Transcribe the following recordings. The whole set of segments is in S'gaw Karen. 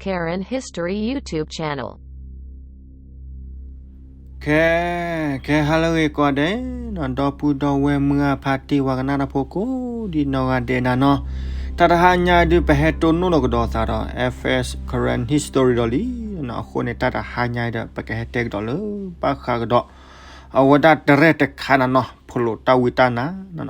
Karen History YouTube channel. ခဲ ခဲဟါလၢအဂ့ၤကိးဂၤဒဲးနီၤ ဒီပုၢ်ဒီဝဲၢ်မုၢ်အဖါတံၢ်ဝၤကနၣ်တၢ်ဖိကိးဒံနီၢ်ဂၤဒဲးနၤနီၤ, တၢ်တဟါညါဒုး ပဟဲတိၢ်နီၣ်လီၤကဒီးသးဒီး F S Karen History ဒီးလံနီၤ, အဃိန့ၣ် တၢ်တဟါညါဒီး ပကဟဲတဲကဒီးလၢ ဘၣ်ဃးကဒီး အဝဲဒၣ်တရဲၣ်တခါနၤနီၤ ဖလိးတၢ်ဝံတၢ်နါ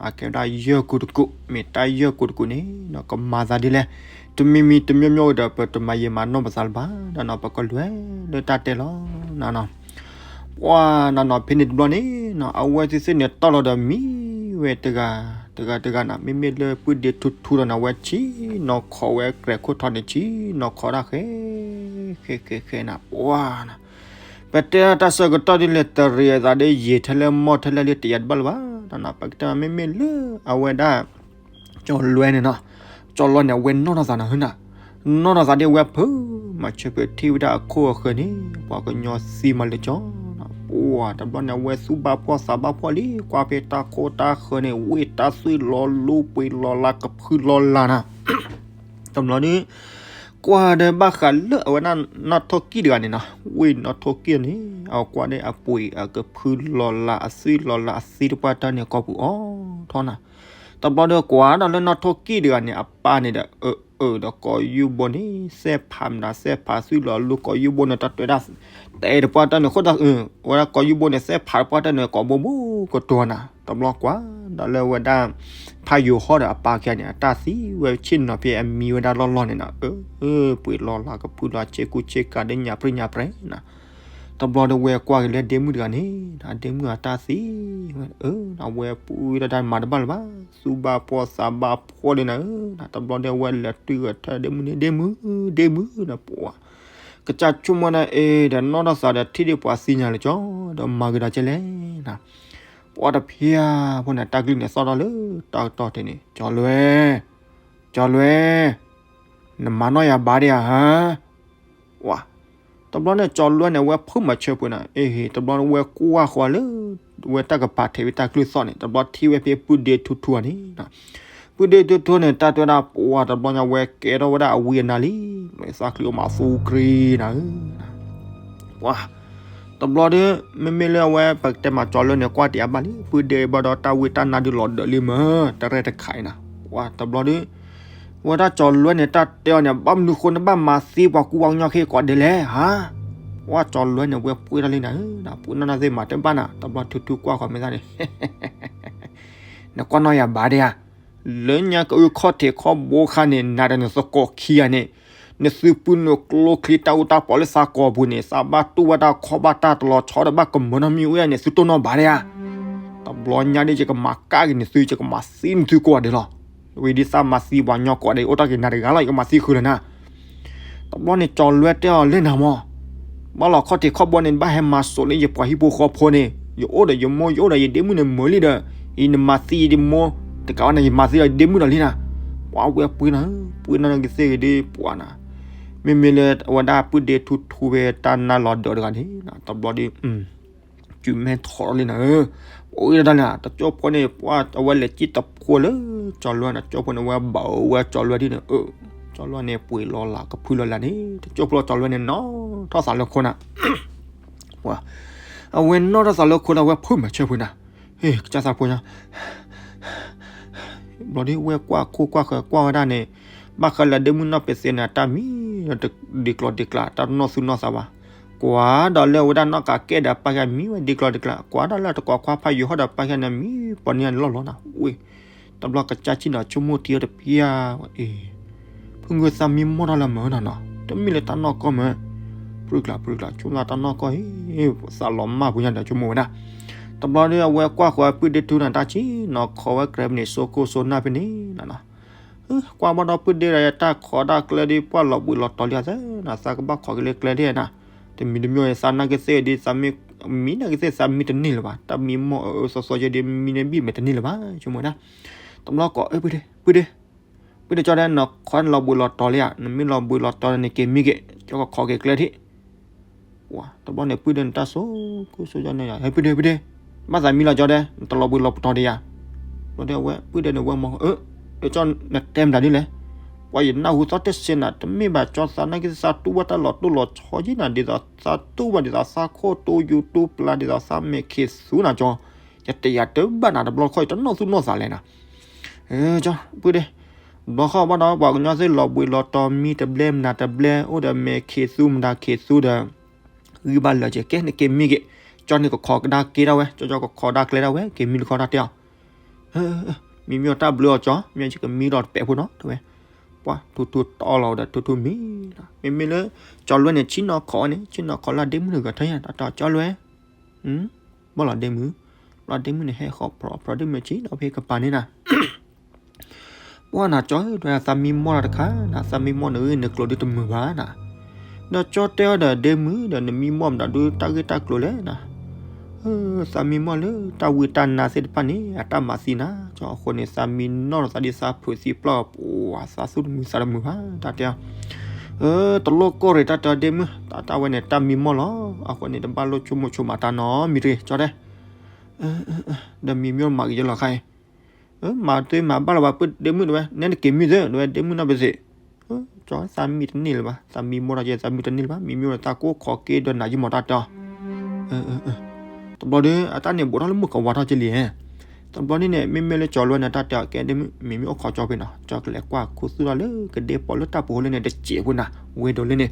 အကဲဝဲဒၣ်ယဲၢ်ကူတကူး, မ့ၢ်တၢ်ယဲၢ်ကူတကူးန့ၣ်နီၤ ကမၤသးဒ်လဲၣ်, တမံၤမံၤတမံၤမံၤဒီး ပတမၤယံာ်မၤနီၢ်ပသးလၢၤဘၣ်, ဒီးနီၤ ပကလဲၤလၢတၢ်တဲလီၤနၤနီၤ, ပှၤနၤနီၤ ဖဲန့ၣ်တဘျီန့ၣ်နီၤ အဝဲသ့ၣ်သ့ၣ်န့ၣ် တီၢ်လီၤဒီးမံဝဲတဂၤ တဂၤတဂၤနၤ, မ့မ့ၢ်လၢပုၢ်ဒ့ထူထူဒီးနၤ ဝဲဆံးနီၤခီဝဲကြဲးခိၣ်ထီန့ၣ် ဆံးနီၤခီတၢ်ဃဲ ဃဲဃဲဃဲနၤ ပှၤနၤ ပတဲတၢ်ဆၢကတီၢ်ဒ်လဲၣ် တရံးအသးဒ်ယံာ်ထဲလဲၣ်မီၢ်ထဲလဲၣ်လံ တယၤတဘၣ်လၢၤဘၣ်, ပကတဲမ့မ့ၢ်လၢအဝဲဒၣ် ကၠီလွဲန့ၣ်နီၤ, ကၠီလွဲန့ၣ် အဝဲနီၢ်ထီၣ်သးနၤဟၢနၤ, နီၢ်ထီၣ်သးဒ်အဝဲဖုးမၤဆၢဖုးထံၣ်ဝဲဒၣ်အခိၣ်အဃၢၤန့ၣ် ပှၤကညီသံမးလၢကၠီ, ပှၤတဘျီန့ၣ် အဝဲသူၣ်ဘၣ်ဖှီၣ်သးဘၣ်ဖှီၣ်လံ ကွၢ်ဖဲတၢ်ခိၣ်တၢ်ဃၢၤန့ၣ် ဝ့ၢ်တၢ်သွံၣ်လီၤလူပှ့ၤလီၤလးကဖုလီၤလးနၤ တဘျီဒ် ကွၢ်ဒီးဘၣ်ဃးလၢအဝဲဒၣ်နီၢ်ထိၣ်ကံၣ်တဂၤန့ၣ်နီၤ, ဝ့ၢ်နီၢ်ထိၣ်ကံၣ်န့ၣ် အကွၢ်ဒီးအပှ့ၤအကဖုလီၤလး အသွံၣ်လီၤလး အသံတပှၢ်တၢၢ်န့ၣ် ကိာ်ပူၤအိၣ်ထီၣ်နၤ, တဘျီဒီးကွၢ်ဒီးလၢနီၢ်ထိၣ်ကံၣ်တဂၤန့ၣ် အပၢ်န့ၣ်ဒီး အၢ အၢ ဒီးကိာ်ယူၢ်ဘိန့ၣ် သဲၣ်ဖးမနုၤ သဲၣ်ဖးသွံၣ်လီၤလူ ကိာ်ယူၢ်ဘိန့ၣ် တၢ်တွဲဒၣ် တဲတပှၢ်တၢၢ်န့ၣ် ဃိၣ်တၢ် အဝဲဒၣ်ကိာ်ယူၢ်ဘိန့ၣ် သဲၣ်ဖးတပှၢ်တၢၢ်န့ၣ် ကိာ်ဘိဘိကတိၤနၤ, တဘျီကွၢ်ဒီးလၢအဝဲဒၣ် ဖးယိၤဟီၣ်ဒီးအပၢ်ခံဂၤန့ၣ် အတၢ်သံဝဲဆ့ၣ်နီၤဖဲအမံဝဲဒၣ်လီၢ်လီၢ်န့ၣ်နၤ, အၢ ပှ့ၤလီၤလးကဖုလီၤဆ့ကူဆ့ကၤဒီးညၣ်ပြံညၣ်ပြဲနၤ, တဘျီဒီးဝဲကွၢ်က့ၤလၢဒ့မုၣ်တဂၤန့ၣ် ဒ့မုၣ်အတၢ်သံဝဲ အၢ အဝဲပူၤဝဲဒၣ်တၢ်မၤတဘၣ်လၢၤဘၣ် သူၣ်ဘၣ်ဖှီၣ်သးဘၣ်ဖှီၣ်လံနၤဧၢ, တဘျီဒီးအဝဲလဲၤတွံၢ်ဂဲၤထၢၣ်ဒ့မုၣ်န့ၣ် ဒ့မုၣ် ဒ့မုၣ်နၤ ပှၤ ကစၢ်ဆိကမိၣ်နၤ အ့ ဒီးနီၢ်ထီၣ်သးဒီးထံၣ်ဒံးပှၤသံညါလၢကၠီ ဒီးမၤက့ၤဒီးကဲလဲၣ်နၤ, ပှၤတဖၠၣ်ဖိန့ၣ် တၢ်ကလုၢ်န့ၣ်သီၣ်ထီၣ်လၢတၢ်ကတီၢ်ထဲန့ၣ် ကၠီလွဲ ကၠီလွဲ နမၤနီၢ်ယၤဘၣ်ဒံးဧါဟါ ဝါ တဘျီန့ၣ် ကၠီလွဲန့ၣ် အဝဲဖုးမၤဆၢပှ့ၤနၤ အ့ တဘျီန့ၣ် ဝဲကွၢ်ဃီၤလၢ ဝဲတၢ်ကပၤထဲးဝဲတၢ်ကလုၢ်သီၣ်န့ၣ် တဘျီထံၣ်ဝဲဖဲပုၢ်ဒ့ထူထူအီၤန့ၣ် ပုၢ်ဒ့ထူထူန့ၣ် တၢ်တဲဝဲဒၣ် ပှၤ တဘျီညါဝဲကဲထီၣ်ဝဲဒၣ်အဝံအနါလံ မ့ၢ်သးချံအိၣ်မးသူကြံနၤဧၢ ပှၤ တဘျီဒီး မ့မ့ၢ်လၢအဝဲ ပကတဲမးကၠီလွဲန့ၣ် ကွၢ်တ့ၢ်အဘၣ်လံ ပုၢ်ဒ့ဘၣ်ဒီးတၢ်ဝံတၢ်နါဒုးလီၤဒၢးလံမး တရဲၣ်တခါအံၤနၤ ပှၤ တဘျီဒီး ဝဲဒၣ်ကၠီလွဲန့ၣ် တၢ်တဲအီၤန့ၣ် ဘၣ်မနုၤဃိနဘၣ်မၤသံပှၤကူပှၤကညီခဲကိးဂၤဒဲးလဲၣ် ဟါ ပှၤ ကၠီလွဲန့ၣ် ဝဲပှ့ၤတၢ်လံနၤဧၢ ပှ့ၤနီၢ်နၢ်သ့ၣ်မၤတဘၣ်နၤ တဘျီထူထူကွၢ်ဃီၤမ့ၢ်သၣ်န့ၣ် နကွၢ်နီၢ်ယၤဘၣ်ဒံးဧါ လၢညါကအုခီၣ်ထံးခီၣ်ဘိခါန့ၣ် နၤဒီးနသကိးခံဂၤန့ၣ် နသုပုၢ်နကျိချံတၢ်အူတၢ်ပီးလၢသးကိးပူၤန့ၣ် သးဘၣ်တူၢ်ဘၣ်တၢ်ခီၣ်ဘၣ်တၢ်တလီၤဆီဒီးဘၣ်ကမၢနီတမံၤဝဲန့ၣ် သုတိၢ်နီၣ်ဘၣ်ဒံးဧါ တဘျီညါဒ်ယကမၤကၣ်က့ၤနသု ယကမၤသံနသုကိးဂၤဒဲးလီၤ. ဝံၤဒ်သးမၤသံပှၤကညီကိးဂၤဒဲး အိၣ်တ့ၢ်က့ၤနၤတဂၤလီၤ ယကမၤသံဃုာ်လၢနၤ တဘျီန့ၣ် ကၠီလွဲတဲအီၤလၢနၤမး, ဘၣ်လီၤခီၣ်ထံးခီၣ်ဘိန့ၣ် နဘၣ်ဟဲမၤစိးလၢယပှၤဟံၣ်ဖိဃီဖိန့ၣ်, ယအိၣ်ဒီးယမိၢ် ယအိၣ်ဒီးယဒ့မုၣ်န့ၣ်မုာ်လံဒီး, အံၤနမၤသံယဒ့မိၢ်, တကးဘၣ်န့ၣ် ယမၤသံဒီးယဒ့မုၣ်ဒီးလံနၤ, ပှၤဝဲပှ့ၤနၤ, ပှ့ၤနီၢ်နၢ်ကသ့ၣ်ဂ့ၤဒ်ပှၤနၤ, မ့မ့ၢ်လၢအဝဲဒၣ်ပုၢ်ဒ့ထူထူဝဲတၢ်နါလီၤဒၢးတဂၤန့ၣ်, တဘျီဒီး စုမဲထီၣ်လံနၤဧၢ, အိၣ်အံၤဒၣ်န့ၣ် တကၠိဖိန့ၣ် ပှၤအဝဲလဲၤစံၣ်တဖိလၢကၠီလွဲန့ၣ်, ကၠီဖိန့ၣ် အဝဲဘၣ်ဝဲကၠီလွဲဒ်န့ၣ်, ကၠီလွဲန့ၣ် ပှ့ၤလီၤလးကဖုလီၤလးန့ၣ်, တကၠိဖိကၠီလွဲန့ၣ် နီၢ်ထီၣ်သးလၢခိၣ်နၤ, ပှၤ အဝဲနီၢ်ထီၣ်သးလၢခိၣ်ဒီး အဝဲဖုးမၤဆၢဖုးနၤ, ဟ့ၣ် ကစၢ်သးဖိညါ ဘျီဒ်ဝဲကွၢ်ခိၣ်ကွၢ်ဃၢၤကွၢ်ဝဲဒၣ်န့ၣ်, ဘၣ်ဃးလၢဒ့မုၣ်နီၢ်ပသ့န့ၣ် အတၢ်မံဒီးဒ့ကျီဒ့ကျါ တၢ်နီၢ်သူၣ်နီၢ်သးဘၣ်, ကွၢ်ဒီးလၢအဝဲဒၣ်နီၢ်ကးကဲဒီးပၢ်ယါမံဝဲဒ့ကျီဒ့ကျါ, ကွၢ်ဒီးလၢတကိးခွါဖးယိၤဟီၣ်ဒီးပၢ်ယါန့ၣ် မံပီၤန့ၢ်လီၢ်လီၤနၤ, ဝ့ၢ် တဘျီကစၢ်ဆံၣ်နီၤဆိကမိၣ်ထံအီၤတဖျၢၣ်ဝဲအံၤ, ဖုဂုၢ်သးမံမီၢ်ထီၣ်လၢမုာ်နီၤနီၤ, တမ့ၢ်လၢတၢ်နီၢ်ကီၢ်မုာ်, ပြုကျးပြုကျး ဆိကမိၣ်တၢ်နီၢ်ကီၢ်အံၤ, သးလီၤမၢ်ပူၤညါဒီးဆိကမိၣ်ဝဲဒၣ်, တဘျီဒီးအဝဲကွၢ်ဃီၤပုၢ်ဒ့ထူနၤတၢ်ဆံၣ်နီၤခီဝဲကြဲးပနံာ်စိခိၣ်စိနၢ်ဖဲန့ၣ်နီၤနီၤ, ကွၢ်ဘၣ်ဒီးပုၢ်ဒ့ဒီးတၢ်ခိးတၢ်ကျၢၤဒ် ပှၢ်လီၤဘှံးလီၤတီၤလံသၢနၤ, သးကဘၣ်ခိးက့ၤလၢကျဲဒ်နၤ, တမံၤတမံၤသးနာ်က့သ့ၣ်ဒ် သးမံမံနာ်က့သ့ၣ် သးမံတန့ၢ်လၢၤဘၣ်, တၢ်မံမီၢ်အၢအၢသီသီယဲဒ်မံန့ၣ်ဘံၣ်မဲာ်တန့ၢ်လၢၤဘၣ်, ဆိကမိၣ်ဝဲဒၣ်, တဘျီကိး ပုၢ်ဒ့ ပုၢ်ဒ့ ပုၢ်ဒ့ကၠီဒဲး နခီနလီၤဘှံးလီၤတီၤလံဧါ, နမ့ၢ်လီၤဘှံးလီၤတီၤန့ၣ် က့ၤမံက့ၤ, ကၠီကခိးက့ၤကျဲထံၣ် တဘျီန့ၣ်ပုၢ်ဒ့န့ၣ်တၢ်စိၤကိၢ်စိကၠီန့ၣ်ယါ, ဟဲပုၢ်ဒ့ ပုၢ်ဒ့, ဘၣ်သးမံလီၤကၠီဒဲး နတလီၤဘှံးလီၤတီၤဒံးယါ, ဘျီဒ်အဝဲပုၢ်ဒ့န့ၣ်ဝဲမီၢ်, အၢ ကၠီနတဲမတၤဒ်လဲၣ်, ပှၤယနၢ်ဟူသီတစဲးနၤ တမ့ၢ်ဘၣ်ကၠီသးနာ်က့ သးတူၢ်ဘၣ်တၢ်လီၤတိၢ်လီၤဆီယံၤနၤ ဒ်သိးသးတူၢ်ဘၣ်ဒ်သိးသးခိၣ်တူၢ်ယူၤတူၢ်ပျၢ်ဒ်သိးသးမဲာ်ခ့သူနၤကၠီ, ယတယာ်တဘၣ်နၤတဘျီတခီၣ် ယတနီၣ်သူၣ်နီၣ်သးလဲၣ်နၤ. ကၠီ ပုၢ်ဒ့, တဘျီဃီဘၣ်ဒီး ပှၤကညီသ့ၣ်လီၤဘှံးလီၤတီၤမံတဘျဲမနၤတဘျဲ အိၣ်ဒီးမဲာ်ခ့သူမတၤခ့သူဒီး ဂံၢ်ဘၣ်လၢာ်က့ၤ ကဲနက့ၤမံက့ၤ, ကၠီန့ၣ်ကခိးကဒါက့ၤဒၣ်ဝဲ ကၠီကခိးဒါကျဲဒၣ်ဝဲ က့ၤမံတခီတၢ်တဲအီၤ မ့မ့ၢ်အတၢ်ဘျုးအီၤကၠီ မ့ၢ်ယကမံဒီးတပဲာ်ဖိနီၤ တဲဝဲ, ပှၤထူထူတီလီၤဒီးထူထူမံလီၤ မ့မ့ၢ်လၢ ကၠီလွဲန့ၣ် ဆ့ၣ်နီၤခိးန့ၣ် ဆ့ၣ်နီၤခိးလၢဒ့မုၣ်တဂၤထၢၣ်ညါ တၢ်တဲအီၤ ကၠီလွဲ ဘၣ်လီၤဒ့မုၣ်, ဘျီဒ့မုၣ်န့ၣ်ဟဲဃီၤပြီၤပြီၤဒ့မုၣ်ဆ့ၣ်နီၤဖဲကပၤန့ၣ်နၤ ပှၤနၤကၠီဧၢ ဒွဲသးမံမီၢ်လီၤတခါနၤ သးမံမီၢ်နဂ့ၢ်နကျိၤဒုတမုာ်ဘၣ်နၤ, ဒီးကၠီတဲအီၤဒီးဒ့မုၣ်ဒီးနမံမီၢ်မတၤဒုတၢ်ဂ့ၢ်တၢ်ကျိၤလဲၣ်နၤ, သးမံမီၢ်လၢတၢ်ဝံတၢ်နါသ့ၣ်တဖၣ်န့ၣ် အတၢ်မၤသံနၤကၠီ အဃိန့ၣ် သးမံနီၢ်လီၤသးဒ်သးဖုးသံပျီၢ်ပှၤ သးသူၣ်တမုာ်သးတမုာ်ဘၣ် တၢ်တဲအီၤ တလိၣ်ကီၢ်ရ့ၣ်တၢ်တဲအီၤဒ့မုၣ် တၢ်တၢ်ဝဲန့ၣ် တၢ်မံမီၢ်လီၤ အဃိန့ၣ် တဘၣ်လိၣ်ဆိကမိၣ်ဆိကမးတၢ်နီတမံၤတဂ့ၤ ကၠီတဲ ဒီးမံမီၢ်မၤက့ၤယလီၤခါအံၤ, မၤတမၤဘၣ်လၢၤဘၣ် ပုၢ်ဒ့မုၣ်တဝဲ နဲနက့ၤမံသ့ တဝဲဒ့မုၣ်နီၢ်ပသ့ၣ်, ကၠီသးမံတန့ၢ်လၢၤဘၣ် သးမံမီၢ်ထီၣ်က့ၤ သးမံတန့ၢ်လၢၤဘၣ် မံမီၢ်ဒီးသးကိးခိးက့ၤဒီးနၤယံမီၢ်တၢ်တဲအီၤ တဘျီဒီး အတၢ်န့ၣ်ဘူးထီၣ်လၢမုၣ်ကဝါထီၣ်က့ၤလံ, တဘျီန့ၣ်န့ၣ် မ့မ့ၢ်လၢကၠီလွဲန့ၣ် တၢ်တဲအီၤကဲဒ့မုၣ် မ့မ့ၢ်အိၣ်ခိးကၠီဖဲနီၤ ကၠီကလဲၤကွၢ်ခူသူၣ်ထီၣ်လၢကဒ့ပီလၢတၢ်ပူၤဟိလၢန့ၣ် တစဲးဖိနၤ ဝဲဒိးလၢန့ၣ်,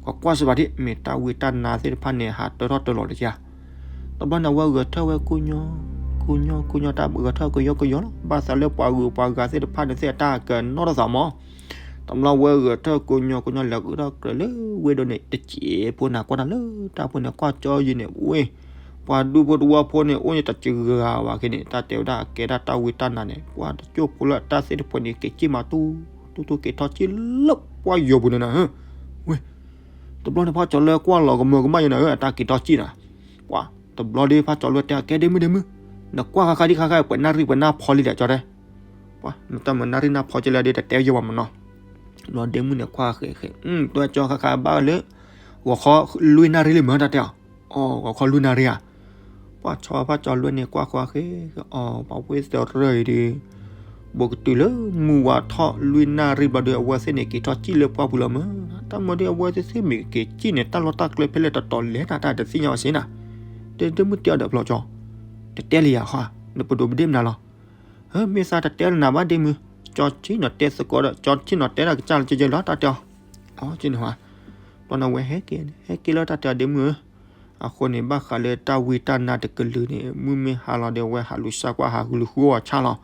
ကွၢ်ကွၢ်စ့ၢ်ဘၣ်ဒ် မ့ၢ်တၢ်ဝံတၢ်နါသ့ၣ်တဖၣ်န့ၣ် ဟးတၢထီၣ်တၢလီၤတက့ၢ် တဘျီန့ၣ် အဝဲဂဲၤထၢၣ်ဝဲကိညိ ကိညိ ကိညိ တၢ်ဂဲၤထၢၣ်ကယီကယီလီၤ ဘၣ်သးလၢပှၤဂုၤပှၤဂၤသ့ၣ်တဖၣ်န့ၣ်သ့ၣ်အတၢ်ကနီၣ်ထီၣ်သးမး, တဘျီဝဲဂဲၤထၢၣ်ကိညိ ကိညိ လဲၤဂုာ်ထီၣ်ကြၢးလၢဝ့ၢ်ဒိၣ်န့ၣ် တစဲးဖိနၤကွၢ်တၢ်လၢတၢ်ဖိန့ၣ် ကွၢ်ကၠီယံၤန့ၣ် ဝ့ၢ် ပှၤဒူဖိတဝီဖိန့ၣ် အိၣ်န့ၣ်တစှၤဂၤဝဲက့ၤန့ၣ် တၢ်တဲဝဲဒၣ်အကဲဒၣ်တၢ်ဝံတၢ်နါန့ၣ် ပှၤတကၠိၢ်ဖိလၢအတၢ်သ့ၣ်တဖၣ်န့ၣ် က့ၤက့ၢ်မးတူၢ် တူၢ်တူၢ်က့ၤထီၣ်က့ၤလၢပှၢ်ယိာ်ပူၤန့ၣ်နၤ, ဝ့ၢ် တဘျီန့ၣ် ဖးကၠီလွဲကွၢ်လီၤကမၢကမၣ်ယဲနၤဧၢ အတၢ်က့ၤထီၣ်က့ၤနၤ, ပှၤ တဘျီဒီး ဖးကၠီလွဲတဲအီၤ ကဲဒ့မုၣ်ဒ့မုၣ်, နကွၢ်ဃါဃါဒ်ခါခါ ပှဲၤနၣ်ရံၣ်ပှဲၤနၣ်ဖီလံဒီး ကၠီတဲ, ပှၤ နတၢ်မၤနၣ်ရံၣ်နၣ်ဖီကဲလၢဒ်တတဲယဲဘၣ်မးနီၤ, တဘျီဒ့မုၣ်န့ၣ် ကွၢ်ဃဲးဃဲး တဝဲကၠီဃါဃါဘၣ်လၢ ဂီၤခီလွံၢ်နၣ်ရံၣ်လံမ့ၢ်တၢ်တဲအီၤ, အိ ဂီၤခီလွံၢ်နၣ်ရံၣ်ဧါ, ပှၤဆီဖးကၠီလွဲန့ၣ် ကွၢ်ဃါဃဲးဃဲး အိ ပှၤဝ့ၢ်သရၢအံၤဒီး ဘူးကတုၤလၢမုၢ်ဝါထီၣ်လွံၢ်နၣ်ရံၣ်ဘျီဒီး အဝဲသ့ၣ်န့ၣ် က့ၤထီၣ်ကံၣ်လၢပှၢ်ပူၤလီၤမး, တၢ်မၤဒီးအဝဲသ့ၣ်သ့ၣ်မ့ၢ်က့ၤကံၣ်န့ၣ် တၢ်လီၢ်တၢ်ကျဲဖဲလဲၣ်တတီၤလဲၣ်နၤ တၢ်တသ့ၣ်ညါဘၣ်စ့ၢ်နၤ, ဒ့မုၣ်တဲအီၤဒီးဖျီကၠီ, တတဲလံယၤဃီ, နပဒိးပဒ့ၣ်မနုၤလီၤ, မ့ၢ်သးတတဲလၢနၤဘၣ်ဒ့မုၣ်, ကၠီဆ့ၣ်နီၤတဲသကိးဒီး ကၠီဆ့ၣ်နီၤတဲဒၣ်ကစၢ်လၢကဲလီၤတၢ်တဲအီၤ, အီ ကန့ၣ်ဟါ, ဘျီန့ၣ်ဝဲဟဲက့ၤ ဟဲက့ၤလၢတၢ်တဲအီၤဒ့မုၣ်ဧၢ, အဃိန့ၣ် ဘၣ်ဃးလၢတၢ်ဝံတၢ်နါတကလုာ်န့ၣ် မုၢ်မ့ၢ်ဟါလီၤဒီး အဝဲဟးလူၤစၢ်ကွၢ်ဟးဂုာ်လူၤဃုအီၣ်ဆၣ်လီၤ,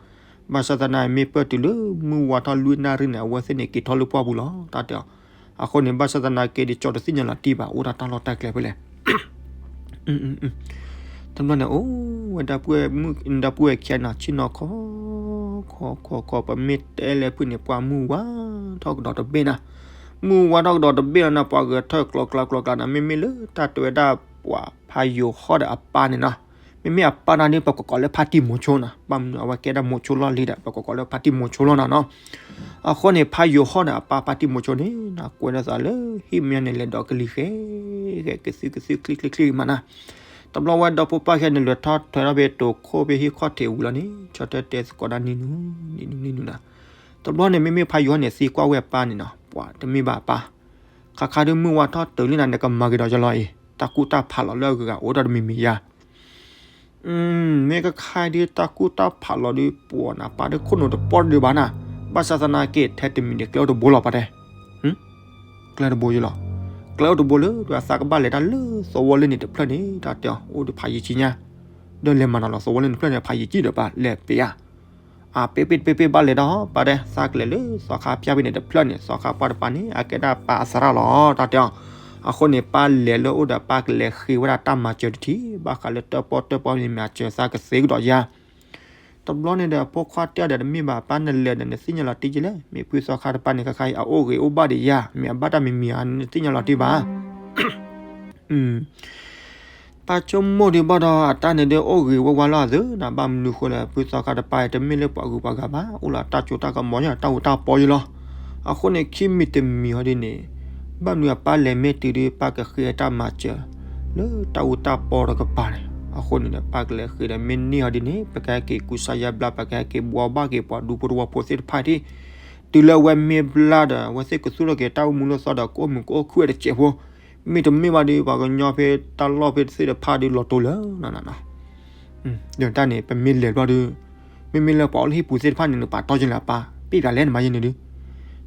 ဘၣ်ဆၣ်သနာ်က့ မ့ၢ်ပၢၢ်တုၤလၢမုၢ်ဝါထီၣ်လွံၢ်နၣ်ရံၣ်န့ၣ် အဝဲသ့ၣ်န့ၣ် က့ၤထီၣ်လၢပှၢ်ပူၤလီၤ တၢ်တဲအီၤ, အဃိန့ၣ် ဘၣ်ဆၣ်သနာ်က့ဒီး ကၠီတသ့ၣ်ညါလီၤတံၢ်ဘၣ် အိၣ်ဒၣ်တၢ်လီၢ်တၢ်ကျဲဖဲလဲၣ် တဘျီန့ၣ် အိၣ်ဝဲဒၣ်ပှဲၤမုၣ် ဒၣ်ပှဲၤခဲနီၤ ဆ့ၣ်နီၤခီ ခီခီခီ ပမ့ၢ်တဲလဲၣ်ဖုၣ်န့ၣ် ပှၤမုၢ်ဝါထီၣ်ကဒီးတဘ့ၣ်နၤ, မုၢ်ဝါထီၣ်ကဒီးတဘ့ၣ်လီၤနၤ ပှၤဂဲၤထၢၣ်ကျီကျါကျီကျါနၤ မ့မ့ၢ်လၢတၢ်တဲဝဲဒၣ်ပှၤဖးယိၤဟီၣ်ဒီးအပၢ်န့ၣ်နီၤ, မ့မ့ၢ်အပၢ်န့ၣ်ဒီး ပကိးကိးလၢဖါတံၢ်မိၤဆိနၤ, ဘၣ်မနုၤအဝဲကဲဒၣ်မိၤဆိလီၢ်လံဒီး ပကိးကိးလၢဖါတံၢ်မိၤဆိလီၢ်နၤနီၤ, အဃိန့ၣ် ဖးယိၤဟီၣ်ဒီးအပၢ်ဖါတံၢ်မိၤဆိန့ၣ် နကွဲးဒီးသးလၢဟံၣ်မ့ၢ်န့ၣ် လဲၤဒီးကလံၤဃဲ ကသုကသုချံချံချံမးနၤ, တဘျီဝဲဒီဖိပၢ်ခဲန့ၣ် လဲၤထီၣ်ထွဲထီၣ်ဖဲတိၤခိၣ်ဖဲဟံၣ်ခီၣ်ထံးဝံၤလီၤန့ၣ် ကၠီတဲတဲသကိးဒၣ်နံၤနံၤနံၤနံၤနၤ, တဘျီန့ၣ် မ့မ့ၢ်ဖးယိၤဟီၣ်န့ၣ် သံကွၢ်ဝဲအပၢ်န့ၣ်နီၤ, ပှၤတမ့ၢ်ဘၣ်အပၢ်, ခါခါဒုးမုၢ်ဝါထီၣ်တုၤလံနၤ နကမၤက့ၤဒီးယလီၤအံၤ တၢ်ကူၣ်တၢ်ဖးလီၤလၢအဂၤအိၣ်ဒီးတမံၤမံၤယါ မ့ၢ်ကခါဒုးတၢ်ကူၣ်တၢ်ဖးလီၤဒုး ပှၤနပၢ်ဒုးခိၣ်နူာ်တပီၢ်တဒုးဘၣ်နၤ, ဘၣ်ဆၣ်သနာ်က့ ထဲတမံၤန့ၣ် ကျဲအိၣ်တဘိလီၤပှၤတဲ, ကျဲတဘိယလီၤ, ကျဲအိၣ်တဘိလၢ ဒ်သးကဘၣ်လဲၤတၢ်လၢသဝီလၢန့ၣ်တဖျၢၣ်န့ၣ် တၢ်တဲအီၤ အိၣ်ဒီးဖးယံာ်ကံညါ, ဒီးလဲၤမၤနၤလီၤ သဝီလၢန့ၣ်တဖျၢၣ်န့ၣ် ဖးယံာ်ကံဒီးပၢ်လဲၤပ့ၤဧါ အပ့ၤပ့ၤတပ့ၤပ့ၤဘၣ်လဲၤဒီး ပၢ်တဲ သးကလဲၤလၢသီခါဖၠၣ်ဖဲန့ၣ်တဖျၢၣ်န့ၣ် သီခါပှၢ်တပၤန့ၣ် အကဲဒၣ်ပၢ်အသရၣ်လီၤ တၢ်တဲအီၤ, အဃိန့ၣ် ပၢ်လဲၤလၢအိၣ်ဒီးပၢ်ကလဲၤဃ့ဝဲဒၣ်တၢ်မၤစၢၤတထံၣ် ဘၣ်ဃးလၢတၢ်ပီၢ်တၢ်ပီၢ်န့ၣ် မၤစၢၤသးကသ့ကဒီးယါ တဘျီန့ၣ်ဒီး အဖိခွါတဲအီၤဒီး တမ့ၢ်ဘၣ်ပၢ်နလဲၤဒီး နသ့ၣ်ညါလီၤတံၢ်က့ၤလဲၣ် မ့ၢ်ဖုသီခါတပၤန့ၣ် ခါခါအံၤ အအိၣ်ဂ့ၤအိၣ်ဘၣ်ဒံးယါ မ့ၢ်အဘၣ်တၢ်မံၤမံၤဧါ နသ့ၣ်ညါလီၤတံၢ်ဘၣ် ပၢ်ဆိကမိၣ်ဒံးဘၣ်ဒီး အတၢ်န့ၣ်ဒုးအိၣ်ဂ့ၤဝဲဝါလီၤအသးနၤ ဘၣ်မနုၤဃိလဲၣ် ဖုသီခါတပၤအံၤ တမ့ၢ်လၢပှၤဂုၤပှၤဂၤဘၣ် အိၣ်လၢတၢ်စိတၢ်ကမီၤယါ တၢ်အူတၢ်ပီယါလီၤ. အဃိန့ၣ် ခံမံၤတမံၤဟီဒ်န့ၣ် ဘၣ်မနုၤအပၢ်လဲၤမ့ၢ်တုၤဒုး ပၢ်ကဃ့အတၢ်မၤစၢၤ လၢတၢ်အူတၢ်ပီတကပၤန့ၣ် အဃိန့ၣ်ဒီး ပၢ်ကလဲၤဃ့ဒီး မ့ၢ်န့ၢ်ဟီဒ်န့ၣ် ပကဟဲက့ၤကူစါယါဘျါ ပကဟဲက့ၤဘှီဘၣ်က့ၤပှၤဒူဖိတဝီဖိသ့ၣ်တဖၣ်ဒၣ် တုၤလၢအဝဲမ့ၢ်ဘျါဒီး အဝဲသ့ၣ်ကသူၣ်ထီၣ်က့ၤတၢ်အိၣ်မူလၢသီဒီး ကအိၣ်မုာ်ကအိၣ်ခုၣ်ဝဲတစဲးဖိ, မ့တမ့ၢ်ဘၣ်ဒီး ပှၤကညီဖဲတၢ်လီၢ်ဖဲသ့ၣ်တဖၣ်ဒီးလီၤတိၤလၢနီၤနီၤနီၤ. ဒီးတၢ်န့ၣ် ပမ့ၢ်လဲၤဘျီဒီး မ့မ့ၢ်လၢပှၤအိၣ်လၢဟံၣ်ပူၤသ့ၣ်တဖၣ်န့ၣ် နပာ်တီၢ်ကလဲၣ်အပၢ် ပ့ၢ်ပၠးလဲၣ်နမၤယဲန့ၣ်ဒုး,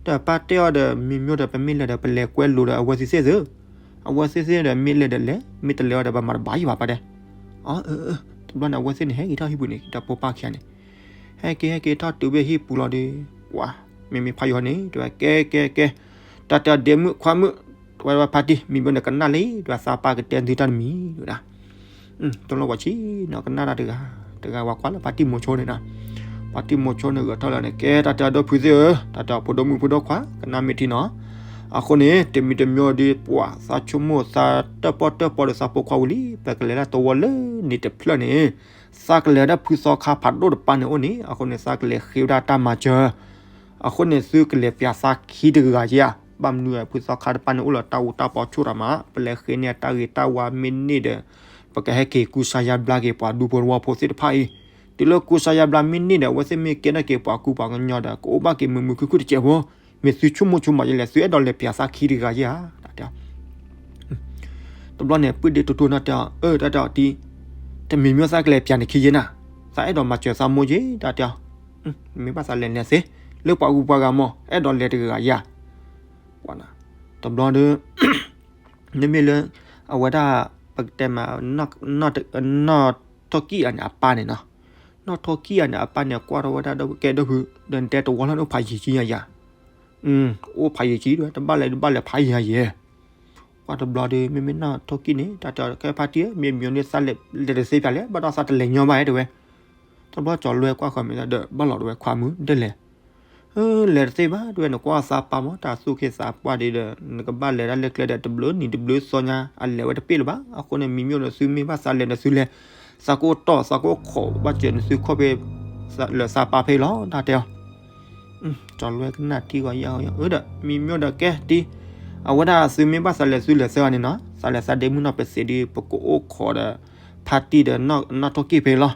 ဒီးပၢ်တဲအီၤဒီး မံၤမျိၢ်ဒီး ပမ့ၢ်လဲၤဒီး ပလဲၤကွဲလိာ်ဒီးအဝဲသ့ၣ်သ့ၣ်သ့ၣ်, အဝဲသ့ၣ်သ့ၣ်ဒီး မ့ၢ်လဲၤဒီးလဲၤ မ့ၢ်တလဲၤအီၤဒီး ပမၤတဘၣ်ယံၤဘၣ်ပၢ်တဲ. အၢ အၢ အၢ တဘျီန့ၣ် အဝဲသ့ၣ်န့ၣ် ဟဲက့ၤထီၣ်ဟံၣ်ပူၤန့ၣ် ဒီးဖိပၢ်ခံဂၤန့ၣ် ဟဲက့ၤ ဟဲက့ၤထီၣ်တုၤဖဲဟံၣ်ပူၤလီၤဒီး ကွၢ် မ့မ့ၢ်ဖးယိၤဟီန့ၣ် တဲဝဲ ကဲ ကဲ ကဲ, တၢ်တဲအီၤဒဲမုၣ်ခွါမုၣ်, တဲဝဲဖါတံၢ် မံၤဘျီန့ၣ်ကနၣ်လံ တဲဝဲသးပၢ်ကတဲသုတၢ်တမံၤ တဲဝဲဒၣ်. တလိၣ်ဝဲဆံးနီၤ ကနၣ်တၢ်တဂၤ, တဂၤဝဲကွၢ်လၢဖါတံၢ်မိၤဆိန့ၣ်နီၤ. ဖါတံၢ်မိၤဆိန့ၣ်ဂဲၤထီၣ်လၢန့ၣ် ကဲ တၢ်တဲအီၤဒီပုၢ်သ့ၣ်ဧၢ, တၢ်တဲအီၤဖိဒိၣ်မုၣ်ဖိဒိၣ်ခွါ ကနၣ်မ့ၢ်ထံနီၤ. အဃိန့ၣ် တမံၤတမံၤဒီး ပှၤသးဆိကမိၣ်သးတၢၣ်ပီၣ်တၢၣ်ပီဒီးသးဖိခွါဝံၤလံ ပကလဲၤဒၣ်သဝီလၢန့ၣ်တဖျၢၣ်န့ၣ် သးကလဲၤဒၣ်ဖုသီခါဖးဒိၣ်တပၢ်န့ၣ်အိၣ်န့ၣ် အဃိန့ၣ် သးကလဲၤဃ့ဝဲဒၣ်တၢ်မၤစၢၤ. အဃိန့ၣ် သုကလဲၤပၠးသးခံတဂၤဧါ, ဘၣ်မနုၤဖုသီခါတပၢ်န့ၣ်အိၣ်လၢတၢ်အူတၢ်ပီဆိၣ်တၢ်မး ပလဲၤဃ့န့ၢ်တၢ်ဂ့ၤတၢ်ဝါမ့ၢ်န့ၢ်ဒီး ပကဟဲက့ၤကူစါယါဘျါက့ၤပှၤဒူဖိသဝီဖိသ့ၣ်တဖၣ်အံၤ, တုၤလၢကူစါယါဘျါမ့ၢ်န့ၢ်ဒီး အဝဲသ့ၣ်မ့ၢ်ကဲထီၣ်က့ၤပှၤကူပှၤကညီဒီး ကအိၣ်ဘၣ်က့ၤမုာ်မုာ်ခုၣ်ခုၣ်တစဲးဖိ, မ့ၢ်သုဆိကမိၣ်ဆိကမးယဲလဲၣ် သုအဲၣ်ဒိးလဲၤပၠးသးခံတဂၤဧါ. တဘျီန့ၣ် ပုၢ်ဒ့ထူထူန့ၣ်တဲအီၤ အၢ တၢ်တဲအီၤတံၢ်, တမံၤမ့ၢ်သးကလဲၤပၠးန့ၣ်ခံယဲနၤ, သးအဲၣ်ဒိးမၤစၢၤသးမိၢ်ယဲ တၢ်တဲအီၤ, မ့ၢ်ဘၣ်သးလဲၤလဲၤသ့, လၢပှၤဂုၤပှၤဂၤမး အဲၣ်ဒိးလဲၤတဂၤဂၤယါ. တဘျီဒီး မ့မ့ၢ်လၢ အဝဲဒၣ် ပကတဲမး နီၢ်ထီၣ်ကံၣ်အန့ၣ် အပၢ်န့ၣ်နီၤ, နီၢ်ထီၣ်ကံၣ်အန့ၣ် အပၢ်န့ၣ် ကွၢ်ထီၣ်ဝဲဒၣ်ဒီးကဲဒီပုၢ် ဒီးနတဲတဝီလီၤန့ၣ် အိၣ်ဖးယံၤကံယါယါ, အိၣ်ဖးယံၤကံ တဘၣ်လဲၤတဘၣ်လဲၤဖးယံၤယါယဲ ကွၢ်တဘျီဒီး မ့မ့ၢ်နီၢ်ထီၣ်ကံၣ်န့ၣ် တၢ်တဲအီၤ ကဲဖါတံၢ်ဧၢ မ့ၢ်မံၤန့ၣ်သးလဲၤတသ့ပၠးလဲၣ် ဘၣ်ဒီးသးတလဲၤညီဘၣ်ဧါတဲဝဲ. တဘျီကၠီၤလွဲကွၢ်ဃီၤမ့ၢ်ဒီး ဘၣ်လီၤတဲဝဲခွါမုၣ် ဒ်လဲၣ် လဲၤတသ့ဘၣ်တဲဝဲ နကွၢ်သးပၢ်မး တၢ်သူၣ်က့သးပှၢ်ဒ်ဒီး နကဘၣ်လဲၤဒၣ်လၢကျဲဒီး တဘျုးနံၤတဘျုးသီညါ အလဲၤဝဲတပ့ၢ်လၢၤဘၣ်. အဃိန့ၣ် မံၤမ့ၢ်ဒီးသုမ့ၢ်ဘၣ်သးလဲၤဒီးသုလဲၤ သးကအိၣ်တီၢ် သးကအိၣ်ခိး ဘၣ်စၢၤနသုခိၣ်ဖဲ လၢသးပၢ်ဖဲလီၤ တၢ်တဲအီၤ ကၠီၤလွဲကနၣ်ထံဂီၤယါဂီၤယါ အၢဒီး မံၤမ့ၢ်ဒီးကဲတံၢ်, အဝဲဒၣ်သုမ့ၢ်ဘၣ်သးလဲၤသုလဲၤသၢဂၤန့ၣ်နီၤ သးလဲၤသးဒ့မုၣ်နီၤ ပသ့ဒီး ပကအိၣ်ခိးဒီး ဖါတံၢ်ဒီး နီၢ်ထီၣ်ကံၣ်ဖဲလီၤ.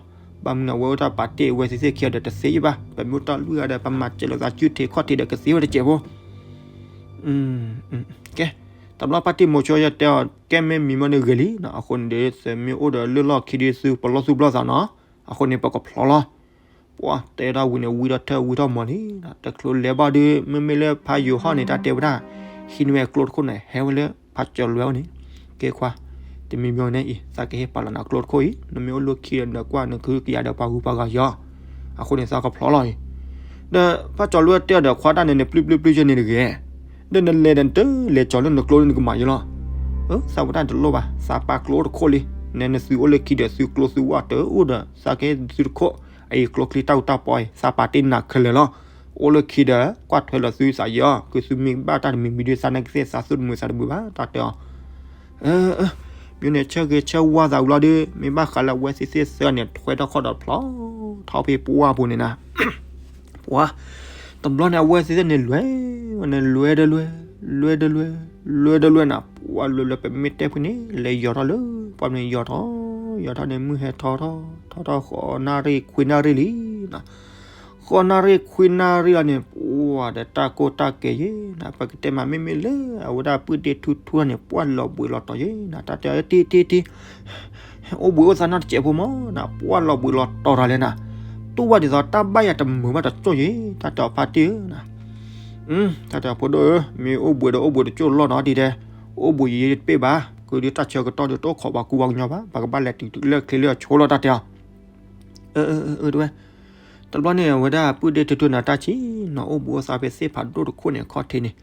ဘၣ်မနုၤအဝဲအိၣ်တၢ်ပာ်တ့ၢ်အဝဲသ့ၣ်သ့ၣ်ခံဂၤဒီးတသ့ယဘၣ်. ပမ့ၢ်အိၣ်တၢ်လွံၢ်ဂၤဒီး ပမၤစၢၤလိာ်သးစုထံးခီၣ်ထံးဒီးကသ့ဝဲတစဲးဖိ ကဲ, တဘျီဖါတံၢ်မိၤဆိယတဲအီၤ ကဲမ့ၢ်မံၤမ့ၢ်န့ၣ်ဂ့ၤလံနီၤ အဃိန့ၣ်ဒီး သုမ့ၢ်အိၣ်ဒီးလၢလီၢ်ခံဒီးသုပလီၢ်သူၣ်ပလီၢ်သးနီၤ, အဃိန့ၣ် ပကဖျီလီၤ. ပှၤတဲဒၣ်ဝံၤန့ၣ် ဝံထီၣ်ထၢၣ်ဝံထီၣ်မီၤလံ, တချုးလဲၤဘၣ်ဒီး မ့မ့ၢ်လၢဖါယိၤဟီၣ်န့ၣ် တၢ်တဲဝဲဒၣ် ဟံးန့ၢ်ဝဲကျိတခိၣ်န့ၣ် ဟဲဝဲလၢဖါကၠီၤလွဲအအိၣ်န့ၣ်, ကဲခွါ, တမံၤမံၤန့ၣ်အံၤ သးကဟ့ၣ်ပာ်လီၤနၤကျိတခိၣ်အံၤ, နမ့ၢ်အိၣ်လၢခံဒီး နကွၢ်နကဟုကယာ်ဒီးပှၤဂုၤပှၤဂၤယီၤ, အဃိန့ၣ် သးကဖျီလီၤအံၤ. ဒီးဖါကၠီၤလွဲတဲအီၤဒီး ခွါတၢ်န့ၣ် နပျုၢ်ပျုၢ်ပျုၢ်ယဲန့ၣ်တဂ့ၤ, ဒီးနလဲၤဒီးနတလဲၤကၠီၤလၢနကျိလၢနကမၤယဲလီၤ. အၢ သးဝဲဒၣ်တလိၣ်ဘၣ်, သးပာ်ကျိအိၣ်တခိၣ်လံ, နဲနသုအိၣ်လၢခံဒီး သုကျိသုဝၣ်တအိၣ်ဒီး သးကဟ့ၣ်သုတခိၣ်, အအံၤကျိချံတၢ်အူတၢ်ပီအံၤ သးပာ်တ့ၢ်နၤခဲလၢာ်လီၤ. အိၣ်လၢခံဒီး ကွၢ်ထွဲလီၤသုသးယီၤ, ကသုမ့ၢ်ဘၣ်တၢ်တမံၤမံၤဒီး သးနာ်က့သ့ၣ် သးသူၣ်တမုာ်သးတမုာ်ဘၣ် တၢ်တဲအီၤ မ့ၢ်န့ၣ် ဆၢဂ့ၤဆၢဝါသးဝံၤလီၤဒီး မ့ၢ်ဘၣ်ဃးလၢအဝဲသ့ၣ်သ့ၣ်သၢဂၤန့ၣ် ထွဲထီၣ်ခီၣ်ဒီးဖျီထီၣ်ဖဲပှၢ်ပူၤန့ၣ်နၤ, ပှၤ, တဘျီန့ၣ် အဝဲသ့ၣ်သ့ၣ်န့ၣ်လွဲၢ်, ဝဲန့ၣ်လွဲၢ်ဒီးလွဲၢ်, လွဲၢ်ဒီးလွဲၢ်, လွဲၢ်ဒီးလွဲၢ်နၤ, ပှၤလွဲၢ်လွဲၢ် ပမ့ၢ်တဲဖုန့ၣ် လဲၤယီၤထီၣ်လၢ ပှၤမ့ၢ်ယီၤထီၣ်, ယီၤထီၣ်န့ၣ် မုၢ်ဟဲထီထီၣ်, ထီထီၣ်ဃိးနၣ်ရံၣ်ခွံနၣ်ရံၣ်လံနၤ ဃိးနၣ်ရံၣ်ခွံနၣ်ရံၣ်လီၤန့ၣ် ပှၤဒီးတၢ်ကိၢ်တၢ်ကဲၤယဲနၤ, ပကတဲမး မ့မ့ၢ်လၢအဝဲဒၣ်ပုၢ်ဒ့ထူထူန့ၣ် ပှၤလီၤဘှံးလီၤတီၤယဲနၤ, တၢ်တဲအီၤ တံၢ်တံၢ်တံၢ်, အိၣ်ဘှံးအိၣ်သါနီတစဲးဖိမးနၤ, ပှၤလီၤဘှံးလီၤတီၤတၢ်လဲၣ်နၤ, တူၢ်ဘၣ်ဒ်သိးတၢ်ဘၣ်ယၤတမုာ်ဘၣ်တကၠိၢ်ယဲ, တၢ်တဲအီၤဖါတံၢ်ဧၢနၤ, တၢ်တဲအီၤဖိဒိၣ်ဧၢ, မ့ၢ်အိၣ်ဘှံးဒီးအိၣ်ဘှံးတကၠိၢ်လီၢ်နီၤဒ်တဲ, အိၣ်ဘှံးယံၤယံၤတပ့ၢ်ဘၣ်, ကဒုးတၢ်ဆၢကတီၢ်ဒီးတအိၣ်ခိးပှၤကူပှၤကညီဘၣ်, ပကဘၣ်လဲၤတုၤလၢချ့လၢအဆိလီၤ တၢ်တဲအီၤ အၢ အၢ တဲဝဲ, တဘျီန့ၣ် အဝဲဒၣ်ပုၢ်ဒ့ထူထူန့ၣ် တၢ်ဆံးနီၤ အိၣ်ဘှံးအိၣ်သါဖဲသ့ၣ်ဖးဒိၣ်တခိၣ်န့ၣ် အခီၣ်ထံးန့ၣ်,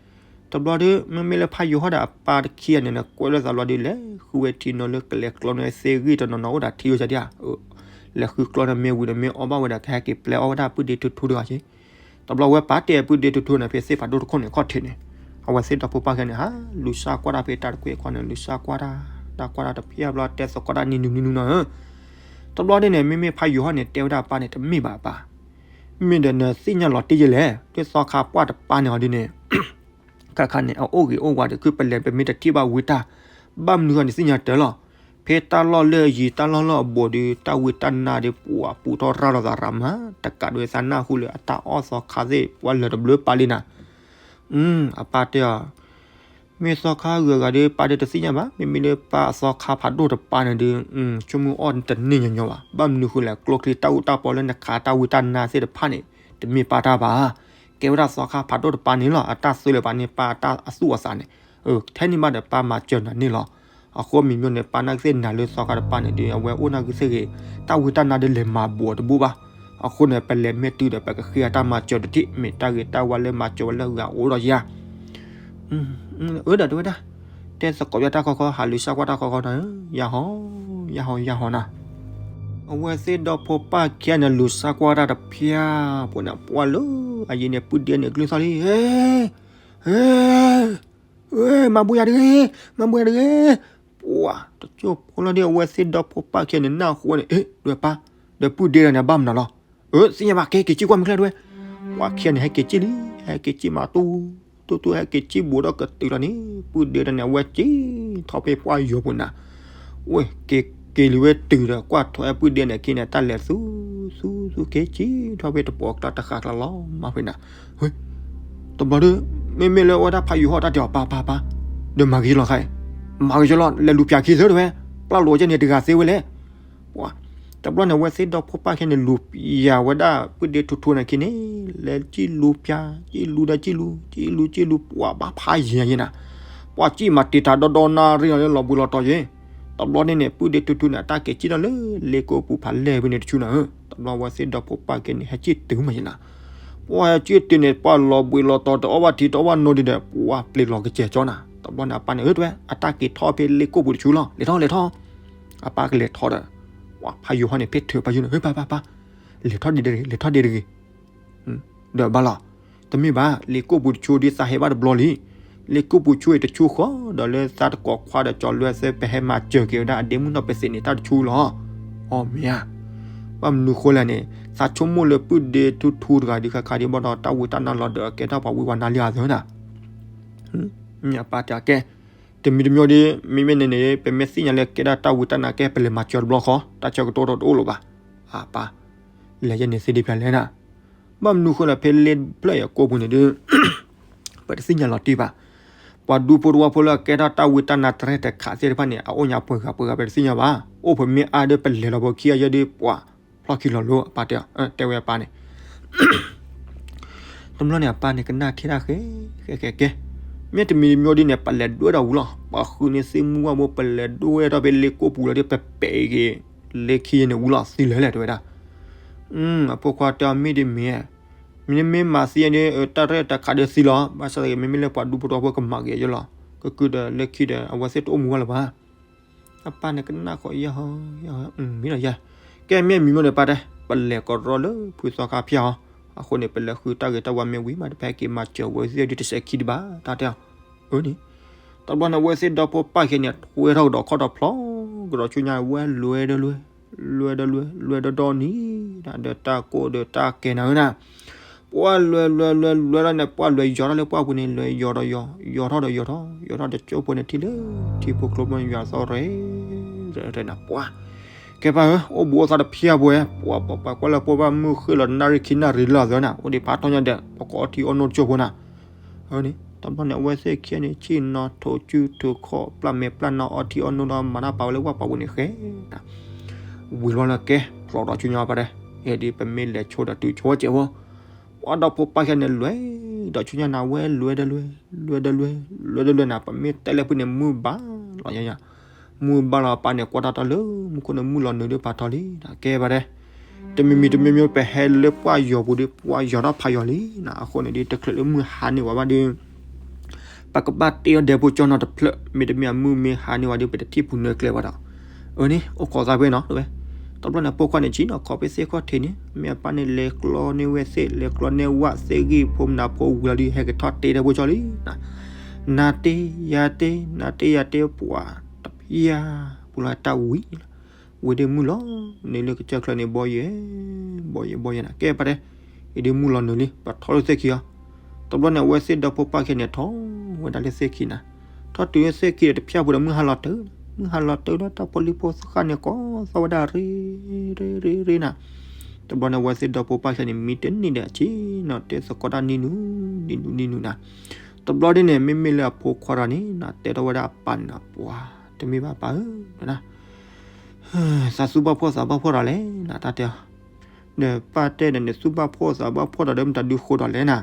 တဘျီဒီး မ့မ့ၢ်လၢဖးယိၤဟီၣ်ဒီးအပၢ်တခံဂၤန့ၣ် ကွဲးလၢသးဘျီဒီး လဲၤဃုဝဲထံနီၤလၢကလဲၤကျီန့ၣ် သ့ၣ်ဂံၢ်တနီၤနီၤအိၣ်ဒီးထံဝဲဒၣ်ဧါ, လဲၤဃုကျီန့ၣ် မ့ၢ်ဝံၤဒီးမ့ၢ်အီၣ်ဘၣ်ဝဲဒီး ကဟဲက့ၤပျဲအီၣ်ဝဲဒၣ်ပုၢ်ဒ့ထူထူတဂၤက့ တဘျီဝဲပာ်တ့ၢ်ပုၢ်ဒ့ထူထူန့ၣ် ဖဲသ့ၣ်ဖးဒိၣ်တခိၣ်န့ၣ် အခီၣ်ထံးန့ၣ်, အဝဲသ့ၣ်ဒီဖိပၢ်ခံဂၤန့ၣ် ဟးလူၤစၢ်ကွၢ်တၢ်ဖဲတၢ်တခွဲးခီန့ၣ် လူၤစၢ်ကွၢ်တၢ်, တၢ်ကွၢ်တၢ်တဖျၢၣ်ဘျီ တဲသကိးတၢ်နံၤနုၤနံၤနုၤနီၤဧၢ, တဘျီဒ်န့ၣ် မ့မ့ၢ်ဖးယိၤဟီၣ်န့ၣ် တဲဝဲဒၣ်အပၢ်န့ၣ် တမ့ၢ်ဘၣ်အပၢ်, မ့ၢ်ဒီးနသ့ၣ်ညါလီၤတံၢ်ယဲလဲၣ် ဒ်သိးခါပှၢ်တပၢ်န့ၣ်အီၤဒ်န့ၣ် ခါခါန့ၣ် အအိၣ်ဂ့ၤအိၣ်ဝါဒီး ခုပလဲၤပမ့ၢ်တထံၣ်ဘၣ်ဝံတၢ်, ဘၣ်မနုၤဃီန့ၣ်သ့ၣ်ညါတၢ်လီၤ, ဖဲ ဖဲတၢ်လီၢ်လၢအယံၤ တၢ်လီၢ်လၢအဘူးဒီး တၢ်ဝံတၢ်နါဒီး ပှၤပူထီၣ်ရၤလီၤသးရၤမး တကးဒိးသးနၢ်ဟူလၢအတၢ်အီၣ်သီခါသ့ၣ် ပှၤလၢာ်တဘျုးပာ်လံနၤ. အပၢ်တဲအီၤ, မ့ၢ်သီခါဂုၤဂၤဒီး ပၢ်ဒီးတသ့ၣ်ညါဘၣ်, မ့မ့ၢ်လၢပၢ်အသီခါဖးဒိၣ်တပၢ်န့ၣ်ဒီး ဆိကမိၣ်အီၣ်တန့ၢ်ညီညီဘၣ်. ဘၣ်မနုၤဃိလဲၣ်, ကျိချံတၢ်အူတၢ်ပီလၢနခးတၢ်ဝံတၢ်နါသ့ၣ်တဖၣ်န့ၣ် တမ့ၢ်ပၢ်တၢ်ဘၣ်. ကဲဝဲဒၣ်သီခါဖးဒိၣ်တပၢ်န့ၣ်လီၤ. အတၢ်သွဲလၢၤဘၣ်န့ၣ် ပၢ်တၢ်အသူၣ်အသးန့ၣ် ထဲန့ၣ်ဘၣ်ဒီးပၢ်မၤစၢၤနၤန့ၣ်လီၤ. အဃိမံၤမ့ၢ်န့ၣ် ပၢ်နာ်က့သ့ၣ်နၤလၢသီခါတပၢ်န့ၣ်ဒီး အဝဲအိၣ်နာ်က့သ့ၣ်ဂ့ၤ, တၢ်ဝံတၢ်နါဒီးလဲၤမၤဘူးအီၤတဘိဘၣ်. အဃိန့ၣ် ပလဲၤမ့ၢ်တုၤဒီး ပကဃ့အတၢ်မၤစၢၤတထံၣ်, မ့ၢ်တၢ်ဂ့ၤတၢ်ဝါလၢမၤစၢၤဝဲလၢဂၤအိၣ်ဒီးယၤ အၢ ဒီးတဲဝဲဒၣ်, တဲသကိးယတၢ်ခီခီ ဟးလူၤဆါကွၢ်တၢ်ခီခီနၤ, ယၤဟီ, ယၤဟီ ယၤဟီနၤ. အဝဲသ့ၣ်ဒီဖိပၢ်ခံဂၤန့ၣ် လူၤဆါကွၢ်တၢ်တဖၠၣ်ဖိန့ၣ် ပှၤလၢအယံၤန့ၣ် ပုၢ်ဒ့န့ၣ် ကလုၢ်သီၣ်လံ, ဟဲ, ဟဲ, မၤဘူးယၤတဂ့ၤ, မၤဘူးယၤတဂ့ၤ, ပှၤတကၠိဖိလီၤဒီး အဝဲသ့ၣ်ဒီဖိပၢ်ခံဂၤန့ၣ် နၢ်ဟူဝဲန့ၣ်, အ့ ဒွဲၣ်ပၢ်, ဒီးပုၢ်ဒ့ဒီးန့ၣ် ဘၣ်မနုၤလီၤ. အၢ သ့ၣ်ညါဘၣ်, ကဲက့ၤစံၣ်ကွၢ်မ့ၢ်ချ့ဒွဲၣ်. ပှၤခံဂၤန့ၣ် ဟဲက့ၤစံၣ်လံ, ဟဲက့ၤစံၣ်မး တူၢ် တူၢ်တူၢ် ဟဲက့ၤစံၣ်ဘူးဒီးကတုၤလီၤန့ၣ် ပုၢ်ဒ့ဒီးန့ၣ် အဝဲစံၣ်ထီၣ်ဖဲပှၢ်ယိၤပူၤနၤ. ဝဲက့ၤက့ၤလံဝဲတုၤဒီး ကွၢ်ထီၣ်ဝဲပုၢ်ဒ့န့ၣ်ခံန့ၣ် တၢ်လဲၤသူ သူ သူ က့ၤစံၣ်ထီၣ်ဖဲတပိာ်ကျါတဃာ်ကျါလီၤ မၤဖဲနၤ. တဘျီဒီး မ့မ့ၢ်လၢအဝဲဒၣ်ဖးယိၤဟီၣ်တၢ်တဲအီၤ ပၢ် ပၢ် ပၢ်, ဒီးမၤဂ့ၤလီၤခါအံၤ, မၤဂ့ၤကလီၤ လဲၤလူၤပၠးခံသၢတဝဲ, ပျၢ်လိာ်ကဲန့ၣ်တဂၤသ့ဝဲလဲၣ်. ပှၤ တဘျီန့ၣ် အဝဲသ့ၣ်ဒီဖိပၢ်ခံဂၤန့ၣ် လူၤပၠးဝဲဒၣ်ပုၢ်ဒ့ထူထူန့ၣ်ခံန့ၣ်, လဲၤစံၣ်လူၤပၠး, စံၣ်လူၤဒီးစံၣ်လူၤ, စံၣ်လူၤစံၣ်လူၤ ပှၤဘၣ်ဖးယံၤယံၤနၤ. ပှၤစံၣ်မးတံာ်တာ်ဒီဒီနၣ်ရံၣ်လီၤလၢလီၤဘှံးလီၤတီၤယ့ၣ်. တဘျီန့ၣ်န့ၣ် ပုၢ်ဒ့ထူထူန့ၣ် အတၢ်က့ၤစံၣ်ထီၣ်လၢလ့ကိၣ်ပူၤဖးလဲၢ်ဖဲန့ၣ်တဆူနၤဧၢ. တဘျီအဝဲသ့ၣ်ဒီဖိပၢ်ခံဂၤန့ၣ် ဟဲစံၣ်တုၤမးယံၤနၤ. ပှၤဟဲစံၣ်တုၤန့ၣ် ပှၤလီၤဘှံးလီၤတီၤတအီၣ်ဘၣ်ထံတအီၣ်ဘၣ်နိဒံးဒီး ပှၤပျံၤလီၤကစဲၤကၠီနၤ. တဘျီန့ၣ် အပၢ်န့ၣ် အၢ တဝဲ အတၢ်က့ၤထီၣ်ဖဲလ့ကိၣ်ပူၤတဆူလီၤ. လဲၤထီၣ် လဲၤထီၣ်. အပၢ်ကလဲၤထီၣ်ဒီး ပှၤဖးယိၤဟီၣ်န့ၣ် ဖဲထုးပှၤယိၤန့ၣ် ဟ့ ပၢ် ပၢ် ပၢ်, လဲၤထီၣ်ဒံးတဂ့ၤ, လဲၤထီၣ်ဒံးတဂ့ၤ. ဒီးဘၣ်လီၤ. တမ့ၢ်ဘၣ်, လ့ကိၣ်ပူၤတဆူဒ်သးဟဲဘၣ်တဘျီလံ. လ့ကိၣ်ပူၤတဆူအံၤတဆူဃီဒီး လၢသးတကိးခွါဒီးကၠီၤလွဲၢ်သၢ ပဟဲမၤစၢၤက့ၤဝဲဒၣ်အဒ့မုၣ်နီၢ်ပသ့းန့ၣ် တၢ်တဆူလီၤ. အီၣ်မ့ၢ်ဧါ. ဘၣ်မနုၤဃိလဲၣ်န့ၣ် သးဆိကမိၣ်လၢပုၢ်ဒ့ထူထူတဂၤဒုးခါခါဒံးဘၣ်ဒီး တၢ်ဝံတၢ်နါလီၤဒီးအကဲထီၣ်ပှၤဝံပှၤနါလံဧါသၢနၤ. အပၢ်တဲအကဲ, တမံၤတမံၤဒီး မ့မ့ၢ်န့ၣ်န့ၣ် ပမ့ၢ်သ့ၣ်ညါလၢကဲဒၣ်တၢ်ဝံတၢ်နါကဲ ပလဲၤမၤစၢၤတဘျီဃီ တၢ်ဆၢကတီၢ်တအိၣ်လၢၤဘၣ်. အပၢ်, လဲၤယဲန့ၣ်သ့ဒ်ဖျၢၣ်လဲၣ်နၤ. ဘၣ်မနုၤဃိလၢဖဲလ့ဖျၢၣ်အံၤအကိာ်ပူၤန့ၣ်ဒီး ပတသ့ၣ်ညါလီၤတံၢ်ဘၣ်. ပှၤဒူဖိတဝီဖိလၢအကဲထီၣ်တၢ်ဝံတၢ်နါတရဲၣ်တခးသ့ၣ်တဖၣ်န့ၣ် အအိၣ်ညါပှဲၤဂၤပှဲၤဂၤ ပတသ့ၣ်ညါဘၣ်. အိၣ်ဖဲမ့ၢ်အါဒီး ပလဲၤလီၤဘိခံဂၤယဲဒီး ပှၤဖျီၣ်ခံလီၤလိၤ အပၢ်တဲအီၤ, တဲဝဲအပၢ်န့ၣ် တဘျီန့ၣ် အပၢ်န့ၣ် ကနၣ်ခဲဒၣ်ဃဲ ဃဲဃဲကဲ, မ့ၢ်တမံၤတမံၤဒ်န့ၣ် ပလဲၤဒွဲၣ်ဒီးဝံၤလီၤ. ပှၤဃုန့ၢ်သ့ၣ်မုၢ်ဝၣ်ဘိ ပလဲၤဒွဲၣ်ထီၣ်ဖဲလ့ကိၣ်ပူၤလီၤဒီး ပပဲာ်က့ၤလ့ခံန့ၣ်ဝံၤလီၤ သံလၢာ်လဲၣ် တဲဝဲဒၣ်. အဖိခွါတဲအီၤ မ့ၢ်ဒ်မ့ၢ်ဧါ, မ့မ့ၢ်မၤသံန့ၣ် တၢ်ရဲၣ်တခးဒီးသံလီၤ. ဘၣ်ဆၣ်သနာ်က့ မ့မ့ၢ်လၢပှၤဒူဖိတဝီဖိကမၤက့ၤယဲလီၤ. ကကုၢ်ဒီးလၢခံဒီး အဝဲသ့ၣ်တအိၣ်မူဘၣ်လၢၤဘၣ်. အပၢ်န့ၣ်ကနၣ်ဃီ ယဲဟီ ယဲဟီ မ့ၢ်လီၤယဲ. ကဲမ့ၢ်မံၤမိၢ်န့ၣ် ပၢ်တဲ ပလဲၤကရီလၢဖုသီခါဖၠၣ်အီၤ. အဃိန့ၣ် ပလဲၤဃုတၢ်ဂ့ၤတၢ်ဝါမ့ၢ်ဝံၤမး တဖဲက့ၤမၤစၢၤဝဲသ့ၣ်ဒ်တစဲးခံဒံးဘၣ် တၢ်တဲအီၤ. အၢန့ၣ် တဘျီန့ၣ် အဝဲသ့ၣ်ဒီဖိပၢ်ခံဂၤန့ၣ် ထွဲထီၣ်ကဒီးခီၣ်ဒီးဖျီ ကဒီးဆူညါဝဲလွဲဒီးလွဲ, လွဲဒီးလွဲ, လွဲဒီးဒီနံၤ, ဒီးတၢ်ကိၢ်ဒီးတၢ်ကဲနၤဧၢနၤ. ပှၤလွဲလွဲလွဲလွဲလီၤန့ၣ် ပှၤလွဲယီၤထီၣ်လၢပှၢ်ပူၤန့ၣ် လွဲယီၤဒီးယီၤ, ယီၤထီၣ်ဒီးယီၤထီၣ်, ယီၤထီၣ်ဒီးကၠိဖိန့ၣ်ထံၣ်လၢထံဖိကျိဖိန့ၣ် ယွၤသီရဲၣ်ရဲၣ်နၤ ပှၤ ကဲပၢ်ဧၢ, အိၣ်ဘူးအိၣ်သးတဖၠၣ်ပှဲၤ, ပှၤပှၤကွၢ်လၢပှၤဘၣ်မုၢ်ဃ့ၢ်လီၤနၣ်ရံၣ်ခံနၣ်ရံၣ်လၢအသၢနၤ, အိၣ်ဒံးဖးထီညါဒီး ပကအီထံအီနိကၠိဖိနၤ. အန့ၣ် တဘျီန့ၣ် အဝဲသ့ၣ်ခံဂၤန့ၣ် ဆ့ၣ်နီၤထိးစုထိးခီၣ် ပျၢ်မဲာ်ပျၢ်နီၢ်အီထံအီနိဒီး မၤတၢ်ပာ်ဝဲလၢပှၢ်ပူၤန့ၣ်ဃဲ ဝံၤလီၤလၢကဲ ဖျီဒီးဆူညါပၢ်တဲ, အဲဒ်ပမ့ၢ်လဲၤဆိဒီးတုၤဆိကဲးဖိ, ပှၤဒီဖိပၢ်ခံဂၤန့ၣ် လွဲဒီးဆူညါနၤဝဲလွဲဒီးလွဲ, လွဲဒီးလွဲ, လွဲဒီးလွဲနၤ, ပမ့ၢ်တဲလၢဖုန့ၣ် မုၢ်ဘၣ်လီၤညါညါ, မုၢ်ဘၣ်လီၤ ပၢ်န့ၣ်ကွၢ်တၢ်တၢ်လၢမူခိၣ်န့ၣ် မုၢ်လီၤနုာ်ဒီးပၢ်ထီၣ်လံ, ကဲပၢ်တဲ တမံၤမံၤတမံၤမံၤ ပဟဲလၢပှၢ်ယီၤပူၤဒီး ပှၢ်ယီၤထီၣ်ဖးယီၤလံနၤ, အဃိန့ၣ်ဒီး တချုးလၢမုၢ်ဟါန့ၢ်ဝဲဘၣ်ဒီး ပကဘၣ်တ့အီၣ်ဒဲဖိကၠီနီတဖျၢၣ်, မ့တမ့ၢ်အမုၢ်မ့ၢ်ဟါန့ၢ်ဝဲဒီး ပတထံၣ်ပူၤနၢကျဲဘၣ်ဒီး. အန့ၣ် အိၣ်ခိးသးဖဲနီၤ တဝဲ, တဘျီန့ၣ် ပိာ်ခွါန့ၣ် ဆ့ၣ်နီၤခိးဖဲသ့ၣ်ခီၣ်ထံးန့ၣ် မ့ၢ်အပၢ်န့ၣ် လဲၤကျီန့ၢ်ဝဲသ့ၣ် လဲၤကျီန့ၢ်ဝၣ်သ့ၣ်ဂံၢ်ဖိမနုၤဖိဝံၤလီၤဒီး ဟဲက့ၤထီၣ်တ့ဒဲဖိကၠီလံ နၤတ့ယၤတ့ နၤတ့ယၤတ့ ပှၤတဖၠၣ်ပူၤလီၤတၢ်ဝံၤလီၤ, ဝံၤဒီးမုၢ်လီၤနုာ်လၢကစၢၢ်ချၢန့ၣ် ဘီယဲၢ် ဘီယဲၢ်ဘီယဲၢ်နၤ, ကဲပၢ်တဲ အံၤဒီးမုၢ်လီၤနုာ်လံ ပထီၣ်လၢသ့ၣ်ခံအီၤ, တဘျီန့ၣ် အဝဲသ့ၣ်ဒီဖိပၢ်ခံဂၤန့ၣ် ထီၣ်ဝဲဒၣ်လၢသ့ၣ်ခံနၤ, ထီၣ်တုၤလၢသ့ၣ်ခံဒီး တဖၠၣ်ပူၤဒီးမုၢ်ဟါလီၤတုၤ မုၢ်ဟါလီၤတုၤဒီးတၢ်ဖိလံၤဖိသဃၣ်န့ၣ် ကိးသီၣ်ဝဲဒၣ်ရ့ ရ့ ရ့ ရ့နၤ. တဘျီန့ၣ် အဝဲသ့ၣ်ဒီဖိပၢ်ဆဲန့ၣ် မံတန့ၢ်ဒီးအဆ့နီၤ တဲသကိးတၢ်နံၤနုၤ နံၤနုၤ နံၤနုၤနၤ. တဘျီဒ်န့ၣ် မ့မ့ၢ်လၢအဖိခွါတဂၤန့ၣ်နၤ တဲထီၣ်ဝဲဒၣ်အပၢ်န့ၣ်နၤ ပှၤ တမ့ၢ်ဘၣ်ပၢ်ဧၢ နၤ သးသူၣ်ဘၣ်ဖှီၣ်သးဘၣ်ဖှီၣ်ဒီးလဲၣ်နၤ တၢ်တဲအီၤ ဒီးပၢ်တဲဒီးန့ၣ် သူၣ်ဘၣ်ဖှီၣ်သးဘၣ်ဖှီၣ်ဒီး မတၤဒုဃိဒီးလဲၣ်နၤ.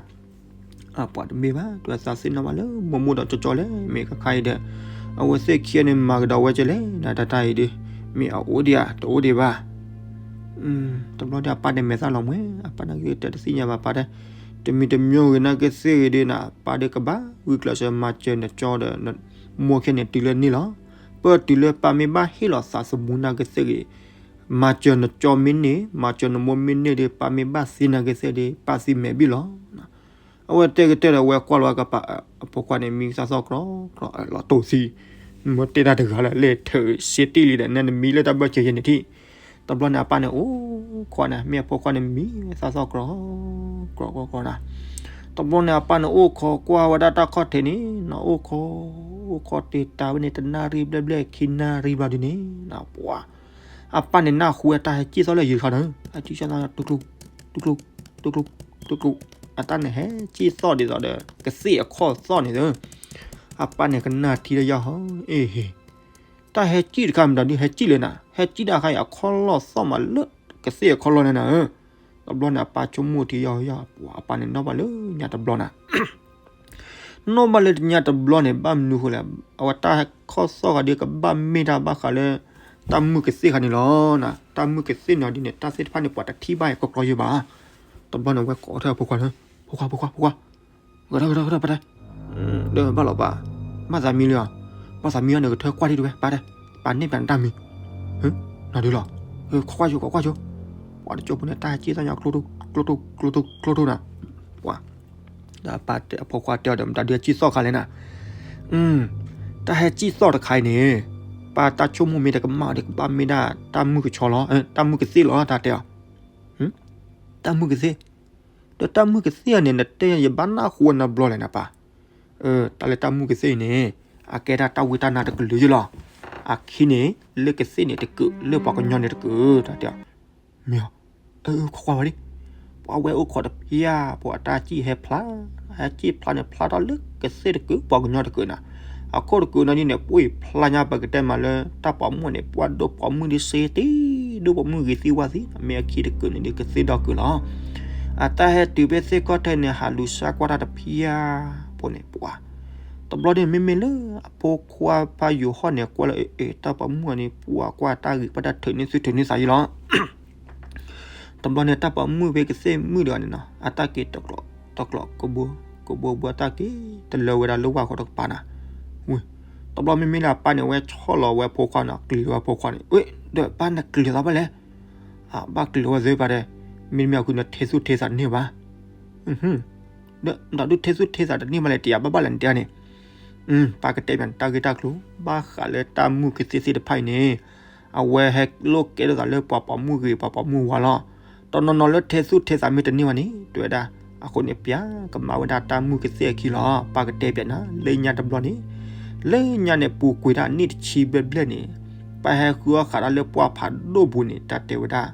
အပှၤတမ့ၢ်ဘၣ် တဝဲသးသ့ၣ်နီၣ်ဘၣ်လၢမိၢ်မိၢ်ဒီးကၠီကၠီလဲၣ် မ့ၢ်ခါခါအံၤဒီး အဝဲသ့ၣ်ခံဂၤန့ၣ် မၤကဒီးဝဲကလဲၣ်နၤ တၢ်တၢ်အံၤဒီး မ့ၢ်အအိၣ်ဒံးဧါ တအိၣ်ဒံးဘၣ်. တဘျီဒီးအပၢ်န့ၣ်မဲာ်သၣ်လီၤမှဲ အပၢ်နာ်က့တၢ်တသ့ၣ်ညါဘၣ်ပၢ်တဲ တမံၤတမံၤဂ့ၤနာ်က့သ့ၣ်ဂ့ၤဒီးနၤ ပၢ်ဒီးကဘၣ်ဂုာ်ကျဲးစၢးမၤစၢၤနကၠီဒီး မိၢ်ခဲန့ၣ်တုၤလၢန့ၣ်လီၤ. ပၢၢ်တုၤလၢပၢ်မ့ၢ်ဘၣ်ဟ့ၣ်လီၤသးသမူနာ်က့သ့ၣ်ဂ့ၤ မၤစၢၤနကၠီမ့ၢ်န့ၢ် မၤစၢၤနမိၢ်မ့ၢ်န့ၢ်ဒီး ပၢ်မ့ၢ်ဘၣ်သ့နာ်က့သ့ၣ်ဒီး ပၢ်သံမဲာ်ဘံၣ်လီၤ. အဝဲတဲကတၢၢ်ဒီး အဝဲကွၢ်လီၤကပၢ်အဖိခွါန့ၣ် မံသၣ်သီၣ်ကြီကြီ လီၤတိၢ်သံ မ့ၢ်တဲတၢ်တဂၤလၢလဲၤထုးစ့တံၢ်လံဒီး နဲနမံလၢတၢ်ဘၢၣ်စၢၤယဲန့ၣ်ထံၣ်. တဘျီန့ၣ်အပၢ်န့ၣ်အိၣ်ခိးနၤ မ့ၢ်အဖိခွါန့ၣ်မံသၣ်သီၣ်ကြီကြီကြီနၤ. တဘျီန့ၣ်အပၢ်န့ၣ်အိၣ်ခိးကွၢ်ဝဲဒၣ်တၢ်ခီၣ်ထံးန့ၣ် နအိၣ်ခိး အိၣ်ခိးတ့ၢ်တၢ်ဝဲန့ၣ် တနၣ်ရံၣ်ဘျဲၣ်ဘျဲၣ်ခံနၣ်ရံၣ်ဘျီဒ်န့ၣ် ပှၤ အပၢ်န့ၣ်နၢ်ဟူဝဲတၢ်ဟဲစံၣ်သီၣ်လၢယံၤတခါန့ၣ် ဟဲစံၣ်သီၣ် တူၢ်ကျူၢ် တူၢ်ကျူၢ် တူၢ်ကျူၢ် အတၢ်န့ၣ်ဟဲစံၣ်သီၣ်ဒ်သိးဒီး ကသ့ၣ်အခီၣ်သီၣ်န့ၣ် အပၢ်န့ၣ်ကနၣ်ထံလၢယၢ်ဟီ အ့ဟ့ တၢ်ဟဲစံၣ်တခါမတၤဒုးဟဲစံၣ်လဲၣ်နၤ ဟဲစံၣ်ဒၣ်ခါအံၤ အခီၣ်လီၢ်သီၣ်မးလၢကသ့ၣ်အခီၣ်လီၢ်န့ၣ်နၤဧၢ. တဘျီန့ၣ် အပၢ်ဆိကမိၣ်ထံယၢ်ဟီယၢ် အပၢ်န့ၣ်နီၣ်ဘၣ်လၢညါတဘျီနၤ နီၣ်ဘၣ်လၢညါတဘျီန့ၣ် ဘၣ်မနုၤဃိလဲၣ် အဝဲတၢ်ခီၣ်သီၣ်ဃီဒ်ကဘၣ်မ့ၢ်တၢ်ဘၣ်ဃးလၢ တၢ်မုၢ်ကသ့ၣ်ခါန့ၣ်လီၤ. တၢ်မုၢ်ကသ့ၣ်န့ၣ်ဒ်န့ၣ် တၢ်သ့ၣ်တဖၣ်န့ၣ် ပှၤတထံၣ်ဘၣ်အံၤကကြီယဲဘၣ်. တဘျီန့ၣ် ဝဲကိးထီၣ်အဖိခွါန့ၣ် ဖိခွါ ဖိခွါ ဖိခွါ ဂဲၤထီၣ် ဂဲၤထီၣ် ဂဲၤထီၣ် ပတဲ ဒီးဘၣ်လီၤပၢ် ဘၣ်သးမံလံဧါ ဘၣ်သးမံအီၤန့ၣ် ကထၢကွၢ်ထံၣ်တဝဲ ပတဲ ပာ်န့ၢ်ပၠးနတၢ်မံၤ နၤဒုးလီၤ ခိးကွၢ်ဆိ ခိးကွၢ်ဆိ ပှၤတကၠိဖိန့ၣ် တၢ်ဟဲစံၣ်သီၣ်ညါ ကျိတိၢ် ကျိတိၢ် ကျိတိၢ် ကျိတိၢ်နၤ ပှၤ ဒီးအပၢ်အဖိခွါတဲအီၤဒီး မတၤဒုးဟဲစံၣ်သီၣ်ခါလဲၣ်နၤ တၢ်ဟဲစံၣ်သီၣ်တခါအံၤန့ၣ် ပၢ်တၢ်ဆိကမိၣ်မ့ၢ်တကမၣ်ဒီး ကဘၣ်မ့ၢ်ဒၣ်တၢ်မုၢ်ကဆီလီၤ တၢ်မုၢ်ကသ့ၣ်လီၤ တၢ်တဲအီၤ တၢ်မုၢ်ကသ့ၣ် ဒီးတၢ်မုၢ်ကသ့ၣ်အံၤန့ၣ် နတဲယဘၣ်နၢ်ဟူဝဲနဘျီလဲၣ်နပၢ် တၢ်လၢတၢ်မုၢ်ကသ့ၣ်အံၤန့ၣ် အကဲဒၣ်တၢ်ဝံတၢ်နါတကလုာ်ယလီၤ အခံန့ၣ် လၢကသ့ၣ်န့ၣ်တကုာ် လၢပှၤကညီန့ၣ်တကုာ် တၢ်တဲအီၤ မ့ၢ်အီၤ အၢ ခိးကွၢ်ဝဲဒၣ် ပှၤဝဲအိၣ်ခိးတဖၣ် ပှၤအတၢ်စံၣ်ဟဲဖျါ ဟဲစံၣ်ဖျါန့ၣ် ဖျါထီၣ်လၢကသ့ၣ်တကုာ် ပှၤကညီတကုာ်နၤ အခိၣ်တကုာ်နီၤဒ်န့ၣ် ပှၤဖျါညါပကတဲမးလၢ တၢ်ပိာ်မုၣ်န့ၣ် ပှၤဒိၣ်ပိာ်မုၣ်ဒ်စ့တ့ၢ် ဒိၣ်ပိာ်မုၣ်ဂ့ၤသံဝါသံ မ့ၢ်အခံတကုာ်န့ၣ်ဒ်ကသ့ၣ်ဒီကုာ်လီၤ အတၢ်ဟဲတုၤဖဲသ့ၣ်ခီၣ်ထံးန့ၣ် ဟးလူၤစါကွၢ်တၢ်တဖၣ် ဖိန့ၣ်ပှၤ တဘျီန့ၣ် မ့မ့ၢ်လၢအဖိခွါဖးယိၤဟီၣ်န့ၣ် ကွၢ်လၢ အ့ တၢ်ပိာ်မုၣ်အံၤန့ၣ် ပှၤကွၢ်တၢ်ဂ့ၤ ပတၢ်ထုးန့ၢ်သူၣ်ထုးန့ၢ်သးယလီၤ တဘျီန့ၣ် တၢ်ပိာ်မုၣ်ဖဲကသ့ၣ်မုၣ်တဂၤန့ၣ်နီၤ အတၢ်က့ၤတကျိး တကျိးကဘိ ကဘိဘိတၢ်က့ၤ တလၢဝဲဒၣ်လၢဝၣ်ဃီတကပၤနၤ ဝံၤ တဘျီမ့မ့ၢ်လၢအပၢ်န့ၣ် ဝဲဆီၣ်လီၤဝဲဖိခွါန့ၣ် ကျံၤလီၤဝဲဖိခွါန့ၣ် ဝံၤ ဒီးပၢ်နကျံၤလီၤသးဘၣ်လဲၣ် ဘၣ်ကျံၤလီၤဝဲသ့ၣ်ပၢ်တဲ မ့တမ့ၢ်အဃိန့ၣ် ထဲသူၣ်ထဲသးတန့ၢ်ဘၣ် ဒီး ဒီးဒုးထဲသူၣ်ထဲသးတန့ၢ်ဘၣ်လဲၣ် တယာ်ဘၣ်ဘၣ်လဲၣ်နတဲန့ၣ် ပၢ်ကတဲပၠးနတၢ်ဂ့ၢ်တၢ်ကျိၤ ဘၣ်ဃးလၢတၢ်မုၢ်ကသ့ၣ်သ့ၣ်တဖၣ်အံၤန့ၣ် အဝဲဟဲလိၣ်ကဲထီၣ်သးလၢပှၤပိာ်မုၣ်ဂ့ၤ ပှၤပိာ်မုၣ်ဝါလီၤ. တနီၤနီၤလၢထဲသူၣ်ထဲသးမ့ၢ်တန့ၢ်ဘၣ်န့ၣ် တဲဝဲဒၣ် အဃိန့ၣ် ပၠးကမၤဝဲဒၣ်တၢ်မုၢ်ကသ့ၣ်အခံလီၤ. ပၢ်ကတဲပၠးနၤ လၢညါတဘျီန့ၣ် လၢညါန့ၣ် ပူၤကွံာ်ဒၣ်နံၣ်တဆံဘျဲၣ်ဘျဲၣ်န့ၣ် ပၢ်ဟဲဃုအီၣ်ဃာ်ဒၣ်လၢပှၢ်ဖးဒိၣ်ပူၤန့ၣ် တၢ်တဲဝဲဒၣ်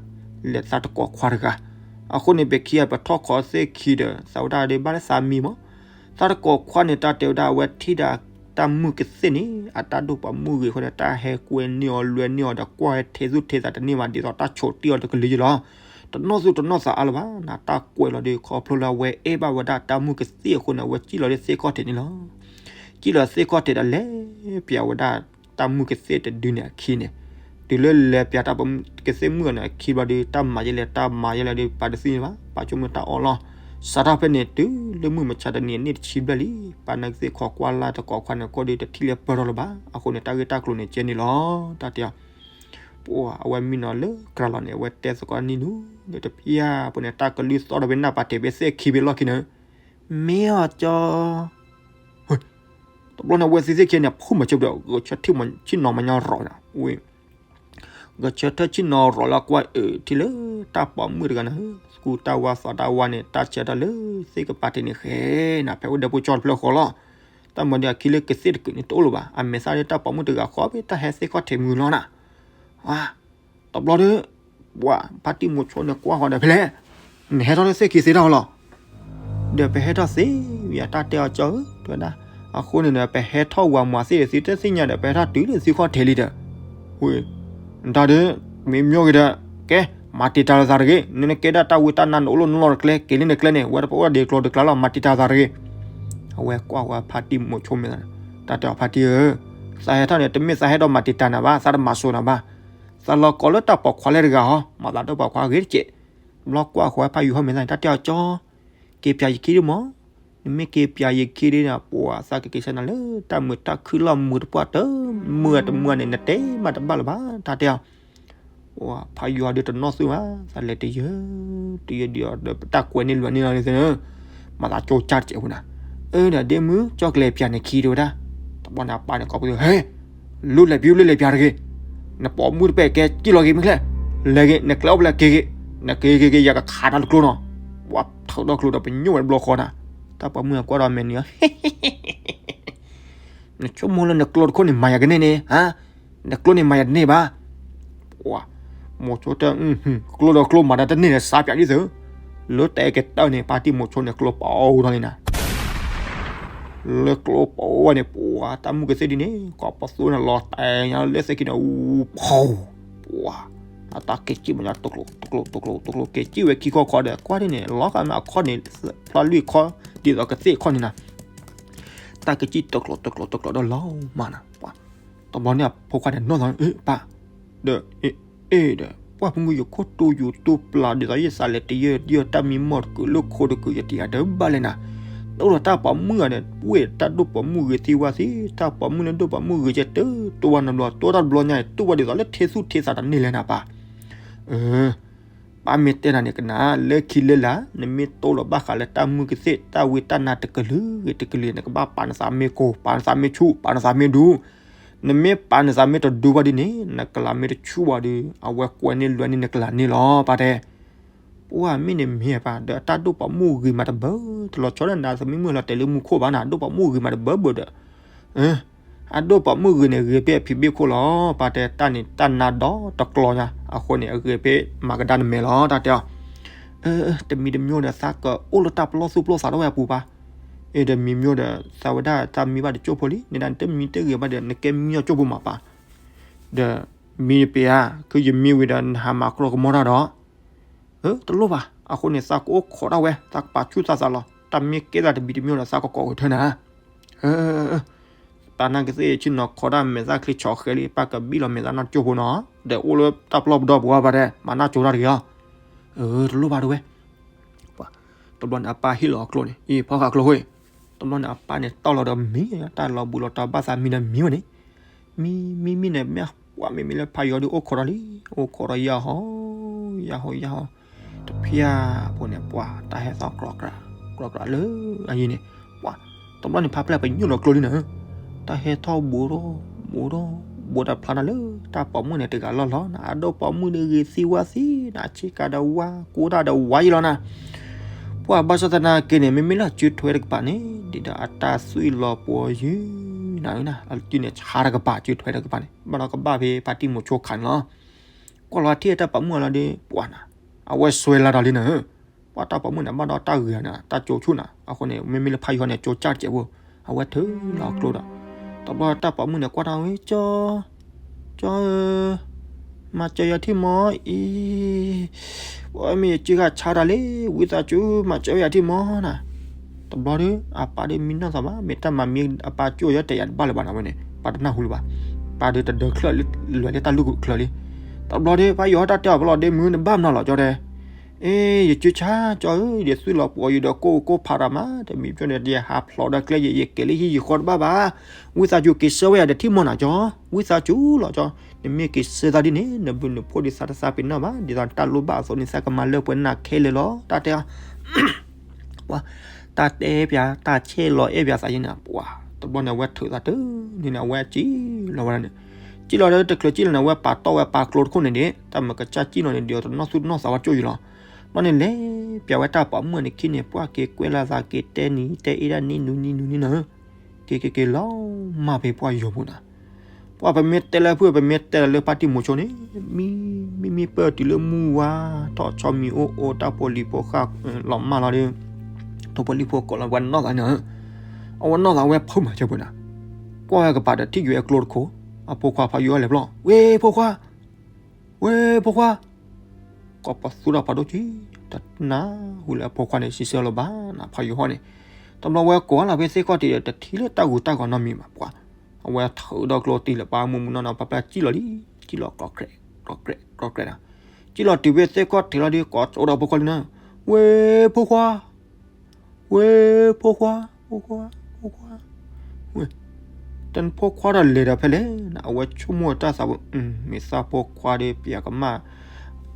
လဲၤသးတကိးခွါတဂၤ အဃိန့ၣ် ပခံဂၤပထီၣ်ခိးသ့ၣ်ခံဒီး သးဝဲဒၣ်ဒ်ဘၣ်လၢသးမံမး သးတကိးခွါန့ၣ် တၢ်တဲဝဲဒၣ်အဝဲထံၣ်ဒၣ်တၢ်မုၢ်ကသ့ၣ်န့ၣ် အတၢ်ဒိၣ်ပိာ်မုၣ်ဂ့ၤအဃိန့ၣ် တၢ်ဟဲကွဲန့ၢ်အီၤလွဲန့ၢ်အီၤဒီး ကွၢ်ဟဲထဲသူၣ်ထဲသးတန့ၢ်ဘၣ် ဒ်သိးတၢ်ဆိးတ့ၢ်အီၤတကလုာ်ယလီၤ. တနီၣ်သူၣ်တနီၣ်သးအါလၢၤဘၣ်နၤ တၢ်ကွဲးလီၤဒီး ခီဖျိလၢအဝဲအဲၣ်ဘၣ်ဝဲဒၣ်တၢ်မုၢ်ကသ့ၣ်အဃိန့ၣ် အဝဲစံၣ်လီၤဒီးသ့ၣ်ခီၣ်ထံးန့ၣ်လီၤ. စံၣ်လီၤသ့ၣ်ခီၣ်ထံးဒီးလဲၤပၠးဝဲဒၣ်တၢ်မုၢ်ကသ့ၣ်တဒုန့ၣ်အခံန့ၣ် တုၤလၢလဲၤပၠးတၢ်ပိာ်မုၣ်ကသ့ၣ်မုၣ်အီၤန့ၣ်အခံဘျီဒီး တၢ်မၤယဲလဲၣ် တၢ်မၤယဲလဲၣ်ဒီး ပၢ်တသ့ၣ်ညါဘၣ် ပၢ်ဆိကမိၣ်တၢ်အီၣ်လီၤ. စးထီၣ်ဖဲန့ၣ် တုၤလၢမုၢ်မဆါတနံၤအနံၣ်တဆံဘျဲၣ်လံ ပၢ်နကသ့ၣ်ခိးကွၢ်လၢ်တကိးခွါန့ၣ် ကိးဒီးတထံၣ်လၢပၢၢ်ထီၣ်လၢၤဘၣ်. အဃိန့ၣ် တၢ်ဂ့ၢ်တၢ်ကျိၤန့ၣ်ကဲန့ၣ်လီၤ. တၢ်တဲအီၤ ပှၤအဝဲမံနီၤလၢကြၢးလီၤန့ၣ် အဝဲတဲသကိးနံၤနုၤ ဒီးတဖၣ်ပူၤန့ၣ် တၢ်ကလုၢ်သီၣ်ဒီးဖဲနၢ်ပၢ်တဲာ်ဖဲသ့ၣ်ခံဖဲလီၢ်ခံန့ၣ် မ့ၢ်အီၤကၠီ တဘျီန့ၣ် အဝဲသ့ၣ်သ့ၣ်ခံန့ၣ် ဖုၣ်မၤဆၢဒီး ဂဲၤဆၢထၢၣ်ဆ့ၣ်နီၤမၤညီရိးနၤ ဝံၤ ဂဲၤဆၢထၢၣ်ဆ့ၣ်နီၤရိးလၢကွၢ်အၢ ထံၣ်လၢတၢ်ပိာ်မုၣ်တဂၤန့ၣ် သူၣ်တၢ်ဝါသးတၢ်ဝါန့ၣ် တၢ်ဆၢထၢၣ်လၢသ့ၣ်ကပၤတ့ၢ်န့ၣ်ဃဲနၤ ဖဲအိၣ်ဒီးဖိကၠီတဖျၢၣ်ဃီလီၤ. တၢ်မၤဒီးအခံလၢကသ့ၣ်တကုာ်န့ၣ်တအိၣ်လၢၤဘၣ်. အမဲာ်သၣ်ဒီးတၢ်ပိာ်မုၣ်တဂၤဃီဖဲတၢ်ဟဲသ့ၣ်ခီၣ်ထံးမုာ်လီၤနၤ. တဘျီဒီး ပှၤဖါတံၢ်မိၤဆိန့ၣ်ကွၢ်ဃီဒီး ဖဲလဲၣ်, နဟဲထီၣ်လၢသ့ၣ်ခံသ့ထီၣ်လီၤ. ဒီးပဟဲထီၣ်သ့ဝံၤ တၢ်တဲအီၤကၠီဧၢ တဲဝဲဒၣ်, အဃိန့ၣ်ဒီး ပဟဲထီၣ်ဝၤမၤသ့ၣ်ဒီးသုတသ့ၣ်ညါဒီး ပဟဲထီၣ်တုၤလၢသုခီၣ်ထံးလံဒီး, ဝံၤ တၢ်ဒီး မ့ၢ်မ့ၢ်ဂ့ၤဒီး ကဲ မၤတံာ်တာ်လိာ်သးတဂ့ၤ, နနကဲဒၣ်တၢ်ဝံတၢ်နါနအိၣ်လၢနလီၢ်တကျဲ က့ၤလၢနကျဲန့ၣ် ဝဲတပအိၣ်ဒၣ်ဒံးကျိၤတကျါလီၤ မၤတံာ်တာ်သးတဂ့ၤ. အဝဲကွၢ်ဃီဖါတံၢ်မိၤဆိမဲာ်သၣ်န့ၣ်, တၢ်တဲအီၤဖါတံၢ်ဧၢ, သးဟဲထီၣ်န့ၣ် တမ့ၢ်သးဟဲဒီးမၤတံာ်တာ်နၤဘၣ်, သးတမၤစိၤနၤဘၣ်. သးလီၤကိးလၢတၢ်ပိာ်ခွါလဲတဂၤဟီ မၤသးဒီးပိာ်ခွါဂ့ၤတက့ၢ်. ဘျီကွၢ်ဃီဖါယိၤဟီမဲာ်သၣ်န့ၣ် တၢ်တဲအီၤကၠီ က့ၤပၠးယခံဒုမး, နမ့ၢ်က့ၤပၠးယခံဒုန့ၣ် ပှၤသးကက့ၤဆၢနၤလၢတၢ်မုာ်တၢ်ခုၣ်လီၢ်မုာ်တပှၢ်တမုာ်တမုာ်န့ၣ် နတဲမၤတဘၣ်လၢၤဘၣ် တၢ်တဲအီၤ. ဖါယိၤဟီဒုတနီၣ်သုဘၣ် သးလဲၤတယၢၤ တယၢၤဒံးအီၤဒီးတၢ်ကွဲးန့ၢ်လွဲၤန့ၢ်လီၤန့ၣ် မၤသးကၠိကၢ်တကဲးဝဲနၤ. အၢ ဒီးဒ့မုၣ် ကၠီကလဲၤပၠးနခံတဲဝဲဒၣ်. တဘျီန့ၣ်အပၢ်န့ၣ်ကိးပသူ ဟဲ လူၤလဲၤပၠး လူၤလဲၤပၠးတဂ့ၤ, နပိာ်မုၣ်တပဲာ်ကဲစံၣ်လီၤက့ၤမ့ၢ်ချ့, လဲၤက့ၤ နကျဲအိၣ်ဖဲလဲၣ်က့ၤက့ၤ, နက့ၤက့ၤက့ၤ ယကခးနၤတကျိနီၤ. ပှၤထုးထီၣ်ကျိဒီးပညိၣ်ဝဲတဘျီဃီနၤ. တၢ်ပိာ်မုၣ်ကွၢ်ဒီးမဲာ်နံၤ နဆိကမိၣ်လၢနကျိတခိၣ်န့ၣ်မၤယၤကန့ၢ်န့ၣ်, နကျိန့ၣ်မၤယၤတန့ၢ်ဘၣ်. ပှၤ မိၤဆိတဲ ကျိဒီးကျိမၤတၢ်တန့ၢ်ဒီးစးပၠးဒ်သိး, လၢတၢ်အဲၣ်ကတၢၢ်န့ၣ် ဖါတံၢ်မိၤဆိန့ၣ် ကျိပိာ်ထီၣ်လံနၤ. လၢကျိပိာ်ဝဲန့ၣ် ပှၤတၢ်မုၢ်ကသ့ၣ်ဒ်န့ၣ် ကိးပသူန့ၣ်လီၤတဲာ်ညါလၢသ့ၣ်ခံန့ၣ် အူဖီ, ပှၤ အတၢ်က့ၤစံၣ်မးညါ တကျိ တကျိ တကျိ တကျိ က့ၤစံၣ်ဝဲခံခီခီဒီး ကွၢ်ဒ်န့ၣ် လီၤဂာ်မးအခီၣ်န့ၣ် ဖျါလွံၢ်ခီ ဒ်သိးကသ့ၣ်ခီၣ်န့ၣ်နၤ. တၢ်က့ၤစံၣ်တကျိ တကျိ တကျိ ဒီးလီၤမးနၤ. ပှၤ တဘျီန့ၣ်အဖိခွါန့ၣ်နီၢ်သီ အၢ ပၢ် ဒီး အ့ၣ်ဒီး ပှၢ်ဖုမုၢ်ယခိၣ်တူၢ်ယူၤတူၢ်ပျၢ်ဒ်သိးယသးလဲၤတယၢၢ်တယၢၢ်တၢ်မံမီၢ်တကုာ်လၢခိတကုာ် ယတယၤတဘၣ်လဲၣ်နၤ. တအိၣ်ဒီးတၢ်ပိာ်မုၣ်ဧါန့ၣ် ဝ့ၢ်တၢ်ဒိၣ်ပိာ်မုၣ်ဂ့ၤသံဝါသံ တၢ်ပိာ်မုၣ်လၢဒိၣ်ပိာ်မုၣ်ဂ့ၤကဲတတိၢ်ဝဲနဘျီ တိၢ်တၢ်တဘျီညါန့ၣ် တူၢ်ဝဲဒ်သိးလၢထ့သူၣ်ထ့သးတန့ၢ်လဲၣ်နၤပၢ်. အၢ ပၢ်မ့ၢ်တဲနၤန့ၣ်ကနၣ် လၢခံလၢလာ် နမ့ၢ်တိၢ်လီၤဘၣ်ဃးလၢတၢ်မုၢ်ကသ့ၣ် တၢ်ဝံတၢ်နါတကလုာ်ဂ့ၤတကလုာ် နကဘၣ်ပာ်နသးမ့ၢ်ကိၢ် ပာ်နသးမ့ၢ်ဆူၣ် ပာ်နသးမ့ၢ်ဒူ နမ့ၢ်ပာ်နသးမ့ၢ်တဒူဘၣ်ဒ်န့ၣ် နကလၤမ့ၢ်တဆူၣ်ဘၣ်ဒီး အဝဲကွဲးန့ၢ်လွဲန့ၢ်နကလၤန့ၣ်လီၤ ပၢ်တဲ. ပှၤမ့ၢ်န့ၣ်မ့ၢ်ပၢ် ဒီးအတၢ်ဒိၣ်ပိာ်မုၣ်ဂ့ၤမးတဘၢ တလီၤဆီဒၣ်နၤသမံမုၢ်လီၤတဲာ်လၢမူခိၣ်ဘၣ်နၤ ဒိၣ်ပိာ်မုၣ်ဂ့ၤမးတဘၢဘၢဒီး အဒိၣ်ပိာ်မုၣ်ဂ့ၤန့ၣ် ဂ့ၤဖဲအဖံးဘ့ၣ်ခိၣ်လီၤ ပၢ်တဲ တၢ်န့ၣ်တၢ်နါဒီတကျီညါ အဃိန့ၣ် အဂ့ၤဖဲမၤကဒါနမဲာ်လီၤ တၢ်တဲအီၤ. တမံၤတမံၤဒီး သးကအိၣ်လၢတၢ်ပလီၢ်သူၣ်ပလီၢ်သးထီၣ်ဝဲအပူၤပၢ်. အ့ ဒီးမံၤမံၤဒီး သးဝဲဒၣ်တၢ်မံဘၣ်တကၠိၢ်ဖိလံ န့ၣ်ဒၣ်နတမံတဂ့ၤဘၣ်ဒီး နကဲမံအီၤကၠိၢ်ဖိမးပၢ်. ဒီးမံပ့ၤဧါ ခုယမံဝံၤဒီး နဟးမၤကြီကမီၤတၢ်ဒီး တလိၣ်ဘၣ် အဃိန့ၣ် သးကအိၣ်ခိးဒၣ်ဝဲ သးကပာ်ဆူၣ်သးသးလီၤ တၢ်မ့ၢ်ကဲသးတမံၤတမံၤဒီး သးကကိးဂဲၤထၢနၤ. ပၢ်နၢ်ကသ့ၣ်ဆ့ၣ်နီၤခိးဒၣ်မဲာ်သၣ်ချံဆီၣ်ဃဲလံ ပၢ်ကဘံၣ်လီၤမဲာ်သၣ်နီၢ်ကၠိၢ်ဖိနီၤ ဒီးအိၣ်လၢတၢ်ပလီၢ်ပဒီပူၤဘၣ်တဲ မၤနၢ်ကၠိတၢ်တဂ့ၤလီၤ. တလိၣ်ဘၣ်တဝဲ တဘျီန့ၣ် အပၢ်ဟ့ၣ်လီၤအကျိန့ၣ် အံၤဖီဃာ်ကျိဃိ တဘျီန့ၣ် အပၢ်န့ၣ်တီၢ်လီၤဒီးမံ တၢ်လီၤဘူးလီၤတီၤဘၣ်သးမံဒီးမံဝဲန့ၣ် မံမံမံန့ၣ် မ့ၢ်ပှၤမ့ၢ်မံ လၢဖးယီၤဒီးအိၣ်ခိးဒီးလံ အိၣ်ခိးဒီးယၤဟီ ယၤဟီယၤဟီ တဖျၢၣ်ဖိန့ၣ် ပှၤတၢ်ဟဲသီၣ်ကြီကြး ကြီကြးလၢအယံၤန့ၣ် ပှၤ တဘျီန့ၣ် ဖးဖျၢၣ်ပညိၣ်လီၤကျိလံနၤ တၢ်ဟဲထီၣ်ဘူးထီၣ်ဘူးထီၣ် ဘူးတဖျါနၤလၢ တၢ်ပိာ်မုၣ်န့ၣ်တဂၤလီၢ်လီၤနၤ အဒိၣ်ပိာ်မုၣ်န့ၣ်ဂ့ၤသံဝါသံနၤ ဆ့ကၤဒီးဝါ ကူတၢ်ဒီးဝါယံလီၤနၤ. ပှၤဘၣ်ဆၣ်သနာ်က့န့ၣ် မ့မ့ၢ်လၢအစုထွဲတကပၤန့ၣ် ဒ်ဒီးအတၢ်သွံၣ်လီၤပှီၤယုၢ်နၤဧၢနၤ အစုန့ၣ်ဆါတကပၤ စုထွဲတကပၤန့ၣ် ဘၣ်ဒီးကဘၣ်ဖဲဖါတံၢ်မိၤဆိခးန့ၣ်လီၤ. ကွၢ်လီၤထံၣ်တၢ်ပိာ်မုၣ်အလီၤဒီး ပှၤနၤ အဝဲစွဲလၢဒီးလံနၤ ပှၤတၢ်ပိာ်မုၣ်န့ၣ် ဘၣ်ဒီးတၢ်ဂ့ၤနၤ တၢ်ကၠိဆူၣ်နၤ အဃိန့ၣ် မ့မ့ၢ်လၢဖးယီၤန့ၣ် ကၠိကၢ်တစဲးဖိ အဝဲထုးလီၤအကျိဒီး တဘျီတၢ်ပိာ်မုၣ်န့ၣ် ကွၢ်တၢ်ဝဲ ကၠီ ကၠီဧၢ မၤစၢၤယၤထံၣ်မီၤအံၤ ပမ့ၢ်ယစုဂၤဆါတၢ်လံ ဝံသးစူၤ မၤစၢၤယၤထံၣ်မီၤနၤ. တဘျီဒီး အပၢ်ဒီးမံနီၢ်သးဘၣ် မ့ၢ်တၢ်မၤမံအပၢ်ကၠိၣ်ယဲတဲယၤတဘၣ်လၢၤဘၣ်နၤဝဲန့ၣ် ပၢ်တနၢ်ဟူလၢၤဘၣ်. ပၢ်ဒီးတဒၢချၢၣ် လွဲၤလၢတၢ်လူၢ်ချၢလံ. တဘျီဒီး ဖးယီၤတၢ်တဲအီၤပလီၢ်ဒ့မုၣ် နဘၣ်မနီၤလီၤကၠီတဲ အ့ ယစုဆါကၠီဧၢ ယသွံၣ်လီၤပှီၤယုၢ်ဒီးကိၢ်ကိၢ်ဖးရၤမး တမံၤပျီန့ၣ် ယဟးဖျိးဒီးကျဲယဲ ယကဲၤလၢဟံၣ်ယဃီတဘၣ်ဘၣ်. ဝံသးစူၤက့ၤဆှၢဝဲယၤဒီးထံၣ်မီၤနၤကၠီ ဝံသးစူၤလီၤကၠီ. နမ့ၢ်က့ၤဆှၢသးဒ်န့ၣ် နဘုးနဖှိၣ်ဒ်သးတသးပ့ၤနီၣ်ဘၣ် ဒ်သိးနတၢ်လိၣ်ဘၣ်အသိးန့ၣ် သးကမၤလၢပှဲၤနၤခဲလၢာ်လီၤ တၢ်တဲ ပှၤ တၢ်တဲပၠး တၢ်ဆဲးလီၤအဲၣ်ပၠးသးယံၤန့ၣ် ပှၤ တဘျီန့ၣ် အဝဲထုးသးတန့ၣ်န့ၣ် အဝဲစံၣ်လီၤဝဲဒၣ်န့ၣ် စံၣ်လီၤဒီးတချုးစံၣ်လီၤန့ၣ် အဝဲပာ်တီၢ်ဝဲပာ်ကျိတခိၣ်န့ၣ်ဒံး တၢ်မၤကစၢ်စံၣ်လီၤန့ၣ် ဒ်အီၤတနီၣ်သူၣ်တနီၣ်သးဝဲကၠိၣ်ယံၤလီၤ. ဘျီန့ၣ်လဲၤပၠးဝဲတၢ်ပိာ်မုၣ်န့ၣ်ခံန့ၣ် ပှၤက့ၤကွဲးလီၤသးက့ၤတဲနံၤတဲအ့ဒၣ်နံၤနူနံၤနူနံၤနၤဧၢ က့ၤက့ၤက့ၤလီၤမၢ်ဖဲပှၢ်ယိာ်ပူၤနၤ, ပှၢ်ပမ့ၢ်တဲလၢဖုၣ် ပမ့ၢ်တဲလၢလၢဖါတံၢ်မိၤဆိန့ၣ်, မံမံမံပၢၢ်တုၤလၢမုၢ်ဝါ, ထီၣ်ဆီမံၤအိၣ်အိၣ် တၢ်ဖိလံၤဖိဃၢ်လီၤမၢ်လီၤဒီး, ထိၣ်ဖိလံၤဖိကိးလီၤဝဲနီၢ်သးန့ၣ်, အဝဲနီၢ်သးဝဲဖိမၤစၢၤပူၤနၤ, ကွၢ်ဝဲကပၤဒီးထံၣ်က့ၤဝဲကျိတခိၣ်, အဖိခွါဖးယိာ်ဟီၣ်လဲၤပျီ, ဝ့ၢ်ဖိခွါ ဝ့ၢ်ဖိခွါ, ကိးပသူထီၣ်ဖးဒိၣ်က့ၤ, တနၢ်ဟူလၢအဖိခွါန့ၣ် စံးဆၢလၢၤဘၣ်နၤ ဖးယိာ်ဟီၣ်န့ၣ်, တဘျီဝဲကိးလီၤဖဲသ့ၣ်ခီၣ်ထံးဒီး တထံၣ်လၢတၢ်ဂူာ်တၢ်ဂီၤနီတမံၤဘၣ်ပှၤ, အဝဲထုးဒီကျိတံၢ်လၢပှၢ်မုၢ်မုၢ်နီၢ်နီၢ် ပှၢ်ပျၢ်စံၣ်လီၤလံ, စံၣ်လီၤကီးကြဲး, ကီးကြဲး, ကီးကြဲးနၤ, စံၣ်လီၤတုၤဖဲသ့ၣ်ခီၣ်ထံးလီၤဒီး ကိးကၠိဒီးဖိခွါလံနၤ, ဝ့ၢ်ဖိခွါ ဝ့ၢ်ဖိခွါ, ဖိခွါ, ဖိခွါ, ဝ့ၢ်, တနဖိခွါဒီးလဲၤဒီးဖဲလဲၣ်နၤ အဝဲဆိကမိၣ်တၢ်သးပူၤ, မ့ၢ်သးဖိခွါဒီးပျၢ်ကမၣ်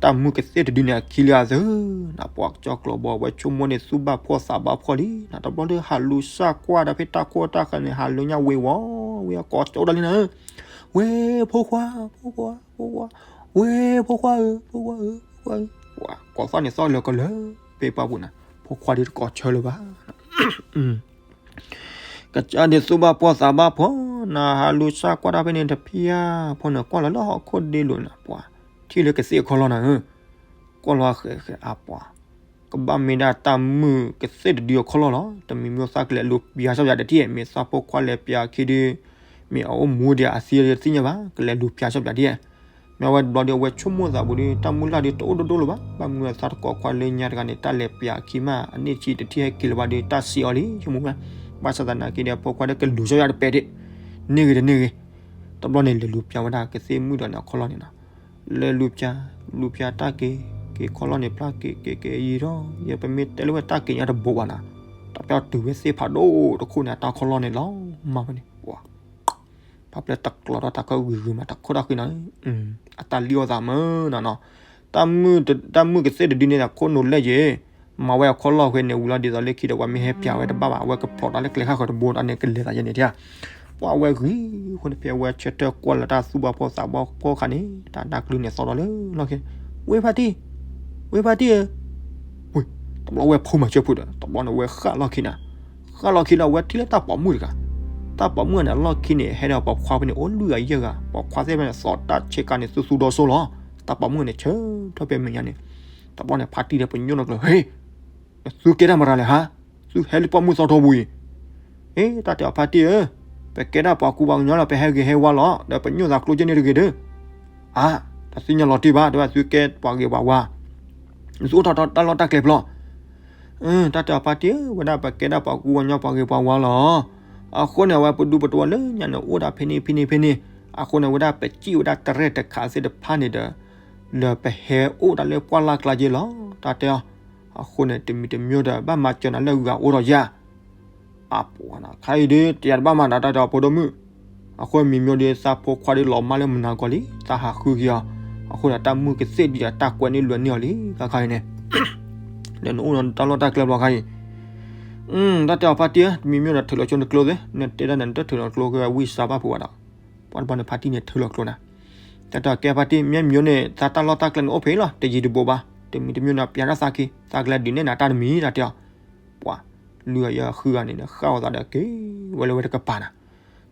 တၢ်မုၢ်ကသ့ၣ်တဒုန့ၣ်အခံလံအသၢနၤ, ပှၤကစၢ်ကျိာ်ဘီ အဝဲဆိကမိၣ်န့ၣ် သူၣ်ဘၣ်ဖှီၣ်သးဘၣ်ဖှီၣ်လံနၤ, တဘျီဒီးဟးလူၤစၢ်ကွၢ်ဒီးဖဲတၢ်ခိၣ်တၢ်ဃၢၤန့ၣ် ဟးလူၤညါဝ့ၤဝီၤဝ့ၤ ကိးကၠိဒီးလံနၤ, ဝ့ၢ်ဖိခွါ, ဖိခွါ, ဖိခွါ, ဝ့ၢ်ဖိခွါဧၢ, ဖိခွါဧၢ, ဖိခွါဧၢ, ပှၤကိးသီၣ်န့ၣ်သီၣ်လၢကလၢာ် ဖဲပှၢ်ပူၤနၤ, ဖိခွါဒီးတကိးဆၢလၢၤဘၣ် ကစၢ်ဒုးသူၣ်ဘၣ်ဖှီၣ်သးဘၣ်ဖှီၣ်နၤ, ဟးလူၤစၢ်ကွၢ်တၢ်ဖဲန့ၣ်တဖျၢၣ်ဖိန့ၣ် ကွၢ်လီၤလၢဟီၣ်ခိၣ်ဒ့လိၤနၤ, ပှၤထံၣ်လၢကသ့ၣ်အခီၣ်လီၢ်နၤဧၢ, ကွၢ်လီၤဃဲးဃဲးအပှၤ, ကဘၣ်မ့ၢ်ဒၣ်တၢ်မုၢ်ကသ့ၣ်တဒုအခီၣ်လီၢ်လီၤ, တမံၤမံၤသးကလဲၤလူၤပျၢ်ဆၢပၠးတထံၣ်, မ့ၢ်သးဖိခွါလဲၤပျၢ်အခံဒီး, မ့ၢ်အအိၣ်မူဒီးအသံဒီးတသ့ၣ်ညါဘၣ်, ကလဲၤလူၤပျၢ်ဆၢပၠးဒ် မ့ၢ်ဝဲတဘျီဒီး အဝဲဆိကမိၣ်သးပူၤဒီး တၢ်မုၢ်လၢ်ဒီးတအိၣ်ဒိၣ်ဒိၣ်လၢၤဘၣ်, ဘၣ်မနုၤအသးတကိးခွါလၢညါတဂၤန့ၣ် တၢ်လဲၤပျၢ်အခံမး အန့ၢ်ဆံးတထံၣ်ဟဲက့ၤလၢၤဘၣ်ဒီး တၢ်စံးအီၤလံ ဆိကမိၣ်ဝဲ, ဘၣ်ဆၣ်သနာ်က့ဒီး အဖိခွါဒီးကလူၤဆၢပၠးတပဲာ်ဒံး, န့ၢ်ဂ့ၤတန့ၢ်ဂ့ၤ, တဘျီန့ၣ် လဲၤလူၤပျၢ်ဝဲဒၣ်ကသ့ၣ်မုၣ်ဒီးန့ၣ်အခီၣ်လီၢ်န့ၣ်နီၤ, လဲၤလူၤပျၢ်, လူၤပျၢ်တၢ်က့ၤ, က့ၤခီၣ်လီၢ်န့ၣ်ဖျါက့ၤ, က့ၤက့ၤယံာ်ထီၣ်, ယပမ့ၢ်တဲလၢဝဲတၢ်က့ၤညါတဘိးဘၣ်နၤ, တၢ်ပျၢ်တုၤဝဲသ့ၣ်ဖးဒိၣ်တခိၣ်န့ၣ် အတၢ်ခီၣ်လီၢ်န့ၣ်လီၤမၢ်ဖဲန့ၣ်, ပှၤ ဖးပျဲၢ်တကျီထီၣ်တၢ်ခီၣ်ဂုာ်ဂုာ်မး တၢ်ခိၣ်တၢ်ဃံနီၤ, အတၢ်လံၣ်အီၣ်သးမၢ်နီၤနီၤ, တၢ်မုၢ်ကသ့ၣ်တဒုန့ၣ် တၢ်ခိၣ်နိးလဲၣ်က့ၤ, မၤဝဲအခီၣ်လီၢ်ဃဲန့ၣ် ဝံၤလီၤဒ်သိးလၢခံဒီး ပှၤမ့ၢ်ဟဲပျၢ်ဝဲတဘၣ်ဘၣ်, အဝဲကဖျိးတၢ်လၢကျဲခါဃီတဘိန့ၣ် ကလဲၤသးယဲန့ၣ်ဧါ, ပှၤအဝဲဂ့ၤဃိန့ၣ် ဖဲအဝဲဆၢထၢၣ်ကွၢ်လၢတၢ်သူၣ်ဘၣ်ဖှီၣ်သးဘၣ်ဖှီၣ်ခါန့ၣ် တၢ်နၢ်ကျုၤန့ၣ်သီထီၣ်လၢလီၢ်ခံ, ဝ့ၢ်ဖါတံၢ်, ဝ့ၢ်ဖါတံၢ်ဧၢ ဝ့ၢ်, တဘျီဝဲဖိမၤစၢၤဖုးဒီး တဘျီန့ၣ်ဝဲဃၣ်လီၢ်ခံနၤ, ဃၣ်လီၢ်ခံလၢအဝဲထံၣ်လၢတၢ်ပိာ်မုၣ်တဂၤ, တၢ်ပိာ်မုၣ်န့ၣ် အလီၢ်ခံန့ၣ် ဟဲဒီးပိာ်ခွါဖဲန့ၣ် အိၣ်လွံၢ်ဂၤယဲၢ်ဂၤ, ပိာ်ခွါသ့ၣ်ဖဲန့ၣ် သီၣ်တၢ်ဆ့ကၤန့ၣ် သူသူဒီစိလီၤ, တၢ်ပိာ်မုၣ်န့ၣ် ဆၢထၢၣ်ဖဲမဲာ်ညါန့ၣ်, တဘျီန့ၣ် ဖါတံၢ်ဒီးပညိၣ်နီၢ်ကျၢၤ ဟ့ၣ် နသုကဲတၢ်မတၤလဲၣ်ဟါ, သုဟဲလၢပိာ်မုၣ်သီထီပူၤအံၤ, အ့ တၢ်တဲအီၤဖါတံၢ်ဧၢ, ပကဲဒၣ်ပှၤကူပှၤကညီလီၤ ပဟဲဂ့ၤဟဲဝါလီၤ ဒီးပညိၣ်သးကျိကဲန့ၣ်တဂ့ၤဒီး, အါ, တသ့ၣ်ညါလီၤတံၢ်ဘၣ် တဲဝဲသုကဲပှၤဂ့ၤပှၤဝါ, သုအိၣ်ထီၣ်တၢ်လီၢ်တၢ်ကျဲဖျီ, တၢ်တဲအီၤဖါတံၢ်ဧၢ ဝဲဒၣ်ပကဲဒၣ်ပှၤကူပှၤကညီပှၤဂ့ၤပှၤဝါလီၤ, အဃိန့ၣ် အဝဲပဒူပတဝီလၢညါန့ၣ် အိၣ်ဒၣ်ဖဲန့ၣ်ဖဲန့ၣ်ဖဲန့ၣ်, အဃိန့ၣ် ဝဲဒၣ်ပစံၣ်ဝဲဒၣ်တရဲၣ်တခါသ့ၣ်တဖၣ်န့ၣ်ဒီး လၢပဟဲအိၣ်ဒၣ်လၢပှၢ်လၢ်ကျါက့လီၤ တၢ်တဲအီၤ, အဃိန့ၣ် တမံၤတမံၤဒီး ဘၣ်မၤစၢၤနၤလၢဂၤအိၣ်ဒီးယၤ, အပှၤနၤ ခါအံၤဒီး တယၤတဘၣ်မၤနၤတၢ်တဲအီၤဖိဒိၣ်မုၣ်, အဃိမံၤမံၤဒီး သးဖိခွါဒီးလီၤမၢ်လၢမုၢ်နၤကီၢ်လံ သးဟးဃုက့ၤအီၤ, အဃိဒီးတၢ်မုၢ်ကသ့ၣ်ဒံးဒီး တၢ်ကွဲးန့ၢ်လွဲၤန့ၢ်အီၤလံ ခါခါအံၤန့ၣ်, ဒီးနအိၣ်ဒီးတၢ်လီၢ်တၢ်ကျဲဘျီခါအံၤ တၢ်တဲအီၤဖါတံၢ်ဧၢ တမံၤမံၤဒီးထုးလီၤဆိနကျိသ့, နတဲဒၣ်န့ၣ် နတထုးလီၤကျိက့ၤဝံသးဘၣ်ဖုးဘၣ်ဒီး, ပှၤတဘျီန့ၣ် ဖါတံၢ်န့ၣ်ထုးလီၤကျိနၤ, တၢ်တဲအီၤကဲဖါတံၢ် မ့ၢ်မံၤန့ၣ် သးတၢ်လီၢ်တၢ်ကျဲန့ၣ်အိၣ်ဖဲအံၤလီၤ တယံၤတဘူးဘၣ်, တမံၤတမံၤဒီးပျးတၢ်သးက့ၤ သးကလဲၤဒုးနဲၣ်နၤတၢ်တမံၤ တၢ်တဲအီၤ, ပှၤ, လွံၢ်ဂၤယဲၢ်ဂၤဃုဂၤန့ၣ် ဃၣ်အီၤသးဒီးက့ၤဝဲလၢဝဲတကပၤနၤ,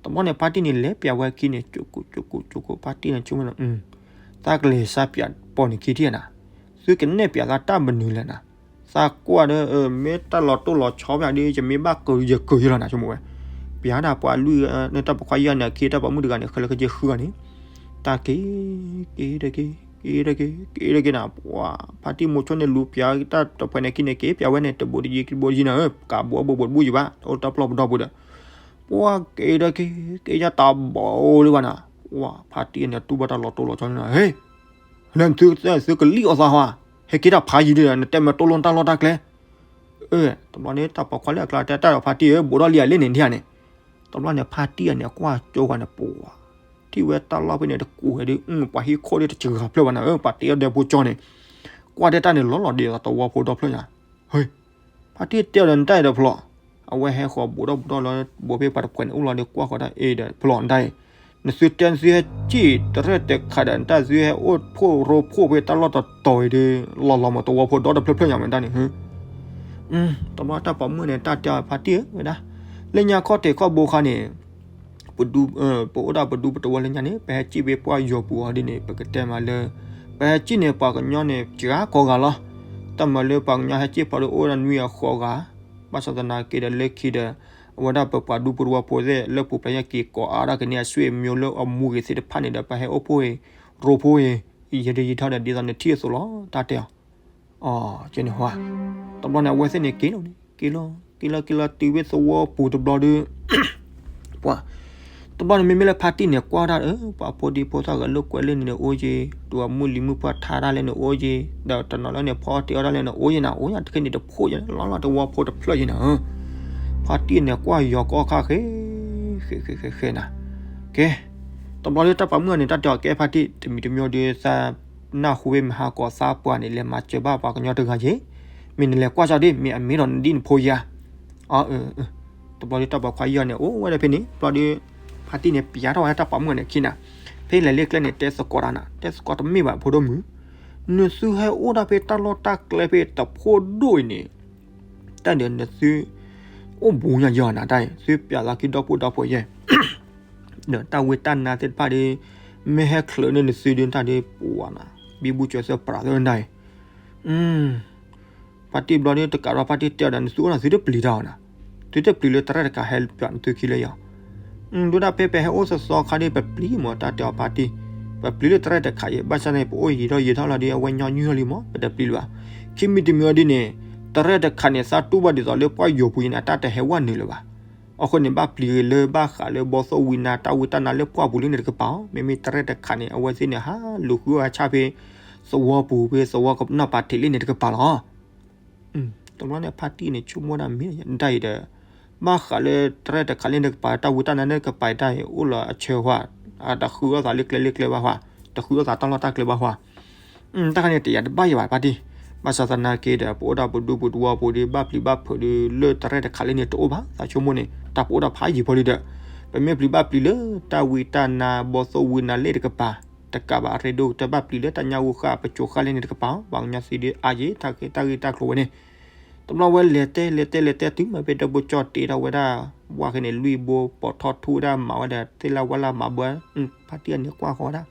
တဘျီန့ၣ် ဖါတံၢ်န့ၣ် လဲၤပျးဝဲခံန့ၣ် ကၠိကိၣ်ကၠိကိၣ်ကၠိကိၣ် ဖါတံၢ်န့ၣ်ဆိကမိၣ်န့ၣ်, သးကလဲၤစၢ်ပျးပိာ်န့ၣ်ခံထံၣ်နၤ, သုကနဲၣ်ပျးသးတၢ်မနုၤလဲၣ်နၤ, သးကွၢ်ဒီး မ့ၢ်တၢ်လီၤတိၢ်လီၤဆီပျးဒီး ယမ့ၢ်ဘၣ်ကယကယလီၤနၤ ဆိကမိၣ်ဝဲ, ပျးဒၣ်ပှၤလွံၢ်ဂၤန့ၣ် တၢ်ပိာ်ခွါယဲၢ်ဂၤန့ၣ် အခံတၢ်ပိာ်မုၣ်တဂၤန့ၣ် ဃဲလၢကယဲၢ်ဃုဂၤန့ၣ်, တၢ်က့ၤ, က့ၤတက့ၤ, က့ၤတက့ၤ, က့ၤတက့ၤနၤ, ပှၤ, ဖါတံၢ်မိၤဆိန့ၣ် လူၤပျးတၢ်တဖှဲန့ၣ်ခံန့ၣ် က့ၤပျးဝဲန့ၣ် တဘူးတယံၤတဘူးတယံၤနၤဧၢ, ကးဘူးအဘူးဘူးတဘူးယံၤဘၣ်, အိၣ်တၢ်ပျီၢ်ပဒီပုၢ်ယံၤ, ပှၤက့ၤတက့ၤ, က့ၤယတၢ်ဘီလံဘၣ်နၤ, ပှၤ, ဖါတံၢ်န့ၣ် တူၢ်ဘၣ်တၢ်လီၤတိၢ်လီၤဆီန့ၣ်, ဟ့ၣ် လၢနသုသုကလံၣ်အီၣ်သးဟါ, ဟဲက့ၤတၢ်ဖးယံၤဒ်ဒီး နတဲမ့ၢ်တိၢ်လိၣ်တၢ်လီၢ်တၢ်ကျဲ, အၢ, တဘျီန့ၣ် တၢ်ပိာ်ခွါလၢအကျါတဲတၢ်ဒီးဖါတံၢ်ဧၢ ဘူးဒီးလံအလ့ၣ်န့ၣ်ဒ်န့ၣ်, တဘျီန့ၣ် ဖါတံၢ်အန့ၣ် အကွၢ်ကၠိဂၤန့ၣ် ပှၤ, ထံၣ်ဝဲတၢ်လီၢ်ဖဲန့ၣ်တကူၣ်ဝဲဒီး ပှၤဟံၣ်ခိၣ်ဒီးတစှၤဖျၢၣ်ဘၣ်နၤဧၢ, ပှၤတ့အီၣ်ဒဲဖိကၠီန့ၣ်, ကွၢ်တဲတၢ်န့ၣ် လီၤလီၤဒ်သိးသဝီဖိဒီဖျၢၣ်ညါ, ဟ့ၣ် ဖါတံၢ်တဲအီၤဒီး နတၢ်အံၤဒီးဖျိး, အဝဲဟဲဃီၤဘူးဒီးဘူးဒီလီၤ, ဘူးဖဲပှၤတဖှဲန့ၣ်အိၣ်လီၤဒီးကွၢ်ဃီၤတၢ်အံၤဒီးဖျိးနတၢ်အံၤ, နသုတဲနသုဟဲစံၣ်တရဲၣ်တခါဒီး နတၢ်သုဟဲအိၣ်ဖှိၣ်ရိဖှိၣ်ဖဲတၢ်လီၢ်တတီၤအံၤဒီး လီၤလီၤမးသဝီဖိဒီတဖျၢၣ်ဖျၢၣ်ညါမးတၢ်န့ၣ်, တဘျီတၢ်ပိာ်မုၣ်န့ၣ် တၢ်တဲအီၤဖါတံၢ်ဧၢ ဝဲဒၣ်, လၢညါခီၣ်ထံးခီၣ်ဘိခါန့ၣ် ပဒူ ပအိၣ်ဒၣ်ပဒူပတဝီလၢညါန့ၣ် ပဟဲစံၣ်ဘၣ်ပှၢ်ယီၤပူၤအီၤဒ်န့ၣ် ပကတဲမးလၢ ပဟဲစံၣ်န့ၣ် ပှၤကညီန့ၣ် စှၤကိးဂၤလီၤ. တၢ်မၤလၢပှၤကညီဟဲစံၣ်ဖျိးဒီးအိၣ်ဒၣ်နွံဂၤဃိးဂၤ, ဘၣ်ဆၣ်သနာ်က့ဒီးလၢခံဒီး အဝဲဒၣ်ပပှၤဒူပတဝီဖိသ့ၣ် လၢပူၤပျၢ်ယဲၢ်က့ၤကိးအါဒၣ်က့ၤန့ၣ် အဆွေမျိုးလၢအမူဂ့ၤသ့ၣ်တဖၣ်န့ၣ်ဒီး ပဟဲအိၣ်ဖှိၣ်ဂ့ၤ ရိဖှိၣ်ဂ့ၤ ယံာ်ထီၣ်ဒ်သိးနထံၣ်အသိးလီၤ တၢ်တဲအီၤ ကဲန့ၣ်ဟါ, တဘျီန့ၣ် အဝဲသ့ၣ်န့ၣ်က့ၤလီၤန့ၣ် က့ၤလီၤ က့ၤလီၤ က့ၤလီၤ တုၤဝဲသဝီပူၤတဘျီဒီး ပှၤ တဘျီန့ၣ် မ့မ့ၢ်လၢဖါတံၢ်န့ၣ် ကွၢ်ဒၣ် ပှၤဖိဒံဖိသၣ်ဂၤလိာ်ကွဲလၢန့ၣ်န့ၣ်အိၣ်က့ၤ, ဒီးမုၢ်လံၤမုၢ်ပှၢ်ထါတၢ်လၢန့ၣ်အိၣ်က့ၤ, ဒီးတနီၤလၢန့ၣ် ဖီအီၣ်တ့ၤအီၣ်တၢ်လၢန့ၣ်အိၣ်က့ၤနၤ, အိၣ်ညါတခဲန့ၣ်တဖိယဲၢ် လီၤလီၤတဝီဖိတဖျၢၣ်ယဲၢ်နၤ, ဖါတံၢ်န့ၣ် ကွၢ်ယီၤကီၢ်ခါဃဲ ဃဲ ဃဲ ဃဲ ဃဲနၤ, ကဲ တဘျီဒီးတၢ်ပာ်မုၣ်အီၤန့ၣ် တၢ်တဲအီၤကဲဖါတံၢ် တမံၤတမံၤဒီးသးနၢ်ဟူဝဲမ့ၢ်ဟါကီးသးပှၢ်န့ၣ် လဲၤမၤစၢၤဘၣ်ပှၤကညီတဂၤယဲၢ်, မ့ၢ်နလဲၤကွၢ်ကၠီဒ် မ့ၢ်အမ့ၢ်ဒီးနဒ်နဖိယါ, တဘျီဒီးတၢ်ပိာ်ခွါယီၤန့ၣ် အိၣ်ဝဲဒၣ်ဖဲန့ၣ် တဘျီဒီး ဖါတံၢ်န့ၣ် ပျးထီၣ်ဝဲဒၣ်တၢ်ပာ်မုၣ်အီၤန့ၣ်ခံနၤ, ဖဲလဲၤလၢကျဲန့ၣ် တဲသကိးတၢ်နၤ တဲသကိးတမ့ၢ်ဘၣ်ဖိဒိၣ်မုၣ်, နသုဟဲအိၣ်ဒၣ်ဖဲတၢ်လီၢ်တၢ်ကျဲဖဲတဖိဒိၣ်အံၤန့ၣ် တၢ်ဒီးနသု အိၣ်ဘူးညါယီၤနၤတၢ်အံၤ သုပျးသးခံဒီပုၢ်ဒီဝဲၢ်ယဲၢ် ဒီးတၢ်ဝံတၢ်နါသ့ၣ်တဖၣ်ဒီး မ့ၢ်ဟဲချုးန့ၢ်နသုဒုးတၢ်ဒီးပှၤနၤ ဘံဘူစၢၤသၢပြးသၢနၤအံၤ ဖါတံၢ်ဘျီဒီးတကးဒီးဖါတံၢ်တဲအီၤဒီး နသုအိၣ်နၤသုတပျံၤတၢ်အီၤနၤ, သုတပျံၤလၢတရဲၣ်တခါဟဲပျးနသုခံလၢယီၤ ဒုဒၣ်ဖဲပဟဲအိၣ်သီသီခါဒီး ပပျံၤမး တၢ်တဲအီၤဖါတံၢ်, ပပျံၤလၢတရဲၣ်တခါအံၤ ဘၣ်ဆၣ်န့ၣ် ပအိၣ်ယံာ်ထီၣ်ယံာ်ထီၣ်လီၤဒီး အဝဲညီနုၢ်ထီၣ်လံမး ပတပျံၤလၢၤဘၣ်, ခံမံၤတမံၤအီၤဒ်န့ၣ် တရဲၣ်တခါန့ၣ် သးတူၢ်ဘၣ်ဒ်သိးလၢပှၢ်ယိာ်ပူၤအံၤန့ၣ် အတၢ်တဟဲဝဲနုာ်လၢၤဘၣ်, အဃိန့ၣ် ဘၣ်ပျံၤဂ့ၤလၢဘၣ်ဃးလၢဘီသိၣ်ဝံနါ တၢ်ဝံတၢ်နါလၢပှၢ်ပူၤလံန့ၣ်တကပၤအီၤ, မ့မ့ၢ်တရဲၣ်တခါန့ၣ် အဝဲသ့ၣ်န့ၣ် ဟးလူၤဃုအီၣ်ဟးဆၣ်ဖဲ သဝီပူၤဖဲသဝီကနီၢ်ပာ်ထံးလံန့ၣ်တကပၤလီၤ တဘျီန့ၣ် ဖါတံၢ်န့ၣ် ဆိကမိၣ်ဒၣ်မ့ၢ်ဒၣ်အံၤဒီး ဘၣ်ဃးလၢတရဲၣ်တခါလၢန့ၣ်တကပၤ တၢ်ဝံတၢ်နါန့ၣ်တကပၤအံၤတၢ်အံၤ အိၣ်လီၤအဆၢဝဲ, တဃုအီၣ်သးလၢကျဲလၢကျဲဘၣ်ဝဲ, တဃုအီၣ်သးတၢ်လီၢ်တၢ်ကျဲဘၣ်ဝဲ, တၢ်ခါန့ၣ် တယာ်တဘၣ်ယၤဘၣ်ဖါတံၢ်, ဘၣ်ဆၣ်သနာ်က့ဒီး ပအိၣ်ဒၣ်ပဒူပဒူပူၤဒီး ဘၣ်ပျံၤဘၣ်ဖုးဒီး လၢတရဲၣ်တခါလၢန့ၣ်တအိၣ်ဘၣ် သးဆိကမိၣ်န့ၣ် တၢ်ပအိၣ်ဒၣ်ဖးယံၤဖိလံဒီး ပမ့ၢ်ပျံၤဘၣ်ပျံၤလၢ တၢ်ဝံတၢ်နါ ဘီသိၣ်ဝံနါလၢတကပၤ တကးဘၣ်အရ့ဒိၣ် တဘၣ်ပျံၤလၢတၢ်ညၣ်ဂိၢ်ဃၣ် ပစိၤဃၣ်လၢန့ၣ်တကပၤ, ပှၤကညီသံဒုးအါယံၤ တၢ်ဂ့ၢ်တၢ်ဂ့ၢ်တၢ်ကျိၤဝဲန့ၣ်, တဘျီဝဲလဲၤတဲလဲၤတဲလဲၤတဲတုၤမ့ၢ်ဖဲဒီပုၢ်ကၠီၣ်တ့ထီၣ်ဝဲဒၣ် ဝါဃဲန့ၣ် လွံၢ်ဘိ ပိာ်ထီၣ်ထူဝဲဒၣ်မၤဝဲဒီး သ့ၣ်လၢဝါလၢမၤဘၢ, ဖါတံၢ်အန့ၣ်ကွၢ်ဃီဝဲဒၣ်,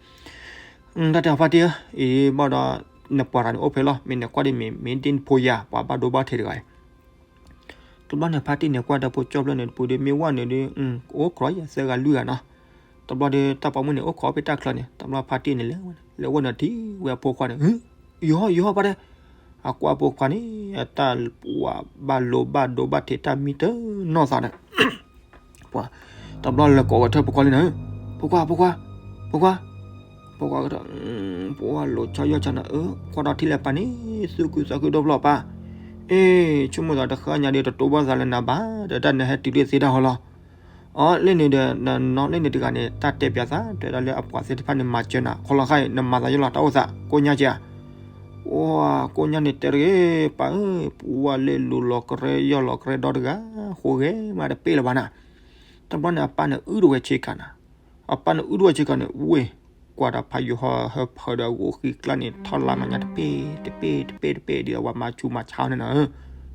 တၢ်တဲအီၤဖါတံၢ်ဧၢ, အံၤဘၣ်ဒီး နပှၤတဂၤန့ၣ်အိၣ်ဖဲလီၤ မ့ၢ်နကွၢ်ဒ်မ့ၢ် မ့ၢ်ဒ်နဖိယါ ပှၤဘၣ်ဒိဘၣ်ထံးတဂၤအံၤ တဘျီန့ၣ် ဖါတံၢ်န့ၣ် ကွၢ်ဒီပုၢ်ကၠီၣ်ဖျၢၣ်န့ၣ်တပူၤဒီး မ့ၢ်ဝဲနုာ်ဒီး အိၣ်ကြီယၤသၢဂၤလွံၢ်ဂၤနီၤ, တဘျီဒီး တၢ်ပိာ်မုၣ်န့ၣ် အိၣ်ခိးဖဲတၢ်ချၢန့ၣ် တဘျီဖါတံၢ်န့ၣ် လဲၤဝဲနုာ်ထံၣ်ဝဲအဖိခွါန့ၣ်, ယဟီၣ်ယဟီၣ်ဖါတဲ, အကွၢ်ဖိခွါန့ၣ် အတၢ်ပှၤဘၣ်လိၤဘၣ်ဒိဘၣ်ထံး တၢ်မံတနီၢ်သးဒီး ပှၤ တဘျီလဲၤကိးဝဲထၢၣ်ဖိခွါလံနၤ, ဖိခွါ ဖိခွါ ဖိခွါ, ဖိခွါကဒီး ပှၤလိၤဆီယီၢ်ဆီနၤဧၢ, ကွၢ်ဒီးထံၣ်လၢပၢ်န့ၣ် သူၣ်ခုသးခုဒိၣ်ဖျီၣ်ပၢ်, အ့ ဆိကမိၣ်သးတဃၣ်ညါဒီး တတိၢ်ဘၣ်သးလၢနၤဘၣ်ဒီး တၢ်နဟဲတုၤလၢသ့တၢ်ဟီလီၤ, အီၤလၢန့ၣ်ဒီး နနီၢ်လၢန့ၣ်တဂၤန့ၣ် တၢ်တဲပၠးသး တဲဒၣ်လၢအပှၤသ့ၣ်တဖၣ်န့ၣ် မၤစၢၤနၤ ခီလီၤခါအံၤ နမၤသးယိၣ်လီၤ တၢ်အိၣ်သး ကိၣ်ညါက့ဧါ အိ ကိၣ်ညါန့ၣ်တဲတဂ့ၤ ပၢ်ဧၢ, ပှၤလၢလူၤလီၤကရဲယီၢ်လီၤကရဲဒီတဂၤ ဃိဂဲၤမးတပ့ၢ်လၢၤဘၣ်နၤ, တဘျီန့ၣ် အပၢ်န့ၣ်အုၣ်ဒိၣ်ဝဲဆ့ကၤနၤ, အပၢ်န့ၣ်အုၣ်ဒိၣ်ဝဲဆ့ကၤန့ၣ် ဝ့ၢ် ကွၢ်တၢ်ဖးယိၤဟီဟၢဖၢဒီးအဂိၢ်ဃံကျါန့ၣ် ထီၣ်လါမၤညါတပ့ၢ် တပ့ၢ် တပ့ၢ် တပ့ၢ်ဒီး အဝဲမၤဆူးမၤဆါန့ၣ်နၤဧၢ,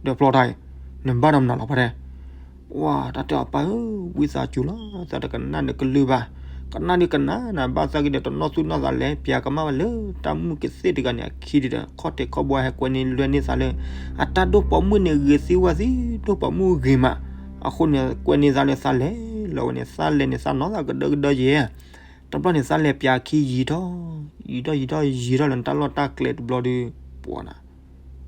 ဒီးဖျီတၢ်အံၤ နဘၣ်ဒီးမနုၤလီၤဖါတဲ ပှၤတၢ်တဲအီၤပၢ်ဧၢ, ဝံသးစူၤလီၤ သးတကနၣ်နကလုၢ်ဘၣ်, ကနၣ်ဒုးကနၣ်နၤ ဘၣ်သးက့ၤဒီးတနီၢ်သူၣ်နီၢ်သးလဲၤ ပၠးကမၣ်ဝဲလၢတၢ်မုၣ်ကသ့ၣ်တဂၤန့ၣ် အခံဒုးဒီး ခီၣ်ထံးခီၣ်ဘိဟဲကွဲန့ၢ်လွဲန့ၢ်သးလၢ အတၢ်ဒိၣ်ပိာ်မုၣ်န့ၣ်ဂ့ၤသ့ဝဲသ့ ဒိၣ်ပိာ်မုၣ်ဂ့ၤမး, အဃိန့ၣ် ကွဲန့ၢ်သးလၢသးလဲၤလီၤဝဲန့ၣ် သးလဲၤန့ၣ် သးနီၢ်သးကဒၢကဒၢယဲၢ် တဘျီန့ၣ် သးလဲၤပၠးခံယံာ်ထီၣ် ယံာ်ထီၣ်ယံာ်ထီၣ်ယံာ်ထီၣ်လၢနတၢ်လီၢ်တၢ်ကျဲတဘျီဒီး ပှၤနၤ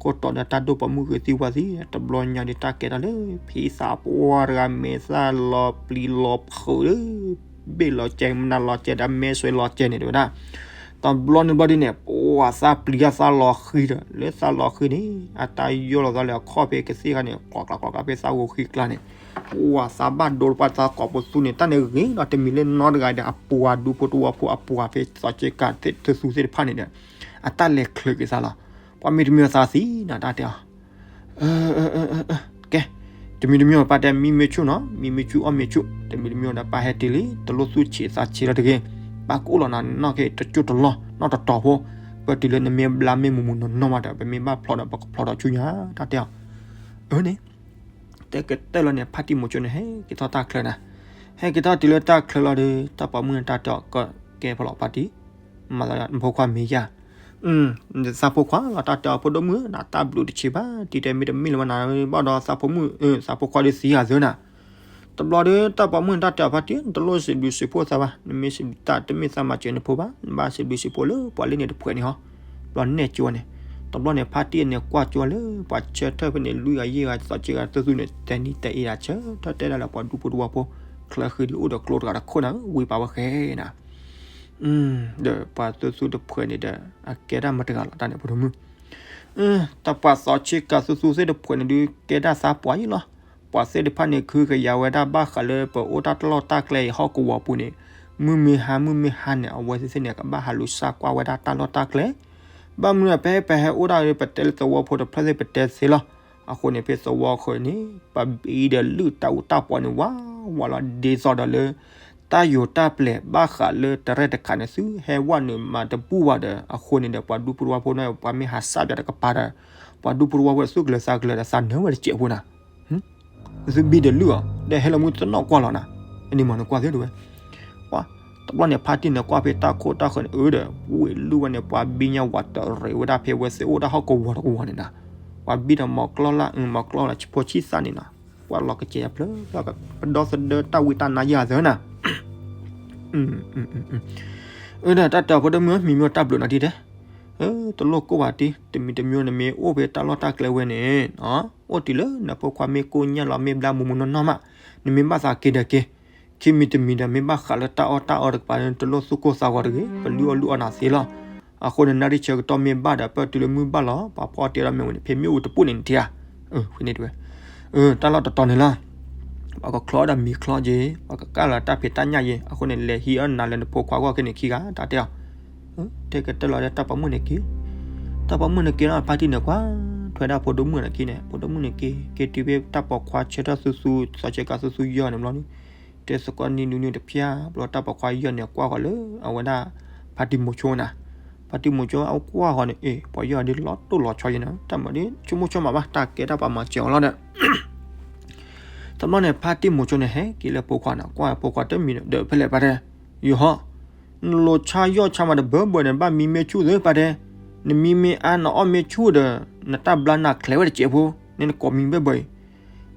ခိၣ်တီဒီးတၢ်ဒိၣ်ပိာ်မုၣ်ဂ့ၤသ့ဝဲသ့ တဘျီညါဒီးတၢ်ကဲထီၣ်လၢ ဖံသးပှၢ်တဂၤမဲာ်သၣ်လီၤပျံၤလီၤဖုးလၢ ဘ့ၣ်လီၤကဲ မနုၤလီၤကဲ ဒီးမဲဆွဲလီၤကဲန့ၣ် တဲဝဲဒၣ် တဘျီန့ၣ်ဘျီဒ်န့ၣ် ပှၤသးပျံၤအသးလီၤဃံဒီး လၢသးလီၤဃံန့ၣ် အတၢ်ယိၣ်လီၤသးလၢအခီၣ်ဖဲကသ့ၣ်ခါန့ၣ် ကျီကျီကျီကျီဖဲသးဂိၤဃံကျါန့ၣ် ပှၤသးဘၣ်ဒိလၢပှၤသးကိးပသူန့ၣ် တၢ်န့ၣ်ဂ့ၤဒီးတမံၤလၢနီတဂၤဒီး အပှၤဒူဖိတဝီဖိအပှၤဖဲသီက့ကၤသ့ၣ်ထူသ့ၣ်တဖၣ်န့ၣ်ဒီး အတၢ်လဲၤချုးက့ၤသးလီၤ. ပှၤမ့တမ့ၢ်သးသံနီၤ တၢ်တဲအီၤ ကဲ တမံၤတမံၤပၢ်တဲမံမ့ၢ်ဆူၣ်နီၤ မံမ့ၢ်ဆူၣ်အီၣ်မ့ၢ်ဆူၣ် တမံၤတမံၤဒီးပၢ်ဟဲတုၤလံ တလိၣ်သူၣ်ဆံးသးဆံးလၢတဂ့ၤ ပၢ်ကအိၣ်လီၤနၤနီၢ်က့တကၠိၢ်တလီၢ်နီၢ်တတီၤဖိ ပတုၤလၢနမ့ၢ်ဘျါမ့ၢ်မူးမူးနီၢ်နီၢ်မးဒီး ပမ့ၢ်ဘၣ်ဖျီဒီးပကဖျီဒီးဆူညါ တၢ်တဲအီၤ အၢန့ၣ် တဲကတၢၢ်လီၤန့ၣ် ဖါတံၢ်မိၤကၠိန့ၣ် ဟဲက့ၤထီၣ်တၢ်ချၢနၤ, ဟဲက့ၤထီၣ်တုၤလၢတၢ်ချၢလီၤဒီး တၢ်ပိာ်မုၣ်န့ၣ်တၢ်တဲအီၤ ကဲဖဲလီၤဖါတံၢ်, မၤသးနဖိခွါမ့ၢ်ယၤ, သးဖိခွါလီၤ တၢ်တဲအီၤ ဖိဒိၣ်မုၣ်ဧၢ နတၢ်ဘျုးတဆံးဘၣ်, တံၤတဲမ့ၢ်တမ့ၢ်လၢၤဘၣ်နၤ ဘၣ်ဒီးသးဖိမုၣ်, သးဖိခွါဒီးသံယၤသၢနၤ တဘျီဒီး တၢ်ပိာ်မုၣ်န့ၣ်တၢ်တဲအီၤ ဖါတံၢ် နတလိၣ်စံးဘျုးစံးဖှိၣ်သးဘၣ်, နမ့ၢ်စံးဘျုးတၢ်တမ့ၢ်သးမၤစၢၤနဖိဘၣ်, နဘၣ်စံးဘျုးစံးဖှိၣ်လၢပှၤလၢန့ၣ်တဖှဲးန့ၣ်ဟီ, တဘျီနဲၣ်ကၠိန့ၣ်, တဘျီန့ၣ် ဖါတံၢ်န့ၣ်ကွၢ်ကၠိလၢ ပှၤဆၢထၢၣ်ဖဲန့ၣ် လွံၢ်ဂၤယဲၢ်ဂၤ သီကၠ့ဂၤသုသူန့ၣ် တဲနံၤတဲအ့ဒၣ် ဆၢထၢၣ်တဲဒၣ်လၢပှၤဒူဖိတဝီဖိ, ချၢဃံဒုးအိၣ်ဒီးကျိတဂၤတခိၣ်နၤ ဝံပာ်ဝဲဃဲနၤ ဒီးပှၤသုသူတဖှဲးန့ၣ်ဒီး အကဲဒၣ်မတၤတဂၤလီၤ တၢ်န့ၣ်ဖိဒိၣ်မုၣ်, တၢ်ပှၤသီဆ့ကၤသုသူသ့ၣ်တဖှဲးန့ၣ်ဒုး ကဲဒၣ်သးပှၢ်ယံလီၤ, ပှၤသ့ၣ်တဖၣ်န့ၣ် ခုကယၤဝဲဒၣ်ဘၣ်ဃးလၢပအိၣ်တၢ်လီၢ်တၢ်ကျဲအံၤဟီၣ်ကဝီၤပူၤန့ၣ်, မုၢ်မ့ၢ်ဟါမုၢ်မ့ၢ်ဟါန့ၣ် အဝဲသ့ၣ်သ့ၣ်န့ၣ် ကဘၣ်ဟးလူၤစၢ်ကွၢ်ဝဲဒၣ်တၢ်လီၢ်တၢ်ကျဲ, ဘၣ်မနုၤပဟဲပဟဲအိၣ်ဒၣ်ဒီး ပတဲလၢသဝီဖိတဖျၢၣ်သ့ၣ်ပတဲသ့လီၤ, အဃိန့ၣ် ဖဲသဝီအဃိန့ၣ် ပှၤဘံဒီးလုၢ်တၢ်အူတၢ်ပီန့ၣ် ဝးဝးလီၤ ဒ်သိးဒီးလၢ တၢ်ယိၤတၢ်ပျဲၤဘၣ်ဃးလၢတရဲၣ်တခါန့ၣ် သုဟဲဝဲနုာ်မၤတဘူၣ်ဘၣ်ဒီး အဃိန့ၣ်ဒီး ပှၤဒူဖိတဝီဖိန့ၣ် ပှၤမ့ၢ်ဟးစၢ်ပၠးတကပၤဒီး ပှၤဒူဖိတဝီဖိသူၣ်ကလၢၤသးကလၢၤဒီး သးနၢၤဝဲတစဲးဖိနၤ, သုဘံဒီးလုၢ်အီၤ ဒီးဟဲလီၤမူတနီၣ်ကွၢ်လီၤနၤ, အန့ၣ်မၤနကွၢ်သ့တဝဲ ပှၤ, တဘျီန့ၣ် ဖါတံၢ်န့ၣ်ကွၢ်ဖဲတၢ်ခိၣ်တၢ်ဃၢၤန့ၣ် အၢဒီး ဝ့ၢ်လုၢ်ဝဲန့ၣ် ပှၤဘံညါဝးတရံးဝဲဒၣ်ဖဲဝဲသ့ၣ်အိၣ်ဒၣ်ဟီၣ်ကဝီၤတကဝီၤန့ၣ်နၤ, ပှၤဘံဒီးမီၤကျီၢ်လၢ မီၤကျီၢ်လၢဆံဖိဆံသၣ်န့ၣ်နၤ, ပှၤလီၤကစဲးအဖျၢၣ် ပဒီသဒၢတၢ်ဝံတၢ်နါယၤသၢနၤ အၢ တၢ်တဲအီၤဖိဒိၣ်မုၣ် မံၤမ့ၢ်တၢ်ဘျုးနၤဒ်တဲ, တလိၣ်ကိၢ်ဘၣ်တံၢ် တမံၤတမံၤနမ့ၢ်အိၣ်ဖဲတၢ်လီၢ်တၢ်ကျဲဝဲန့ၣ်, အိၣ်တုၤလၢနဖိခွါမ့ၢ်ကိၢ်ညၣ်လီၤမ့ၢ်ဘျါမူးမူးနီၢ်နီၢ်မး, နမ့ၢ်ဘၣ်သးက့ၤဒီးက့ၤ, ခံမံၤတမံၤဒီး မ့ၢ်ဘၣ်ဃးလၢတၢ်အီၣ်တၢ်အီတကပၤန့ၣ် တလိၣ်သူၣ်ကိၢ်သးဂီၤတဂ့ၤ, ပလုၢ်အီၣ်လုၢ်အီနၤသ့လီၤ. အဃိန့ၣ် နၣ်ရံၣ်ဆၢကတီၢ်မ့ၢ်ဘၣ်ဒီး ပၢၢ်တုၤလၢမုၢ်ဘၣ်လီၤ ပှၤဖီအီၣ်တ့ဒီးမ့ၢ်ဝဲန့ၣ် ဖဲမ့ၣ်အူတပူၤန့ၣ်နထံၣ်ဧါ, ဖဲန့ၣ်တဝဲ တၢ်လီၢ်တတီၤန့ၣ်လီၤ. ပှၤကချီအီၣ်ဒီးမ့ၤချီယ့ၤ, ပှၤကကၢ်လီၤတၢ်ဖံးတၢ်ညၣ်ယ့ၤ, အဃိန့ၣ် လဲၤဟံးအီၣ်နၤလၢနဖိခွါဂီၢ်က့ၤန့ၣ်ခံဂၤ တၢ်တဲအီၤ, တဲကတၢၢ်လီၤဒီးတၢ်ပိာ်မုၣ်န့ၣ်က့ၤ, တၢ်ပိာ်မုၣ်န့ၣ်က့ၤလီၤ ဖါတံၢ်န့ၣ်ကွၢ်ထွဲဒၣ်ဖိဒိၣ်မုၣ်န့ၣ်က့ၤန့ၣ် ဖိဒိၣ်မုၣ်န့ၣ်က့ၤ က့ၤတုၤဖဲတၢ်ပိာ်ခွါဆၢထၢၣ်သူသူ သီဆဲးကၤသူသူယီၤန့ၣ်ဘျီန့ၣ် တဲသကိးနံၤနူနံၤတဖျၢၣ် ဘျီတၢ်ပိာ်ခွါယီၤန့ၣ်ကွၢ်ဃီၤလၢအဝဲဒၣ် ဖါတံၢ်မိၤဆိနၤ, ဖါတံၢ်မိၤဆိအကွၢ်ဃီၤန့ၣ် အ့ၣ် ပှၤယီၤဒ်လီၤတိၢ်လီၤဆီယဲနၤ တၢ်မၤဒ်ဆိကမိၣ်ဆိကမးဘၣ် တၢ်ကဲတၢ်ပှၤမၤစၢၤအီၤလီၤဒီး တဘျီန့ၣ် ဖါတံၢ်မိၤဆိန့ၣ် ဟဲက့ၤလၢဖိခွါန့ၣ် ကွၢ်ဖိခွါတမံၤဒီး ဖဲလဲၣ်ပၢ်တဲ, ယဟီၣ်, နလိၤဆါယီၢ်ဆါမးတဘၢဘၢန့ၣ် ဘၣ်မံမ့ၢ်ဆူၣ်သ့ပၢ်တဲ, နမံမ့ၢ်အါ နအီၣ်မ့ၢ်ဆူၣ်ဒီး နတၢ်ဘျါနၤချဲးဝဲတစဲးဖိ, န့ၣ်နကိးမံဘၢဘၢအံ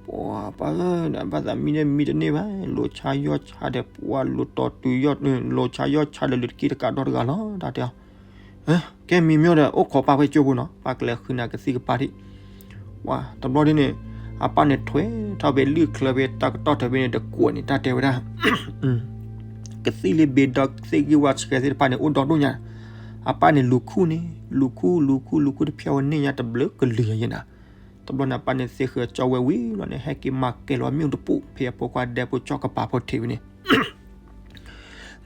ၤ, ပှၤပၢ်ဧၢ ဘၣ်သးမံန့ၣ်မံတန့ၢ်ဘၣ်, လိၤဆါယီၢ်ဆါဒီး ပှၤလိၤတီတုၤယီၢ် လိၤဆါယီၢ်ဆါဒီး လုၤတကံတကးဒီတဂၤလီၤ တၢ်တဲအီၤ ကဲမံမ့ၢ်ဒီး အိၣ်ခိးပၢ်ဖဲကၠိပူၤနီၤ ပၢ်ကလဲၤဃုနၤကသံၣ်ကပၤဒံး, ပှၤတဘျီဒ်န့ၣ် အပၢ်န့ၣ်ထွဲထီၣ်ဖဲလံၣ်ချၢဖဲတၢ်ကတီၢ်ထၢဖဲန့ၣ် တကွီးန့ၣ် တၢ်တဲဝဲဒၣ် ကသံၣ်လၢဘ့ဒီးသ့ၣ်ဂံၢ်ဝါဆှဲသ့ၣ်တဖၣ်န့ၣ် အိၣ်ဒီဒိၣ်ညါ, အပၢ်န့ၣ်လူၤခူၣ်န့ၣ် လူၤခူၣ်လူၤခူၣ်လူၤခူၣ်တဖျၢၣ်ဝဲန့ၢ်ညါတဘျုးကလုာ်ညါယဲနၤ, တဘျီန့ၣ် အပၢ်န့ၣ်သ့ဃုာ်ကၠီဝဲဝံၤလီၤန့ၣ် ဟဲက့ၤမၤကဲၤလီၤမ့ၣ်အူတပူၤ ဖဲအဖိခွါဒဲဖိကၠီကပၤဖိထံးဝံၤန့ၣ်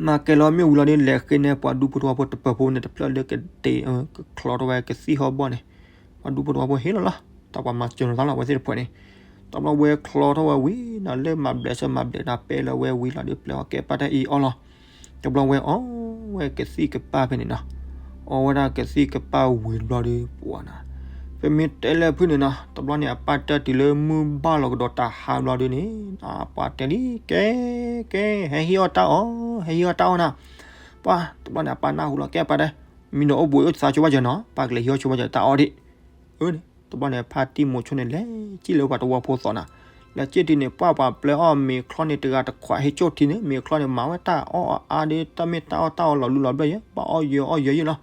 မၤကဲၤလီၤမ့ၣ်အူလီၤဒီး လဲၤဃ့န့ၢ်ပှၤဒူဖိတဝီဖိတပၢၤဖိန့ၣ် တဖျၢၣ်လၢကတဲာ် ကချီထီၣ်ဝဲကသံၣ်ဟီၣ်ဘီၣ်န့ၣ်, ပှၤဒူဖိတဝီဖိဟ့ၣ်လီၤလီၤ, တၢ်ပှၤမၤစၢၤလီၤသးလီၤ အဝဲသ့ၣ်တဖှဲးန့ၣ်, တဘျီဝဲချီထီၣ်ဝဲဝံၤနီၤ လၢမၤဘျဲးစၢၤမၤဘျဲးနၤပဲလၢဝဲဝံၤလီၤဒီး ပျဲအီၣ်ကဲပၢ်တၢ်အံၤအီၣ်လီၤ, တဘျီဝဲအီၣ်ဝဲကသံၣ်ကပၢ်ဖဲန့ၣ်နီၤ, အီၣ်ဝဲဒၣ်ကသံၣ်ကပၢ်ဝံၤတဘျီဒီး ပှၤနီၤ, ပမ့ၢ်တဲလၢဖုၣ်န့ၣ်နီၤ တဘျီန့ၣ် အပၢ်တဲတုၤလၢမုၢ်ဘၣ်လီၤကဒီးတၢ်ဟါဘျီဒ်န့ၣ် ပှၤတဲလံ ကဲ ကဲ ဟဲဟ့ၣ်အီၣ်တၢ်အီၣ် ဟဲဟ့ၣ်အီၣ်တၢ်အီၣ်နၤ, ပှၤ တဘျီန့ၣ် အပၢ်နၢ်ဟူလီၤ ကဲပၢ်တဲ, မံဒီးအိၣ်ဘှံးအိၣ်သါဆိဘၣ်ယဲနီၤ ပၢ်ကလဲၤဟ့ၣ်အီၣ်ဆိဘၣ်ယဲတၢ်အီၣ်ဒံး, အၢန့ၣ် တဘျီန့ၣ် ဖါတံၢ်မိၤဆိန့ၣ် လဲၤစံၣ်လၢပှၤတဝီဖိသီနၤ, လဲၤစံၣ်တုၤန့ၣ် ပှၢ်ပှၤပျဲအီၣ်မ့ၤချီန့ၣ် တဂၤတခွးဟ့ၣ်ကၠိၣ်ထံန့ၣ် မ့ၤချီန့ၣ် မၤဝဲတၢ်အီၣ်အါဒီး တၢ်မ့ၢ်တၢ်အီၣ်တၢ်အီလီၤလူလီၤဘျၢယဲ ဘၣ်အီၣ်ယၢၤအီၣ်ယၢၤယဲလီၤ,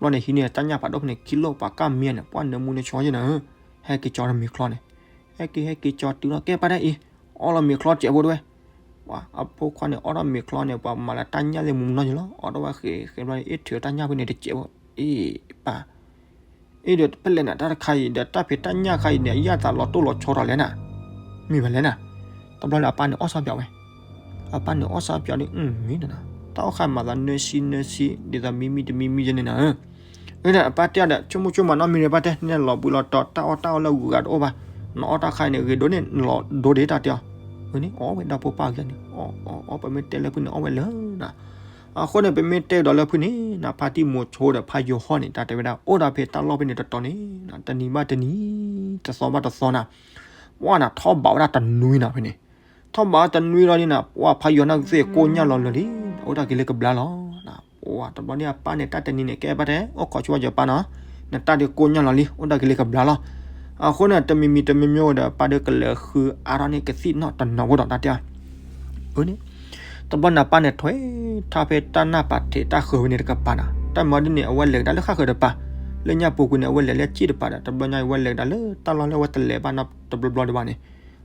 တဘျီန့ၣ် ဟံးန့ၢ်တၢ်ညၣ်ဖးဒိၣ်ဖဲန့ၣ် ခံလိၣ်ပှၤကၢ်မံန့ၣ် ပှၢ်နၢမူနၢဆှီယဲနၤဧၢ, ဟဲက့ၤကၠီဒီးမ့ၤချီန့ၣ်, ဟဲက့ၤဟဲက့ၤကၠီတုၤလီၤ ကဲပၢ်တဲအံၤ, အီၣ်လီၤမ့ၤချီတစဲးဖိတဝဲ ပှၤအဖိခွါန့ၣ် အီၣ်ထီၣ်မ့ၤချီန့ၣ် ပှၤမၤလၢတၢ်ညၣ်သ့ၣ်မူမူနီၢ်ယဲလီၤ, အီၣ်ထီၣ်ဝဲဃဲၤဃဲၤဘျီန့ၣ် အ့ၣ်ထုးတၢ်ညၣ်ဖဲန့ၣ်တစဲးဖိ, အ့ၣ်ပၢ် အ့ၣ်ဒီး ဖဲလဲၣ်နၤ တၢ်တခါအံၤဒီး တၢ်ဖံးတၢ်ညၣ်ခါအံၤန့ၣ် အယၣ်သးလီၤတိၢ်လီၤဆီထီၣ်လဲၣ်နၤ, မ့ၢ်ဘၣ်လဲၣ်နၤ, တဘျီလၢအပၢ်န့ၣ်အီၣ်ဆီပၠးဝဲ, အပၢ်န့ၣ်အီၣ်ဆီပၠးဒီး မ့ၢ်နၤ, တၢ်အီၣ်ခါမၤသးနၢဆံနၢဆံ ဒ်သိးမံမံတမံမံယဲန့ၣ်နၤဧၢ, အပၢ်တဲအီၤဒီး ဆိကမိၣ်ဆိကမးနီတမံၤဒီး ပၢ်တဲ နလီၤဘှံးလီၤတီၤ တၢ်အီၣ်တၢ်အီလၢဂုၤဂၤတအိၣ်ဘၣ်, နအီၣ်တၢ်ခါအံၤန့ၣ် ဂ့ၤဒိၣ်န့ၣ် နလီၤဒိဒ်တၢ်တဲအီၤ, အၢန့ၣ် အီၣ်ဝဲဒီဖိပၢ်ဂၤန့ၣ် အီၣ်အီၣ်အီၣ် ပမ့ၢ်တဲလၢဖုၣ်န့ၣ် အီၣ်ဝဲလၢနၤ အဃိန့ၣ် ပမ့ၢ်တဲကဒီးလၢဖုၣ်န့ၣ် နဖါတံၢ်မိၤဆိဒီးဖါယိၤဟီၣ်န့ၣ် တၢ်တဲဝဲဒၣ် အိၣ်ဒီးဖဲတၢ်လီၢ်ဖဲန့ၣ်တတီၤန့ၣ် တနံၤဘၣ်တနံၤ တသီဘၣ်တသီနၤ, ပှၤ ပှၢ်နၤထီၣ်ဘးဝဲဒၣ်တနွံနၤဖဲန့ၣ်, ထီၣ်ဘးဝဲတနွံလီၤဒ်နၤ ပှၢ်ဖးယီၤနၢ်ကသ့ၣ်ကိၢ်ညၣ်လီၤလၢာ်လံ, အိၣ်တၢ်က့ၤလၢကဘျါလီၤ. ပှၢ်တဘျီန့ၣ်အပၢ်န့ၣ် တၢ်တနံၤန့ၣ် ကဲဘၣ်တဲ အိၣ်ခိးဆိဝဲယပၢ်နီၤ, နတၢ်ဒုးကိၢ်ညၣ်လီၤလံ အိၣ်တၢ်က့ၤလၢကဘျါလီၤ. အဃိန့ၣ် တမံၤမံၤတမံၤမံၤဒီး ပၢ်ဒုးကလဲၤဃုအါထီၣ်န့ၢ်ကသံၣ်နီၣ်တနီၤဖိဒီးတၢ်တဲအီၤ အန့ၣ်, တဘျီန့ၣ်ပၢ်န့ၣ်ထွဲထါဖဲတၢ်နၢ်ပာ်ထံးတၢ်ဃၢၤဝဲန့ၣ်တကပၤနၤ, တၢ်မၤဒ်န့ၣ် အဝဲလဲၤကဒါလၢဃၣ်ဃၢၤတပၤ, လၢညၣ်ပူၤကွံာ်န့ၣ် အဝဲလဲၤလၢစ့ၣ်တပၤဒီး တဘျီညါအဝဲလဲၤကဒါလၢတၢ်လီၢ်လၢအဝဲတလဲၤဘၣ်နီတဘျီဘျီဒံးဘၣ်န့ၣ်,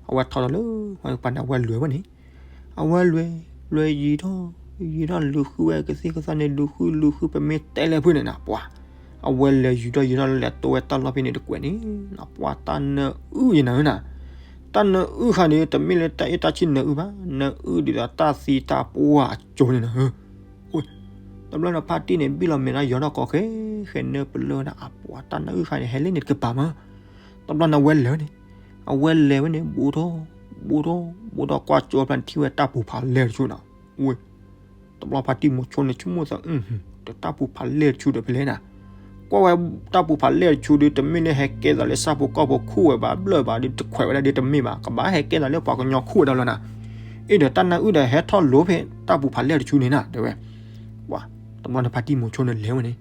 အဝဲထီၣ်ဒီးလၢ ပၤန့ၣ် အဝဲလဲၤဝဲန့ၣ်, အဝဲလဲၤ လဲၤယံၤထီၣ် ယံၤထီၣ်လူၤဃုဝဲကသ့ၣ်ကသီန့ၣ် လူၤဃုလူၤဃု ပမ့ၢ်တဲလဲၣ်ဖုန့ၣ်နၤ ပှၤ အဝဲလဲၤယံၤထီၣ်ယံၤထီၣ်လဲၤတိဝဲတၢ်လီၢ်ဖဲန့ၣ်တကွဲးန့ၣ်နၤ ပှၤတၢ်နၢအုၣ်ယနၤဧၢနၤ, တၢ်နၢအုၣ်ဃါဒီး တမ့ၢ်လၢတၢ်အဲၣ်တၢ်ဆံၣ်နၢအုၣ်ဘၣ်, နၢအုၣ်ဒ်သိးတၢ်သံတၢ်ပှၢ်အကၠိန့ၣ်နၤဧၢ. တဘျီန့ၣ်ဖါတံၢ်န့ၣ် ဘံၣ်လီၤမဲာ်ဒီးယီၤထီၣ်ကိးဃဲ ဃဲနၢပလၢၢ်ဝဲဒၣ်အပှၤ တၢ်နၢအုၣ်ဃါန့ၣ် ဟဲလၢန့ၣ်တကပၤမး, တဘျီန့ၣ်အဝဲလဲၤန့ၣ်, အဝဲလဲၤဝဲန့ၣ် ဘူးထီၣ် ဘူးထီၣ် ဘူးထီၣ်ကွၢ်ကၠိဖျါန့ၣ် ထံၣ်ဝဲတၢ်ပူၤဖးလဲၢ်တဆူနၤ, ဝဲ တဘျီဖါတံၢ်မိၤဆိန့ၣ် ဆိကမိၣ်သး တၢ်ပူၤဖးလဲၢ်တဆူဒီးဖဲလဲၣ်နၤ, ကွၢ်ဝဲတၢ်ပူၤဖးလဲၢ်တဆူဒီး တမ့ၢ်လၢဟဲကဲသးလၢဆၣ်ဖိကီၢ်ဖိခူၣ်ဝဲဘၣ် ဘျၢၣ်ဘၣ်ဒီး တခွဲးဝဲဒၣ်ဒီးတမ့ၢ်ဘၣ် ကဘၣ်ဟဲကဲသးလၢပှၤကညီခူၣ်ဝဲဒၣ်လီၤနၤ, အ့ဒီးတၢ်နၢအုၣ်ဒီး ဟဲထီၣ်လိၤဖဲတၢ်ပူၤဖးလဲၢ်တဆူန့ၣ်နၤ တဲဝဲ, ပှၤ တဘျီန့ၣ်ဖါတံၢ်မိၤဆိန့ၣ်လဲၤဝဲန့ၣ်,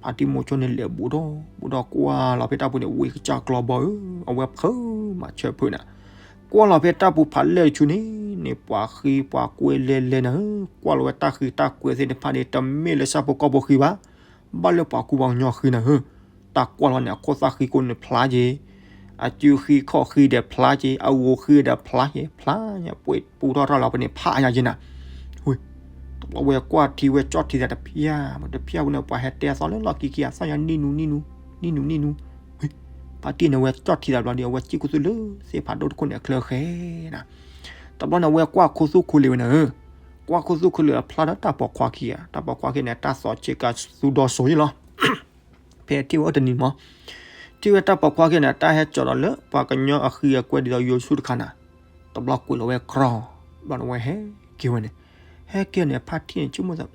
ဖါတံၢ်မိၤဆိန့ၣ်လဲၤဘူးထီၣ် ဘူးထီၣ်ကွၢ်လီၤဖဲတၢ်ပူၤန့ၣ် ဝံကစၢ်ကျီဘီဧၢ, အဝဲဖၢမၤဆၢဖုနၤ ကွၢ်လီၤဖဲတၢ်ပူၤဖးလဲၢ်တဆူန့ၣ် န့ၣ်ပှၤဃံပှၤကွဲလဲၤလဲၤနၤဧၢ, ကွၢ်လီၤဝဲတၢ်ဃံတၢ်ကွဲသ့ၣ်တဖၣ်န့ၣ် တမ့ၢ်လၢဆၣ်ဖိကီၢ်ဖိဃံဘၣ်, ဘၣ်လၢပှၤကူပှၤကညီဃံနၤဧၢ, တၢ်ကွၢ်လီၤန့ၣ် အခိၣ်သၣ်ဃံကိၣ်န့ၣ်ဖျါက့ၤ, အစုဃံခီၣ်ဃံဒီးဖျါက့ၤ အဂိၤဃံဒီးဖျါက့ၤ ဖျါညါပှဲၤပူထီၣ်ထီၣ်လီၤဖဲန့ၣ် ဖးညါက့ၤနၤ ဝဲ တဘျီဝဲကွၢ်ထံဝဲကၠီၣ်ထံသးတဖၠၣ် တဖၠၣ်ဝဲန့ၣ် ပှၤဟဲတဲအသီလၢလီၢ်ခံခံ အသီၣ်ညါနံၣ်နူနံၣ်နူ နံၣ်နူနံၣ်နူ, ဝဲ ဖါတံၢ်န့ၣ်ဝဲကၠီၣ်ထံသးတဘျီဒီး အဝဲစံၣ်ခူသူၣ်လၢသ့ၣ်ဖးဒိၣ်တခိၣ်န့ၣ်အချၢဃဲနၤ, တဘျီန့ၣ်ဝဲကွၢ်ခူသူၣ်ခူလံၤဝဲနၤဧၢ, ကွၢ်ခူသူၣ်ခူလံၤအဖျါဒီးတၢ်ပိာ်ခွါခံဂၤ တၢ်ပိာ်ခွါခံဂၤန့ၣ် တၢ်သီဆ့ကၤသူဒီစိၤယ့ၣ်လီၤ ဖဲထံၣ်ဝဲအိၣ်တနံၤမး, ထံၣ်ဝဲတၢ်ပိာ်ခွါခံဂၤန့ၣ် တၢ်ဟဲကၠီၤဒီးလၢပှၤကညီအဃံအကွဲဒ်သိးယိၤဆူၣ်တခါနၤ, တဘျီကွံာ်လီၤဝဲကြီ, ဘျီန့ၣ်ဝဲဟဲက့ၤဝဲန့ၣ်, ဟဲက့ၤန့ၣ် ဖါတံၢ်န့ၣ် ဆိကမိၣ်သး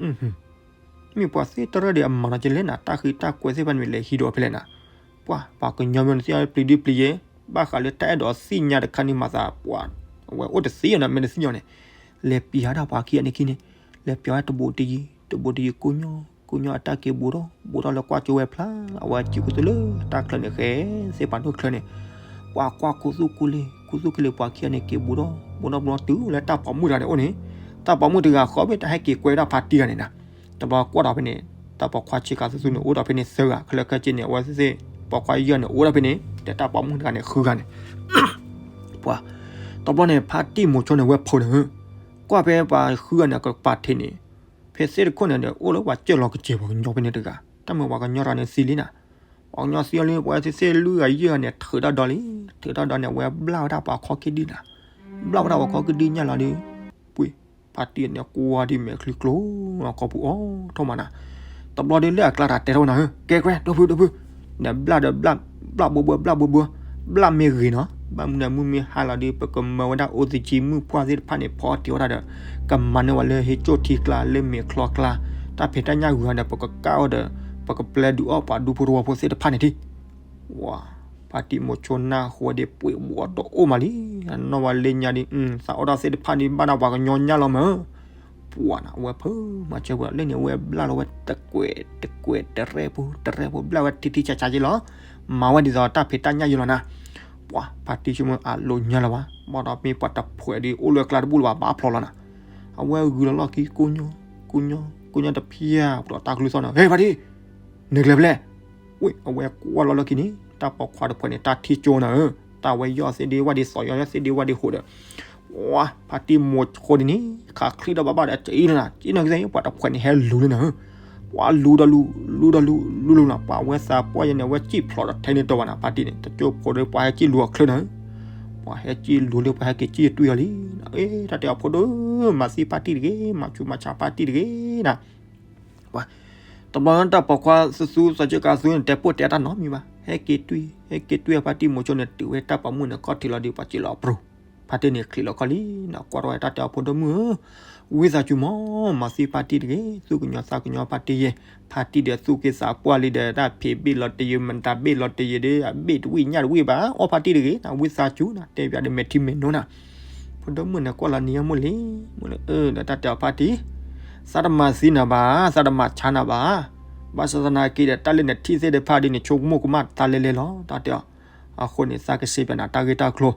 မ့ၢ်ပှၤသ့ၣ်တရၢၣ်ဒီးအမၤနီၤကလဲၣ်နၤ တၢ်ဃံတၢ်ကွဲသ့ၣ်တဖၣ်န့ၣ် လဲၤဟံးဒီးဖဲလဲၣ်နၤ, ပှၤ ပှၤကညီမ့ၢ်နသ့ၣ်ညါပျံၤဒုပျံၤယဲ, ဘၣ်ဃးလၢတၢ်အဲၣ်ဒိးသ့ၣ်ညါတခါန့ၣ်မၤသးပှၤ, အဝဲအိၣ်တသ့ယဲနၤ မ့ၢ်တသ့ၣ်ညါန့ၣ်, လဲၤပျံၤဟးဒၣ်ပှၤခံဂၤန့ၣ်ခံန့ၣ်, လဲၤပျံၤဝဲတဘူးတယံၤ တဘူးတယံၤ ကိၢ်ညီ ကိၢ်ညီအတၢ်က့ၤဘူးထီၣ် ဘူးထီၣ်လၢကွၢ်ကၠိဝဲဖျါ, အဝဲစံၣ်ခူသူၣ်လၢတၢ်ချၢန့ၣ်ဃဲ, သ့ၣ်ဖးဒိၣ်ချၢန့ၣ်, ပှၤကွၢ်ခူသူၣ်ခူလံၤ ခူသူၣ်ခူလံၤ ပှၤခံဂၤန့ၣ်က့ၤဘူးထီၣ် ဘူးထီၣ်ဘူးထီၣ်တုၤလၢတၢ်ပိာ်မုၣ်တဂၤန့ၣ်အိၣ်န့ၣ်, တၢ်ပိာ်မုၣ်တဂၤဃီဘ့ၣ်တၢ်ဟဲက့ၤကွဲဝဲဒၣ်ဖါတံၢ်ဂၤန့ၣ်နၤ, တဘျီကွၢ်ဒီးဖဲန့ၣ်, တၢ်ပိာ်ခွါဆ့ကၤသူသူန့ၣ် အိၣ်ဒီးဖဲန့ၣ်သၢဂၤ ခဲလၢာ်ခဲဆ့န့ၣ် အဝဲသ့ၣ်သ့ၣ်, ပိာ်ခွါယဲၢ်န့ၣ် အိၣ်ဒီးဖဲန့ၣ် ဒီးတၢ်ပိာ်မုၣ်တဂၤန့ၣ်ဃုဂၤန့ၣ် ပှၤ, တဘျီန့ၣ် ဖါတံၢ်မိၤဆိန့ၣ် ဝဲဖိန့ၣ်ဧၢ, ကွၢ်ဖဲပှၤဃုဂၤန့ၣ် ကပာ်ထံးန့ၣ်, ဖဲသ့ၣ်တခိၣ်န့ၣ်ဒီး အိၣ်လၢပှၤစၢၢ်လီၤကစဲၤပှၤကညီဖဲန့ၣ်တဂၤ, တၢ်မ့ၢ်ပှၤကညီတဂၤန့ၣ်သံလံနၤ, ပှၤကညီသံအီၤလံ ပှၤသ့ၣ်သ့ၣ်လွံၢ်ဂၤယဲၢ်ဂၤန့ၣ် ထုးတၢ်ဒီးလံ, ထုးတၢ်ဒီးန့ၣ် အဝဲဘျၣ်ဝဲဒၣ်ပှၤခီၣ်ခံဒုနၤ, ဘျၣ်ဝဲဒၣ်ပှၤခီၣ်ခံဒုညၣ်လီၤဒီး, ပှ့ၤ, ဖါတံၢ်န့ၣ်ကွၢ်ဒ်မဲာ်ချံကျိ အကိာ်ပူၤအိၣ်ထီၣ်မးနၤ, တဘျီဒီးလၢအကျါတၢ်တဲထီၣ်နၤဧၢ, ကဲကွဲ ဒိၣ်ဖု ဒိၣ်ဖု, နဘျၣ်ဒီးဘျၣ်, ဘျၣ်ဘိဘိ ဘျၣ်ဘိဘိ, ဘျၣ်မ့ၢ်ဂ့ၤနီၤ, ဘၣ်မနုၤမုၢ်မ့ၢ်ဟါလီၤဒီး ပကမၢဝဲဒၣ်အိၣ်သကံမုၣ်ပှၢ်သ့ၣ်တဖၣ်န့ၣ် ဖီအီၣ်တ့ၤအီၣ်တၢ်ဒီး, ကမၤန့ၢ်ဝဲလၢဟ့ၣ်ကၠိၣ်ထံကျါ လၢမဲာ်ချီကျါ, တၢ်ဖံးတၢ်ညၣ်ဂုၤဂၤဒီး ပကကၣ်အီၣ်ဒီး, ပကပျဲဒုးအီၣ်ပှၤဒူဖိတဝီဖိသ့ၣ်တဖၣ်န့ၣ်ဒံး, ဝါ, ဖါတံၢ်မိၤဆိနၢ်ဟူဝဲဒီးပှ့ၤဘှီတအိၣ်မးလံ, အနီၢ်ဝဲလၢညါဒီး, သးအီၣ်တၢ်သ့ၣ်တဖၣ်န့ၣ် ဘၣ်ဒၣ်ပှၤကညီညၣ်လီၤမး ပှၤနၤ အဝဲဖၢမၤစၢၤပှၤလၢန့ၣ် အဝဲဘျၣ်လီၤဝဲတကွဲးတကွဲး တရဲၣ်ဖိတရဲၣ်ဖိ ဘျၣ်ဝဲထံထံဆးဆးက့လီၤ, မၤဝဲဒ်သိးတၢ်ဖံးတၢ်ညၣ်ယ့လီၤနၤ, ပှၤ ဖါတံၢ်ဆိကမိၣ်အလိၤညါလၢၤဘၣ်, ဘၣ်ဒီးမ့ၢ်ပှၤတဖှဲးဒီး အိၣ်လၢအကျါတဘူၣ်လၢၤဘၣ် ဘၣ်ဖျိးလီၤနၤ, အဝဲဂုာ်လီၤလီၢ်ခံ ကိၢ်ညီ ကိၢ်ညီ ကိၢ်ညီတဖၠၣ် ပှၤဒီးတၢ်ကလုၢ်သီၣ်န့ၣ် ဟဲဖါတံၢ်, နကျဲဖဲလဲၣ်, ဝ့ၢ် အဝဲကွၢ်လီၤလၢခံန့ၣ် တၢ်ပိာ်ခွါတဖှဲးန့ၣ် တၢ်ထံၣ်ကၠိနၤဧၢ, တၢ်ဝဲယီၢ်သ့ၣ်ဒ့ဝၣ်ဒ့သီၣ် ယီၢ်သ့ၣ်ဒ့ဝၣ်ဒ့ဟိးဒီး, ဝါ ဖါတံၢ်မိၤဆိဒ်န့ၣ် ခးချံဒီးဘၣ်ဘၣ်ဒီး က့ၤလီၤနၤ, က့ၤနီၢ်ကသ့ၣ် ပှၤတဖှဲးန့ၣ် ဟဲလူၤလံနၤဧၢ, ပှၤလူၤဒီးလူၤ လူၤဒီးလူၤ လူၤလူၤနၤ, ပှၤဝဲသးပှၢ်ယဲန့ၣ် အဝဲစံၣ်ဖျိးဒီးထဲန့ၣ်တဝဲနၤ ဖါတံၢ်န့ၣ် တကၠိဖိဒီး ပှၤဟဲစံၣ်လူၤအချၢနၤဧၢ, ပှၤဟဲစံၣ်လူၤလံ ပှၤဟဲက့ၤစံၣ်တွံၢ်အီၤလံ, အ့ တၢ်တဲအီၤဖိဒိၣ်ဧၢ မၤသံဖါတံၢ်တဂ့ၤ မၤဆူးမၤဆါဖါတံၢ်တဂ့ၤနၤ ပှၤ, တဘျီန့ၣ်တၢ်ပိာ်ခွါသူသူ သးစၢကၤသူန့ၣ် တဲပိၢ်တဲတၢ်နီတမံၤဘၣ်, ဟဲက့ၤတွံၢ် ဟဲက့ၤတွံၢ်ဖါတံၢ်မိၤဆိန့ၣ် တုၤဝဲတၢ်ပိာ်မုၣ်န့ၣ် ခီၣ်ထံးလီၤဒီး ပှၤစံၣ်လီၤအပြိၤ, ဖါတံၢ်န့ၣ်ချံးလီၤခီၣ်လံနၤ, ကွၢ်ထီၣ်ဝဲတၢ်တဲအီၤဖိဒိၣ်မုၣ်ဧၢ, ဝံသးစူၤမး မၤသံဖါတံၢ်တဂ့ၤ, သူၣ်ကညီၤသးကညီၤဖါတံၢ်ယဲ, ဖါတံၢ်ဒီးသူၣ်က့သးပှၢ်လံဒီး တၢ်ဖံးဘ့ၣ်လီၤတယုာ် မတၤဘ့ၣ်လီၤတယုာ်ဒီး အဘ့ၣ်တဝံၣ်ညၣ်တဝံၣ်ဘၣ်, အီၣ်ဖါတံၢ်တဂ့ၤ, ဝံသးစူၤနၤ တဲပၠးဒီးမဲာ်ထံမဲာ်နိနၤ, ဖိဒိၣ်မုၣ်န့ၣ်ကွၢ်လီၤနံၤအမုၢ်လံ, မုၢ်လၢအၢဒီးတၢ်တဲအီၤဖါတံၢ်, သးတမၤသံနၤဘၣ်, သးတမၤဆါနၤဘၣ်, ဘၣ်ဆၣ်သနာ်က့ဒီး တၢ်လၢနထံၣ်သ့ၣ်တဖၣ်ဒီး နဆိကမိၣ်ကမၣ်သးလဲၤလဲၤလီၤ တၢ်တဲအီၤ, အဃိန့ၣ် သးကစံးပၠးနၤတၢ်ဂ့ၢ်တၢ်ကျိၤ,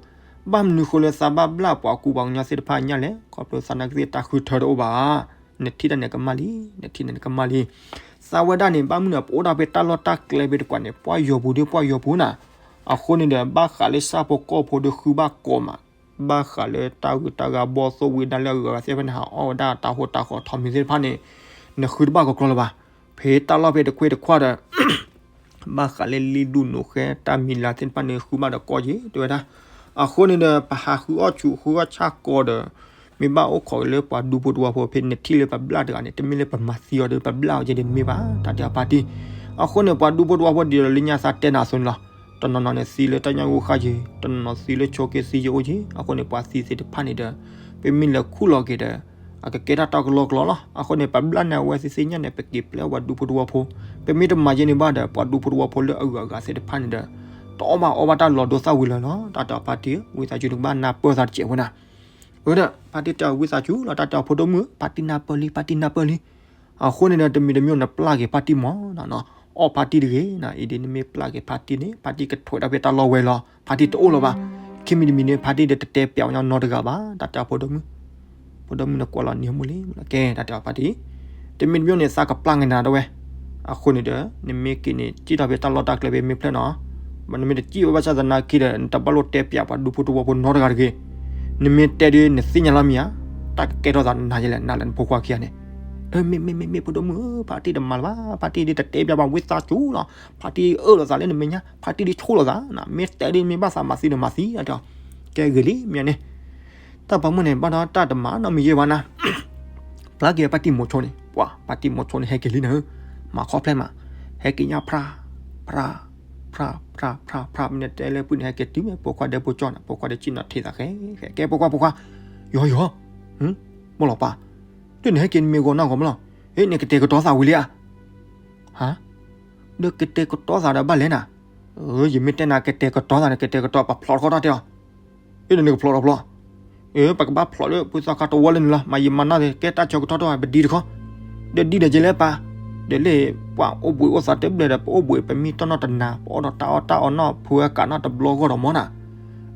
ဘၣ်မနုၤဃိလၢသးဘၣ်ဘျၣ်ပှၤကူပှၤကညီသ့ၣ်တဖၣ်ညၣ်လဲၣ်, ခီဖျိသးနာ်က့သ့ၣ်တၢ်ဃုထၢတအိၣ်ဘၣ်, နထံၣ်တၢ်န့ၣ်ကမၣ်လံ, နထံၣ်န့ၣ်ကမၣ်လံ, သးဝဲဒၣ်န့ၣ် ဘၣ်မနုၤန့ၣ် ပအိၣ်ဒၣ်ဖဲတၢ်လီၢ်တၢ်ကျဲဖဲတကွၢ်န့ၣ် ပှၢ်ယီၤပူၤဒီးပှၢ်ယီၤပူၤနၤ, အဃိန့ၣ်ဒီး ဘၣ်ဃးလၢဆၣ်ဖိကီၢ်ဖိဒီးဃုဘၣ်ကိးမး, ဘၣ်ဃးလၢတၢ်ဂုၤတၢ်ဂၤဘီၣ်သိၣ်ဝံၤဒၣ်လၢအဂုၤအဂၤသ့ၣ်တဖၣ်န့ၣ် ဟးအီၣ်ဝဲဒၣ်တၢ်ဟိတၢ်ဃီထီးမံၤသ့ၣ်တဖၣ်န့ၣ်, နဃုတဘၣ်ကီကီလၢၤဘၣ်, ဖဲတၢ်လီၢ်ဖဲတခွ့တခွါဒီး ဘၣ်ဃးလၢလံာ်ဒူၣ်နိးဃဲတၢ်မံၤလၤသ့ၣ်တဖၣ်န့ၣ် ဃုဘၣ်ဒီးကီက့ၤ တဲဝဲဒၣ်, အဃိန့ၣ်ဒီး ပဟးဃုအီၣ်ဆူၣ်ဃုအီၣ်ဆၣ်ကီဒီး မ့ၢ်ဘၣ်အိၣ်ခိးလၢပှၤဒူဖိတဝီဖိဖဲနထံၣ်လၢပဘျၣ်တဂၤန့ၣ် တမ့ၢ်လၢပမၤသံအီၤဒီး ပဘျၣ်အီၤကဲန့ၣ်တမ့ၢ်ဘၣ် တၢ်တဲအီၤဖါတံၢ်, အဃိန့ၣ် ပှၤဒူဖိတဝီဖိဒ်သိးလၢညါသးတဲနၤအသိးန့ၣ်လီၤ, တနီၤနီၤန့ၣ်သံလၢတၢ်ညၣ်ဂိၢ်ဃၣ်က့ၤ, တနီၤနီၤသံလၢဆိးက့သံယအိၣ်က့ၤ, အဃိန့ၣ် ပှၤသံသ့ၣ်တဖၣ်န့ၣ်ဒီး ပမ့ၢ်လဲၤခူၣ်လီၤက့ၤဒီး အကကဲထီၣ်တၢ်ကလီကလီလီၤ, အဃိန့ၣ် ပဘျၣ်န့ၢ်အဝဲသ့ၣ်သ့ၣ်ညါန့ၣ် ပက့ၤပျဲပှၤဒူဖိတဝီဖိ, ပမ့ၢ်တမၤယဲန့ၣ်ဘၣ်ဒီး ပှၤဒူဖိတဝီဖိလၢအဂုၤအဂၤသ့ၣ်တဖၣ်န့ၣ်ဒီး တအီၣ်ဘၣ်အီဘၣ်တၢ်လီၤဒိသၣ်ဝံၤလၢၤလီၤ, တၢ်တဲအီၤဖါတံၢ်, ဝံသးစူၤနကဘၣ်နၢ်ပၢၢ်သးတစဲးဖိနၤ, အၢဒီး ဖါတံၢ်တဲအီၤဝံသးစူၤလီၤ, တၢ်တဲအီၤဖိဒိၣ်မုၣ်, ဖါတံၢ်နၢ်ပၢၢ်လံ, ဖါတံၢ်နၢ်ပၢၢ်လံ, အဃိန့ၣ်ဒီး တမံၤတမံၤနပျၢ်က့ၤဖါတံၢ်မး, အီၣ်ဖါတံၢ်တဂ့ၤ, အံၤဒ်နမ့ၢ်ပျၢ်က့ၤဖါတံၢ်န့ၣ် ဖါတံၢ်ကထွဲးတၢ်ဖဲတၢ်လီၢ်ဝဲလီၤ, ဖါတံၢ်တအိၣ်လၢၤဘၣ်, ခံမံၤတမံၤန့ၣ် ဖါတံၢ်ဒီးတတဲပၠးအီၤညီနီတဂၤဘၣ်, တၢ်တဲအီၤဖိဒိၣ်မုၣ်, ဖိဒိၣ်မုၣ်န့ၣ်ကွၢ်လီၤနံၤအမုၢ်လံ, ကဲ တၢ်တဲအီၤဖါတံၢ်, တမံၤတမံၤန့ၣ် သးကပျၢ်က့ၤနၤတဝဲ, အဃိန့ၣ်ဒီး နမ့ၢ်က့ၤန့ၣ် စံၣ်ထီၣ်ဖဲတၢ်လီၢ်တၢ်ကျဲဖဲမ့ၢ်ဖျၢၣ်နီၤ, နမ့ၢ်တစံၣ်ဝဲဘၣ်ဆၣ်သနာ်က့ဒီး နတဘၣ်လိၣ်တဲပၠးပှၤဒူဖိတဝီဖိနီတဂၤတဂ့ၤ, နမ့ၢ်တဲဒီးနသ့ၣ်ညါလီၤမ့ၢ်ဧါ, တၢ်ကကဲထီၣ်သးနၤယဲလဲၣ် နၤလၢနဖိခွါခံဂၤန့ၣ်, မ့ၢ်မ့ၢ်မ့ၢ်မ့ၢ်ဖိဒိၣ်မုၣ်ဧၢ, ဖါတံၢ်တမၤလၢၤဘၣ်, ဖါတံၢ်ဒ်တတဲပၠးဘၣ်ဝံသးစူၤလီၤ, ဖါတံၢ်အၢၣ်လီၤသးလၢနမဲာ်ညါ, ဖါတံၢ်ဒ်ဆိၣ်လီၤသး, မ့ၢ်တဲဒ်မ့ၢ်ဘၣ်သးမၤသံနမၤသံ, ကဲဂ့ၤလံမ့ၢ်န့ၣ်, တၢ်ပိာ်မုၣ်န့ၣ် ဘၣ်ဒီးတၢ်တမၤနီတမံၤယဲဘၣ်နၤ ပျၢ်က့ၤဖါတံၢ်မိၤဆိန့ၣ်, ပှၤဖါတံၢ်မိၤဆိန့ၣ် ဟဲက့ၤလံနၤဧၢ, မၤခီဖျိမး, ဟဲက့ၤညါဖြါ, ဖြါ, ဖြါ, ဖြါ, ဖြါ, ဖြါ, မ့ၢ်နတဲလၢပုၢ်န့ၣ် ဟဲက့ၤတုၤမ့ၢ်ဖိခွါဒီးဖိကၠီန့ၣ်, ဖိခွါဒီးစံၣ်နီၤထံးသးဃဲ, ဃဲ, ကဲဖိခွါ ဖိခွါ, ယီၤယီၤ, ဘီၣ်လီၤပၢ်, ဒ်နဟဲက့ၤနမ့ၢ်ဂီၤနၢ်ဂီၤမးလီၤ, ဟ့ၣ် နကတဲာ်ကတီၤသးဝံၤလံဧါ, ဟါ, ဒီးကတဲာ်ကတီၤသးဒီးဘၣ်လဲၣ်နၤ, ယမ့ၢ်တဲနၤကတဲာ်ကတီၤသးန့ၣ် ကတဲာ်ကတီၤ ပဖျိးတခီတၢ်တဲအီၤ အ့ၣ်ဒီးနကဖျိးဒီးဖျိး, အ့ၣ် ပကဘၣ်ဖျိးလၢ ပုၢ်သီခါတဝီလၢနုာ်လီၤ, မၤယံာ်မၤနီၢ်သ့ၣ် ကဲတၢ်ဆၢကတီၢ်တအိၣ် ပဒံတခီ, ဒီးဒံဒီးက့ၤလၢပၢ်, ဒီးလၢပှၤအိၣ်ဘှံးအိၣ်သးတဘျဲၣ်ဒီး ပအိၣ်ဘှံး ပမံတီၢ်နီၢ်တနၤ ပအီၣ်ဒီးတၢ်အီၣ်တၢ်အီနီၢ် ဖိဝဲကးနီၢ်တဘျီဂီၢ်ဒီးမီၢ်နၤ,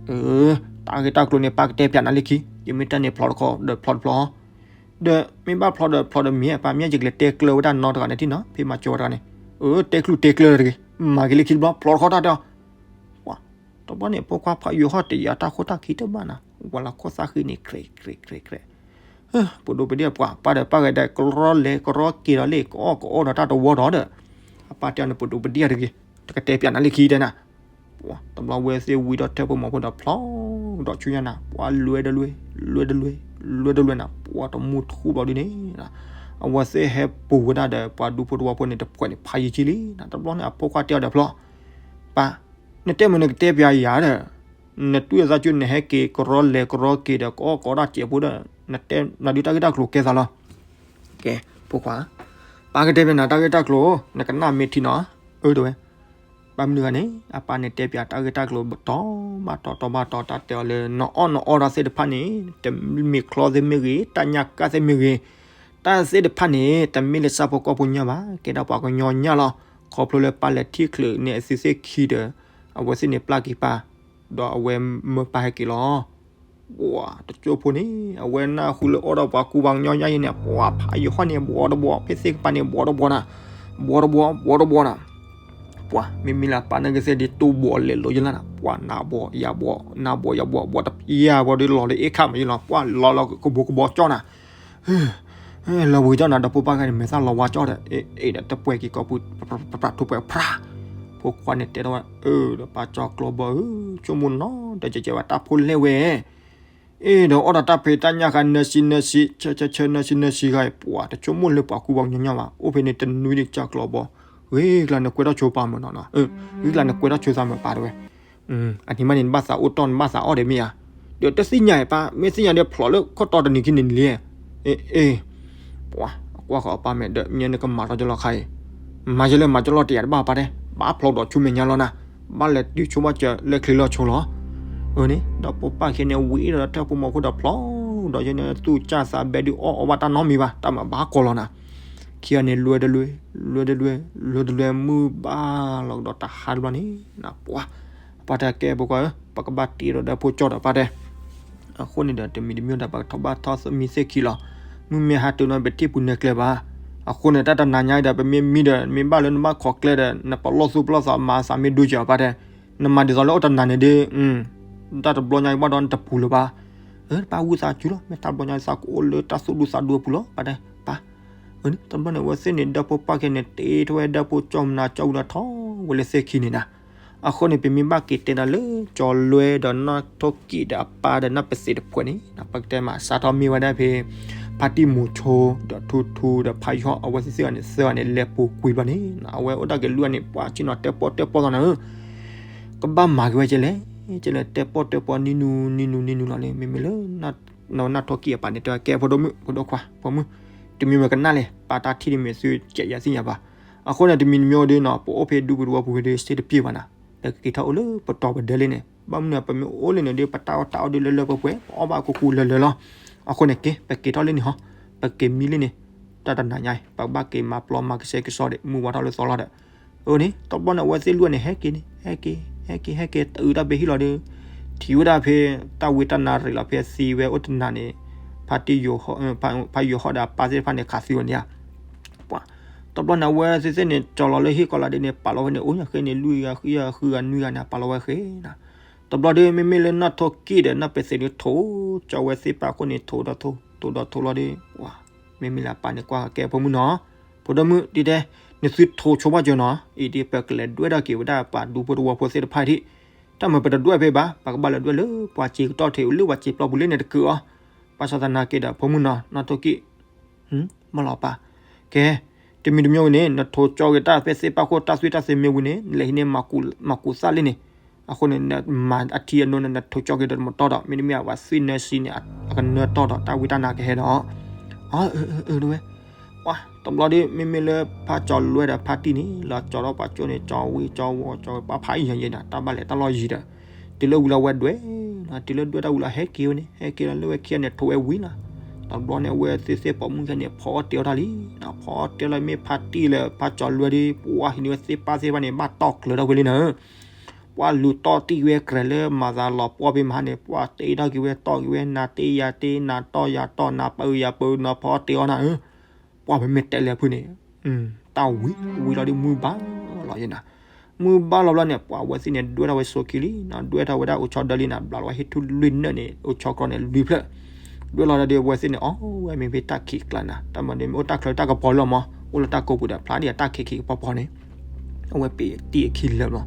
အၢ တၢ်ဂ့ၢ်တၢ်ကျိၤန့ၣ် ပၢ်ကတဲပၠးနၤလၢခံ, ယမ့ၢ်တဲန့ၣ်ဖျိးတခီ ဒီးဖျိးတဖျိး ဒီးမ့ၢ်ဘၣ်ဖျိးဒီးဖျိးဒီးမ့ၢ် ပၢ်မ့ၢ်ယကလဲၤတဲကျၢၤဝဲဒၣ်နီတဂၤန့ၣ်ထံၣ်နီၤ ဖဲမၤစၢၤဝဲတဂၤန့ၣ်, အၢ တဲကျူၣ်တဲကျၢၤတဂ့ၤ, မၤက့ၤလၢခံတဘျီ ဖျိးတခီတၢ်တဲအီၤ, ပှၤ, တဘျီန့ၣ် ဖိခွါဖးယိၤဟီၣ်တယာ်တၢ်ခိၣ်တၢ်ခံတဘၣ်နၤ, ဝဲလၢခိၣ်သၣ်ဃံန့ၣ် ကြဲးကြဲးကြဲးကြဲး, ပဒိၣ်ပဒ့ၣ်ပှၤ ပၢ်ဒီးပၢ်ဂဲၤဒီး ကရီလဲၤကရီက့ၤဒီးလ့ၣ် ကအီၣ်ကအီဒီးတၢ်တဝီဒီးဒီး, အပၢ်တဲအီၤန့ၣ် ပဒိၣ်ပဒ့ၣ်တဂ့ၤ, တကတဲပၠးနၤလၢခံတဲနၤ ပှၤတဘျီဝဲသ့ၣ်ဝံၤဒီးထၢၣ်ဖိမီၤဖိဒီးဖျိးဒီးဆူညါနၤ ပှၤလွဲတလွဲ, လွဲတလွဲ, လွဲတလွဲနၤ ပှၤတမူထူဘျီဒ်န့ၣ်, အဝဲသ့ၣ်ဟဲပူၤဝဲဒၣ်ဒီး ပှၤဒူဖိတဝီဖိန့ၣ်တဖှဲးန့ၣ် ဖးယံာ်ကံလံနၤ တဘျီန့ၣ် အဖိခွါတဲအီၤဒီးဖျိး, ပၢ်, နတဲမ့ၢ်နကတဲပၠးယၤဒီး, နတွံၢ်သးကၠိ နဟဲက့ၤကရီလဲၤကရီက့ၤဒီး ကအီၣ်ကအီတၢ်စဲးဖိဒီး, နတဲနၤဒုးတၢ်ဂ့ၢ်တၢ်ကျိၤကဲသးလီၤ, ကဲ, ဖိခွါ ပၢ်ကတဲပၠးနၤတၢ်ဂ့ၢ်တၢ်ကျိၤ, နကနၣ်မ့ၢ်ထံနီၤ, အၢ တဲဝဲ, ဘၣ်မနုၤဂၤန့ၣ် အပၢ်န့ၣ်တဲပၠးတၢ်ဂ့ၢ်တၢ်ကျိၤ တတီၤဘၣ်တတီၤ တတီၤဘၣ်တတီၤ တၢ်တဲအီၤလၢ နအီၣ်နအီတၢ်သ့ၣ်တဖၣ်န့ၣ် တမ့ၢ်ချီသ့ၣ်မ့ၢ်ဂ့ၤ တၢ်ညၣ်ကၣ်သ့ၣ်မ့ၢ်ဂ့ၤ, တၢ်သ့ၣ်တဖၣ်န့ၣ် တမ့ၢ်လၢဆၣ်ဖိကီၢ်ဖိညၣ်ဘၣ်, ကဲဒၣ်ပှၤကညီညၣ်လီၤ. ခီဖျိလၢပၢ်လဲၤထံၣ်ချုးန့ၢ်အသုသ့ၣ်ခံဒီး အဝဲသ့ၣ်န့ၣ်ပျၢ်က့ၤပၢ်, ဒီးအဝဲမၢပၢ်ဟဲက့ၤလီၤ. ပှၤတကၠိဖိန့ၣ် အဝဲနၢ်ဟူလၢအီၣ်ဒီးပှၤကူပှၤကညီညၣ်အံၤန့ၣ် ပှၤဖးယိၤဟီၣ်န့ၣ် ဘှီတဘှီ ဖဲသ့ၣ်ကပၤန့ၣ် ဘှီတဘှီနၤ, ဘှီတဘှီ ဘှီတဘှီနၤ. ပှၤမ့မ့ၢ်လၢပၢ်န့ၣ်ကသ့ၣ်ဒ်တိၢ်ဘှီလဲၤလိာ်ယလၢနၤ, ပှၤနၤဘှီယၤဘှီ နၤဘှီယၤဘှီ ဘှီတပျၢ်ဘှီဒီးလီၤလၢအ့ၣ်ခါမးယလီၤ, ပှၤလီၤလီၤကဘိကဘီကၠီနၤ လီၤဝံၤကၠီနၤ ဒီးဖိပၢ်ဂၤန့ၣ် မဲာ်သၣ်လီၤဝါကၠီဒီး အ့ၣ်ဒီးတပှဲၤက့ၤကီၢ်ပူၤ ပြးထူပှဲၤဖြး, ဖိခွါန့ၣ်တဲထီၣ်ဝဲ အၢ ဒီးပၢ်ကၠီကျီဘီဧၢ, ဆိကမိၣ်နီၤ ဒီးကဲကဲဝဲတၢ်ဖိလဲၣ်ဝဲ အ့ၣ်ဒီးအီၣ်ဒီးတၢ်ဖံးတၢ်ညၣ်ဃါ နၢၤဆံနၢၤဆံ ဆၢဆၢဆၢ နၢၤဆံနၢၤဆံဃါအံၤ ပှၤတဆိကမိၣ်လၢပှၤကူပှၤကညီညၣ်ဘၣ်, အိၣ်ဖဲန့ၣ်တနွံန့ၣ်ကၠီကျီဘီ, ဂ့ၤကျါနကွဲးထီၣ်ဆိပၢ်မးနီၤ, ဂ့ၤကျါနကွဲးထီၣ်ဆိသးမးပၢ်တဲဝဲ, အန့ၣ်မးန့ၣ် နဘၣ်သးအိၣ်တီၢ် နဘၣ်သးအီၣ်ဒီးမ့ၢ်ဧါ, ဒီးတသ့ၣ်ညါအံၤပၢ် မ့ၢ်သ့ၣ်ညါဒီးဖျိးလၢခိၣ်တီတနံၤခံနံၤလံ, အ့ၣ်, ပှၤ အကွၢ်ဃီၤအပၢ်မဲာ်ဒီး မ့ၢ်နကမၤထီၣ်ကၠီလီၤခါအံၤ, မၤယဲလၢမၤကၠီလီၤတယာ်တဘၣ်ပၢ်တဲ, ဘၣ်ဖျိးဒီးဆူမဲာ်ညါလီၤနၤ, ဘၣ်လဲၤတုၤဆိဘၣ်စၢၤလၢချ့လၢဆိလီၤ. အန့ၣ် ဒီဖိပၢ်ခံဂၤန့ၣ် ဝံၤဒီးထၢၣ်ဖိမီၤဖိဒီးဖျိး, ဒီးယဲန့ၣ်သူၣ်ကၢ်သးဘဲဒုးအီၣ်အီဘၣ်တၢ်နီတမံၤဘၣ်, တၢ်မၤဘၣ်ကီလီၤနၤ, ခံဂၤန့ၣ်လွဲတလွဲ, လွဲတလွဲ, လွဲတလွဲမုၢ်ဘၣ်လီၤကဒီးတဟါတဘျီန့ၣ်, ပှၤ ပၢ်တဲကဲဖိခွါဧၢ, ပကဘၣ်တ့ဒီးဒီဖိကၠီဒီးပၢ်တဲ အဃိန့ၣ်ဒီး တမံၤတမံၤဒီး ပကထီၣ်ဘၣ်ထီၣ်မံသ့ၣ်ခံလီၤ. မုၢ်မ့ၢ်ဟါတုၤနီၤ ပထံၣ်ပူၤနဲၣ်ကျဲဘၣ်. အဃိန့ၣ် တၢ်တနၤညါဒီး ပမ့ၢ်မံဒီး မ့ၢ်ဘၣ်လၢနဘၣ်ခိးကျဲဒီး နပလီၢ်သူၣ်ပလီၢ်သးမၤသးမ့ၢ်ဒိကၠီၤပၢ်တဲ, နမၤဒ်သိးလၢအိၣ်တနၤန့ၣ်ဒီး တၢ်တဘျီညါအံၤဘၣ်ဒီးနတပူၤလၢၤဘၣ်. ပၢ်ဝံသးစူၤလီၤ, မ့ၢ်တၢ်ဘျီညါသးကအိၣ်လၢတၢ်သူၣ်ဒူသးဒူအပူၤလီၤ ပၢ်တဲ, ပၢ် တဘျီန့ၣ် အဝဲသ့ၣ်န့ၣ် ဒီဖိပၢ်ခံဂၤန့ၣ် တ့ထီၣ်ဝဲဒီဖိကၠီမနၤကၠီဝံၤဒီးထီၣ်ဝဲလၢသ့ၣ်ခံန့ၣ်နၤ. အဃိန့ၣ် ပမ့ၢ်ဘၣ်က့ၤတဲနၤလၢ ကၠီလွဲဒီးနီၢ်ထိၣ်ကံၣ်ဒီးအပၢ်ဒီးနီၢ်ပသ့ၣ်တဖုန့ၣ် ပကတဲမးစးထီၣ်မ့ၢ်ဝဲဒၣ်ဖဲ ဖါတံၢ်မိၤဆိ ဒီးထူထူဒီးဖါယီၤ အဝဲသ့ၣ်သ့ၣ်ဂၤန့ၣ် သၢဂၤန့ၣ် လဲၤပူၤကွံာ်ဘျီန့ၣ် အဝဲအိၣ်ဒၣ်က့ၤလွံၢ်ဂၤန့ၣ် ပှၤဆ့ၣ်နီၤတဲပီၣ်တဲပီၣ်သီနၤဧၢ ကဘၣ်မၤက့ၤဝဲကဲလဲၣ်, ကဲလဲၣ်တဲပီၣ်တဲပီၣ်နံၤနူနံၤနူနံၤနူလီၤန့ၣ် မ့မ့ၢ်လၢ နီၢ်ထိၣ်ကံၣ်အပၢ်န့ၣ် တဲဝဲကဲဖိဒိၣ်မုၣ် ဖိဒိၣ်ခွါ ဖိမုၣ်, တမံၤမ့ၢ်ကနၣ်လဲၣ် ပၢ်တၢ်ထံၣ်န့ၣ်မ့ၢ်သုကဲးယၤသ့ၣ်ညါဘၣ်. အဃိန့ၣ် တမံၤတမံၤအိၣ်ဒီးနီၤ ပအိၣ်ဖဲဒူပူၤတဝီပူၤဖဲဒီး စ့တပျ့ၢ်ဘၣ်နၤ, ပကက့ၤထီၣ်အိၣ်လၢပတီၢ်ပဒဲလံန့ၣ်, ဘၣ်မနုၤပမ့ၢ်အိၣ်လံန့ၣ်ဒီး ပတၢ်အီၣ်တၢ်အီဒုးလၢလၢပှဲၤပှဲၤ ပအီၣ်ဘၣ်ကူကူလၢလၢလီၤ. အဃိန့ၣ် က့ၤ ပက့ၤထီၣ်လံန့ၣ်ဟီ, ပက့ၤမံလံန့ၣ်, တၢ်တနၤညါအံၤ ပကဘၣ်က့ၤမၤပျီမၤကဆှဲကဆှီဒီး မုၢ်ဝါထီၣ်လၢသီလီၤဒီး အန့ၣ် တဘျီန့ၣ် အဝဲသ့ၣ်လွံၢ်ဂၤန့ၣ် ဟဲက့ၤန့ၣ် ဟဲက့ၤ ဟဲက့ၤ ဟဲက့ၤ တအုးတၢ်ဘ့ၣ်ဟံၣ်လီၤဒီး ထံၣ်ဝဲဒၣ်ဖဲ တၢ်ဝံတၢ်နါရ့ၣ်လီၤ ဖဲသံဝဲအိၣ်တနၤန့ၣ် ဖါတံၢ်ယိၤဟီၣ် ဖါယိၤဟီၣ်ဒီးအပၢ်သ့ၣ်တဖၣ်န့ၣ် ခးသံဝဲန့ၣ်ဧါ. ပှၤ တဘျီန့ၣ် အဝဲသ့ၣ်သ့ၣ်န့ၣ် ကၠီလီၤလၢဟံၣ်ကီးလီၤဒ်န့ၣ် ပာ်လီၤဝဲန့ၣ် အိၣ်ညါဃ့န့ၣ် လွံၢ်ဂၤဃုဂၤ ဃုဂၤနွံဂၤန့ၣ် ပာ်လီၤဝဲဃ့နၤ. တဘျီဒီး မ့မ့ၢ်လၢနီၢ်ထိၣ်ကံၣ်ဒီးနီၢ်ပသ့ၣ်ဒုး ထိၣ်ကၠီဝဲသ့ၣ်ပၢ်အဃိန့ၣ် ထိၣ်ဒီးထိၣ်ဒီးထိၣ်လီၤဒီး ပှၤ မ့မ့ၢ်လၢအပၢ်န့ၣ် ကွၢ်ဃီၤကဲဖိမုၣ်နီၤ, ဖိဒိၣ်မုၣ် ဒ်တဲ နသုထိၣ်ဆိဘၣ်စၢၤနီၤ, အံၤဒ်ပကလဲၤဒွဲၣ်ထီၣ်က့ၤဝဲဒၣ်ပှၤဒူဖိတဝီဖိသ့ၣ်တဖၣ်ဒံး, တၢ်မ့ၢ်ပတဒွဲၣ်ဖဲဘၣ် ပကဘၣ်လဲၤဒွဲၣ်လၢပှၤစ့ကတီၢ်ထံး လၢပှၤစ့ပျီပူၤလံန့ၣ်တကုာ်အီၤ, ဘၣ်ဆၣ်သနာ်က့ဒီး ဖိမုၣ်နီၤ နီၢ်ထိၣ်ကံၣ် မ့ၢ်လီၤပၢ်, ကဲ တမံၤတမံၤဝဲန့ၣ် နထိၣ်ကၠီက့ၤတၢ်ဖဲသ့ၣ်ပၢ်ခိၣ်တၢ်သွံၣ်တၢ်သ့မ့ၢ်ဝံၤန့ၣ် နလဲၤဟံးန့ၢ်မၤကူးသၣ်လံန့ၣ်, အဃိန့ၣ် နမၤအထံအနိန့ၣ် နထိၣ်ကၠီက့ၤဒီးတမတီၢ်ဒီး မ့တမ့ၢ်အဝဲသွံၣ်နၢဆံန့ၣ် အကနၢတီၢ်ဒီး တၢ်ဝံတၢ်နါကဟဲဒီး အၢ အၢ အၢ တဝဲ, ပှၤ တဘျီဒီး မ့မ့ၢ်လၢဖါကၠီလွဲဒီးဖါတံၢ်န့ၣ် လီၤကၠီထီၣ်ပှၤကၠိန့ၣ် ကၠီဝံကၠီဝီၤ ကၠီဝဲပှၤဖးအံၤယံၤယံၤဒီး တၢ်ဘၣ်လဲၤတၢ်လီၢ်ယံၤဒီး တုၤလၢဝံၤလီၤဝဲဒွဲၣ်, တုၤလၢဒွဲၣ်တၢ်ဝံၤလီၤဟဲက့ၤဝဲန့ၣ် ဟဲက့ၤလီၤလၢဝဲခံဂၤန့ၣ် ထိၣ်ဝဲဝံၤလီၤ, တဘျီန့ၣ် အဝဲသ့ၣ်သ့ၣ်ပိာ်မုၣ်ခံဂၤန့ၣ် ဖီအီၣ်တ့ၢ်အီၣ်တၢ်လံ, ဖီအီၣ်တ့ၢ်လီၤမ့ၢ်ဖါတံၢ်လၢဖါကၠီလွဲဒီး ပှၤဟံးန့ၢ်ဝဲသ့ၣ်ပၢ်သ့ၣ်တဖၣ်န့ၣ် ဘၣ်တီၢ်ကျၢၤထီၣ်ဝဲလံနၤ ပှၤလူၤတီၢ်တံၢ်ဝဲကြဲးလၢမၤသးလီၤပှီၢ်ဖဲမဟါန့ၣ် ပှၤတ့ထီၣ်က့ၤဝဲတီၢ်က့ၤဝဲ နၤတ့ယၤတ့ နၤတီၢ်ယၤတီၢ် နၤပၢယၤပၢ နဖီတ့အီၣ်နၤဧၢ, ပှၤပမ့ၢ်တဲလၢဖုန့ၣ် တၢ်ဝံၤဝံၤလီၤဒီးမုၢ်ဘၣ်လီၤယဲနၤ, မုၢ်ဘၣ်လီၤဘျီန့ၣ် ပှၤအဝဲသ့ၣ်န့ၣ် ဒွဲၣ်ထီၣ်ဝဲဆိခံလံ, ဒွဲၣ်ထီၣ်ဝဲဒၣ်အိၣ်ဆီဒီလံနၤ ဘျးလီၤဝဲဟ့ၣ်ထူလွံၢ်နၢၣ်န့ၣ် အိၣ်ဆီကြီန့ၣ်လွံၢ်ဖျၢၣ်, ဒွဲၣ်လီၤဒီးအဝဲသ့ၣ်န့ၣ် အီဝဲမ့ၢ်ဖဲတၢ်ခံးကျါနၤ တၢ်မၤန့ၣ်မ့ၢ်အိၣ်တၢ်ချၢတၢ်ကပီၤလီၤမး အိၣ်လၢတၢ်ကိးပူၤဒီး ဖျါဒ်အတၢ်ခံးခံးကပီၤပီၤန့ၣ် အဝဲပ့ၤတံၢ်အခံလၢာ်လီၤ,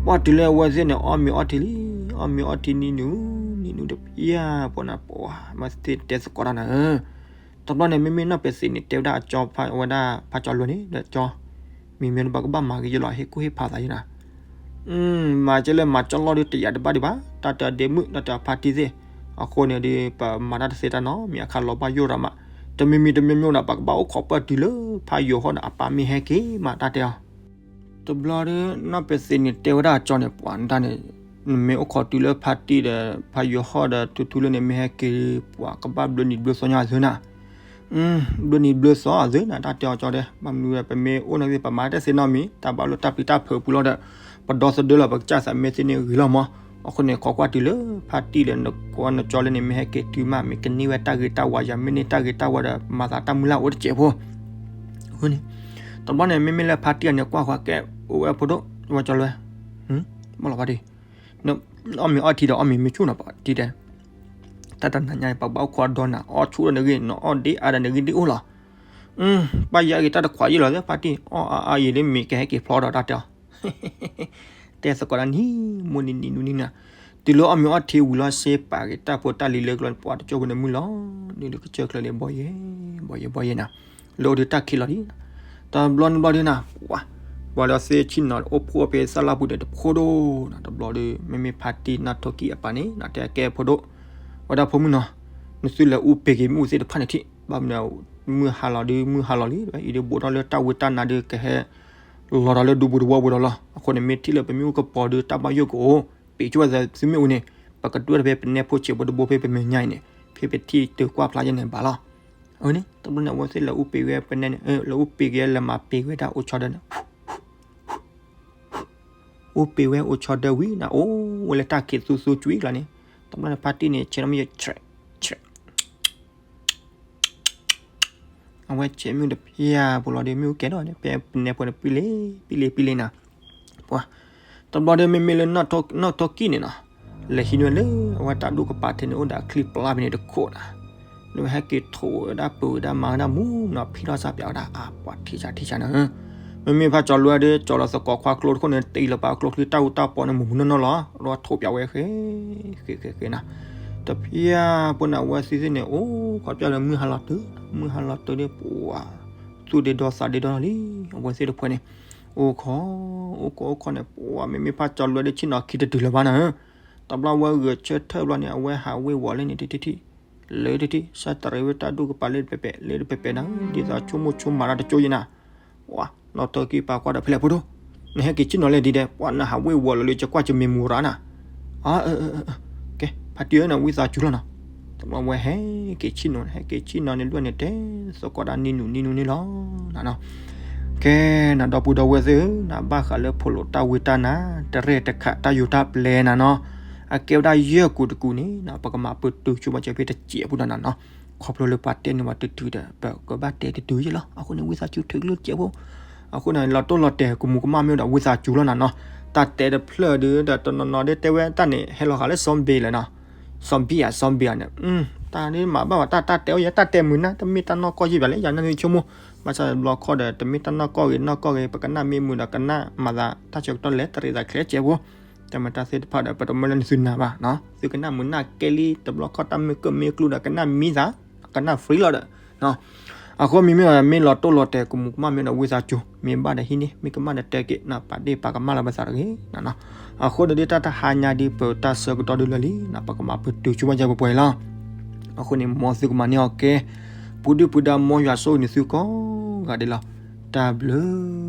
ပှၤတုၤလၢအဝဲသ့ၣ်န့ၣ် အီၣ်မ့ၤအီထံလံ, အီၣ်မ့ၤအီထံနံၤနုၤ နံၤနုၤတပျၢ်ပှၤနၤ ပှၤမၤသ့တဲသကိးတၢ်နၤဧၢ, တဘျီန့ၣ် မ့မ့ၢ်နီၢ်ပသ့ၣ်န့ၣ် တဲဝဲဒၣ်အကၠီ ဝဲဒၣ်ဖါကၠီလွဲန့ၣ် ဒီးကၠီ မ့မ့ၢ်ပကဘၣ်မၤက့ၤယလီၤ ဟ့ၣ်ကူၣ်ဟ့ၣ်ဖးသးယနၤ မၤကဲလၢမၤကၠီလီၢ်ဒုးတယာ်တဘၣ်ဒံးဘၣ် တၢ်တဒ့မုၣ် တၢ်တဖါတံၢ်သ့ၣ်, အဃိန့ၣ်ဒီး ပမၤတၢ်တသ့တၢ်နီတမံၤအခါလီၤဘၣ်ယိၣ်ရၤမး, တမံၤမံၤတမံၤမံၤဒီး ပကဘၣ်အိၣ်ခိးပၢၢ်တုၤလၢဖါယိၤဟီၣ်ဒီးအပၢ်မ့ၢ်ဟဲက့ၤမး တၢ်တဲအီၤ တဘျီဒီး နီၢ်ပသ့ၣ်န့ၣ်တဲဝဲဒၣ်အကၠီန့ၣ် ပှၤနတၢ်န့ၣ် နမ့ၢ်အိၣ်ခိးတုၤလၢဖါတံၢ်ဒီး ဖါယိၤဟီၣ်ဒီးထူထူလၢန့ၣ်မ့ၢ်ဟဲက့ၤ ပှၤကဘၣ်ဘျၢနံၤဘျၢသီညါအသုနၤ ဘျၢနံၤဘျၢသီအသုနၤ တၢ်တဲအီၤကၠီတဲ ဘၣ်မနုၤပမ့ၢ်အိၣ်န့ၣ်သ့ၣ် ပမၤတၢ်သ့နီတမံၤ တၢ်ဘၣ်လၢတၢ်ပျံၤတၢ်ဖုးပူၤလီၤဒီး ပဒီသဒၢလီၤ ပကစၢ်သးမ့ၢ်သ့န့ၣ်ဂ့ၤလီၤမး, အဃိန့ၣ် ခိးကွၢ်တုၤလၢဖါတံၢ်ဒီးနကိးနကၠီလၢန့ၣ် မ့ၢ်ဟဲက့ၤတုၤမး မ့ၢ်ကန့ၢ်ဝဲတၢ်ဂ့ၤတၢ်ဝါယၤ မ့ၢ်န့ၢ်တၢ်ဂ့ၤတၢ်ဝါဒီး မၤသးတၢ်မုၢ်လၢ်အိၣ်တစဲးဖိ အဃိန့ၣ် တဘျီန့ၣ် မ့မ့ၢ်လၢဖါတံၢ်အန့ၣ် ကွၢ်ဃီၤကဲ အိၣ်ဝဲဖိဒိၣ် ဝဲကၠီလွဲ ဘၣ်လီၤဘၣ်ဒံး နအီၣ်မ့ၤအီထံဒီးအီၣ်မ့ၤမ့ၢ်ဆူၣ်နီၤ ပှၤတံၢ်တဲ တၢ်တနၤညါအံၤ ပကဘၣ်အိၣ်ခိးဒီးနၤ အီၣ်ဆူၣ်ဒီးနဂ့ၢ် နအီၣ်ဒ့အါဒီးနဂ့ၢ်ဒ့အိၣ်လီၤ. ပၢ်ယၤအံၤ တၢ်တခွးယံာ်လီၤ ဖါတံၢ် အီၣ်အါအါယံာ်လၢမ့ၤကဟဲက့ၤဖျီဒီးတၢ်တဲအီၤ တဲသကိးတၢ်နံၤ မိၢ်နံၤနံၤနူနံၤနၤ တုၤလၢအီၣ်မ့ၤအီထံဝံၤလီၤ စ့ပာ်က့ၤတၢ်ဖိတၢ်လံၤလၢကလီၤ ပှၤတကၠိဖိန့ၣ်မုၢ်လီၤ ဒ်လၢကစၢၢ်ချၢန့ၣ် ဘီယဲ ဘီယဲ ဘီယဲနၤ လၢအိၣ်ဒီးတၢ်ခံးလီၤဒံး တဘျီန့ၣ်ဘျီဒံးနၤ ပှၤ ပှၤလၢသ့ဆ့ၣ်နီၤအိၣ်ဖှိၣ်ဖဲသၣ်လၢ်ပူၤဒီးတဖိဒိၣ်နၤ တဘျီဒီး မ့မ့ၢ်ဖါတံၢ်နီၢ်ထိၣ်ကံၣ်အပၢ်န့ၣ် နတဲကဲဖိဒိၣ် ဝဲဒၣ်ဖိမုၣ်နီၤ နသုလဲၤအူပ့ၤက့ၤမ့ၣ်အူသ့ၣ်တဖၣ်န့ၣ်ထံၣ် ဘၣ်မနုၤ မုၢ်ဟါလီၤဒုး မုၢ်ဟါလီၤလံ အံၤဒုးဘူးထီၣ်လၢတၢ်ဝံတၢ်နါဒုးကဟဲ လီၤဒီးလၢဒူပူၤတဝီပူၤဒီးလီၤ. အဃိန့ၣ် မ့ၢ်ထံၣ်လၢပမ့ၣ်အူကပီၤဒုး တၢ်ဘၣ်ယိၣ်ကအိၣ် ပ့ၤကၠိဝဲသုမ့ၣ်အူန့ၣ် ပကဒွဲၣ်တဖဲပနဲဖိဆံးဖိတဘိဖဲပမဲာ်ညါအံၤန့ၣ် ဖဲပထံၣ်တုၤကွၢ်ဖျါယဲန့ၣ်ဘၣ်လီၤ. အဝဲန့ၣ် တဘျီန့ၣ် အဝဲသ့ၣ်လဲၤအူပ့ၤဝဲပနဲန့ၣ် လဲၤအူပ့ၤက့ၤလၢမၤပ့ၤဝဲဒၣ်အိၣ်ဆီဒၢန့ၣ် အူပ့ၤဝဲအိၣ်ဆီဒၢဝံၤန့ၣ် အိၣ်ဝဲလၢတၢ်ခံးသူသူကွံာ်လီၤန့ၣ် တဘျီန့ၣ် ဖါတံၢ်န့ၣ် ဆဲးထီၣ်မ့ၢ်ယဲ ဆဲး ဆဲး အဝဲဆဲးမ့ၣ်အူတဖၣ်ပူၤလီၤဒီး မ့ၣ်အူကဲထီၣ်န့ၣ် ဖဲပနဲဖိန့ၣ် ပံလ့ ပံလ့ ပံလ့နၤ ပှၤ တဘျီဒီး မ့မ့ၢ်လၢ နီၣ်ထီၣ်ကံၣ်န့ၣ်နီၤ လဲၤဟံးန့ၢ်ဝဲလၢ အဝဲတၢ်ဒူၣ်ကပၤထဲန့ၣ် အိၣ်ဒီးအချံပျါဖဲန့ၣ်တခိၣ်နီၤ လၢဟဲက့ၤထိးဝဲဒၣ်ပၢၤဝဲဒၣ်မၤဝဲဒၣ်မူနီၤ ဖံထီၣ်စၢ်ပၠးဝဲဒၣ် အါ ပှၤထံၣ်ဆါထံၣ်ဆါနီၤ မ့မ့ၢ်ဖးကၠီၤလွဲဒီး ကၠီၤလီၤသကိးခွါကျိတခိၣ်န့ၣ် တ့လီၤပာ်ကျိချံတၢ်အူတၢ်ပီန့ၣ် မူမူနီၢ်နီၢ်လီၤ ဒီးထိးပၠးဝဲဃဲ ဃဲ ဃဲ ဃဲနီၤ တဖၣ်ပူၤန့ၣ် အဝဲသ့ၣ်သ့ၣ်န့ၣ် အိၣ်ခီပၠၣ်လၢမုၢ်ဟါလီၤတုၤ မုၢ်ဟါလီၤတုၤဒီး ပှၤ သူၣ်ဒ့ဒီသးဒ့ဒီလံ အဝဲသ့ၣ်တဖၣ်န့ၣ် အိၣ်ခီ အိၣ်ခီ အိၣ်ခီန့ၣ် ပှၤ မ့မ့ၢ်ဖးကၠီၤလွဲဒီး ဆ့ၣ်နီၤခံတတုၤလၢၤဘၣ်နီၤ တဘျီဝဲဂဲၤဆၢထၢၣ်ဘျီန့ၣ် အဝဲဟးဝ့ၤဝီၤလၢန့ၣ်တထံၣ်ထံၣ် လၢတထံၣ် စၢ်တရံးဝဲတၢ်ဒူၣ်ကပၤလၢတပဲၤပဲး လၢတပဲၤပဲးနီၤ ဒ်သိးဆိကမိၣ်ဆိကမးတၢ်တကၠိယဲနီၤ ပှၤ နီၣ်ထီၣ်ကံၣ်ပာ်ကွၢ်ဒီးဖဲလဲၣ်ဖိဒိၣ် နဟဲက့ၤဆ့ၣ်နီၤလဲၣ်ဒ်ဒဲး ပှၤ နဟးဝ့ၤဝီၤလီၤလၢ ကကွၢ်ကမ့ၢ်မူရၤနၤ အၢ ကဲ ဖါတံၢ်ဧၢ နဝံသးစူၤလီၤနီၤ တဘျီဝဲဟဲက့ၤဆ့ၣ်နီၤ ဟဲက့ၤဆ့ၣ်နီၤန့ၣ်ဒွဲၣ်န့ၣ် တဲသကိးဒၣ်နံၤနုာ်နံၤနုာ်န့ၣ်လီၤ နနီၤ ကဲ နဒီပုၢ်ဒီဝဲၢ်သ့ၣ်ဧၢ နဘၣ်ဃးလၢဖိးလိာ်တၢ်ဝံတၢ်နါ တရဲၣ်တခးတၢ်ယိၤတၢ်ပျဲနၤနီၤ အကဲဝဲဒၣ်ယဲၢ်ကူာ်တကူာ်န့ၣ်နီၤ ပကမၤပတုာ်ဆိပာ်စၢၤဖဲတစဲးဖိဒီးနၤနီၤ ခီဖျိလၢပှၤတဲန့ၢ်ဝဲတတုၤဒီး ပကဘၣ်တဲတတုၤယဲလီၤ အဃိန့ၣ် ဝံသးစူၤထုးကလုၢ်တစဲးဖိ အဃိန့ၣ် လီၤတိၢ်လီၤတဲာ်ကမူးကမၣ်မ့ၢ်အိၣ်ဒီး ဝံသးစူၤလီၤနၤနီၤ တၢ်တဲတဖျၢၣ်ဒုးဒီး တနီၤနီၤဒ်တဲဝဲတၢ်န့ၣ် ဟဲလီၤဃာ်လၢ zombie လၢၤနီၤ zombie ဧါ zombie ဧါန့ၣ် တၢ်ဒ်မၤဘၣ်ဝဲတၢ် တၢ်တဲအိၣ်ယဲ တၢ်တဲမုာ်နၢ် တမ့ၢ်တၢ်နီၢ်ကီၢ်ယံၢ်ဘၣ်လၢယၤနၢ်နုာ်ဆိကမိၣ် ဘၣ်ဆၣ်တဘျီခီဒီး တမ့ၢ်တၢ်နီၢ်ကီၢ်ဂ့ၤ နီၢ်ကီၢ်ဂ့ၤ ပကနၣ်မ့ၢ်မုာ်ဒီးကနၣ်မၤသး တၢ်ဆၢကတီၢ်လဲၤတရံးသးချ့စဲးဖိ တၢ်မၤတၢ်သ့ၣ်တဖၣ်ဒီး ပတမၢလၢနသုနၤဘၣ် သုကနၣ်မုာ်နၢ်ကဲလံ တဘျီခီတၢ်မ့ၢ်ကၢၣ်မ့ၢ်ကျူဒီး ကနၣ်မံသး ကနၣ် free လီၤဒီး အဃိမ့မ့ၢ်မ့ၢ်လီၤတိၢ်လီၤတဲာ်ကမူးကမၣ်မ့ၢ်ဒီး ဝံသးစူၤ မ့ၢ်ဘၣ်ဒီးဟံးန့ၢ် မ့ၢ်ကမၣ်ဒီးတဲက့ၤ နပာ်ဒ့ၣ်ပာ်ကမၣ်လီၤပသးတဂ့ၤ အဃိဒီးဒ်တၢ်တဟါညါဒ်ပတၢ်ဆၢကတီၢ်ဒ်လၢာ်လံ ပကမၤပတုာ်ဆိပာ်စၢၤပှဲၤပှဲၤလီၤ အဃိန့ၣ် မ်သုကမၤန့ၢ်အီၤကဲ ပူၤဒုၣ်ပူၤဒါ မ်ယွၤဆိၣ်ဂ့ၤန့ၢ်သုကိးဂၤဒဲးလီၤ တၢ်ဘျုး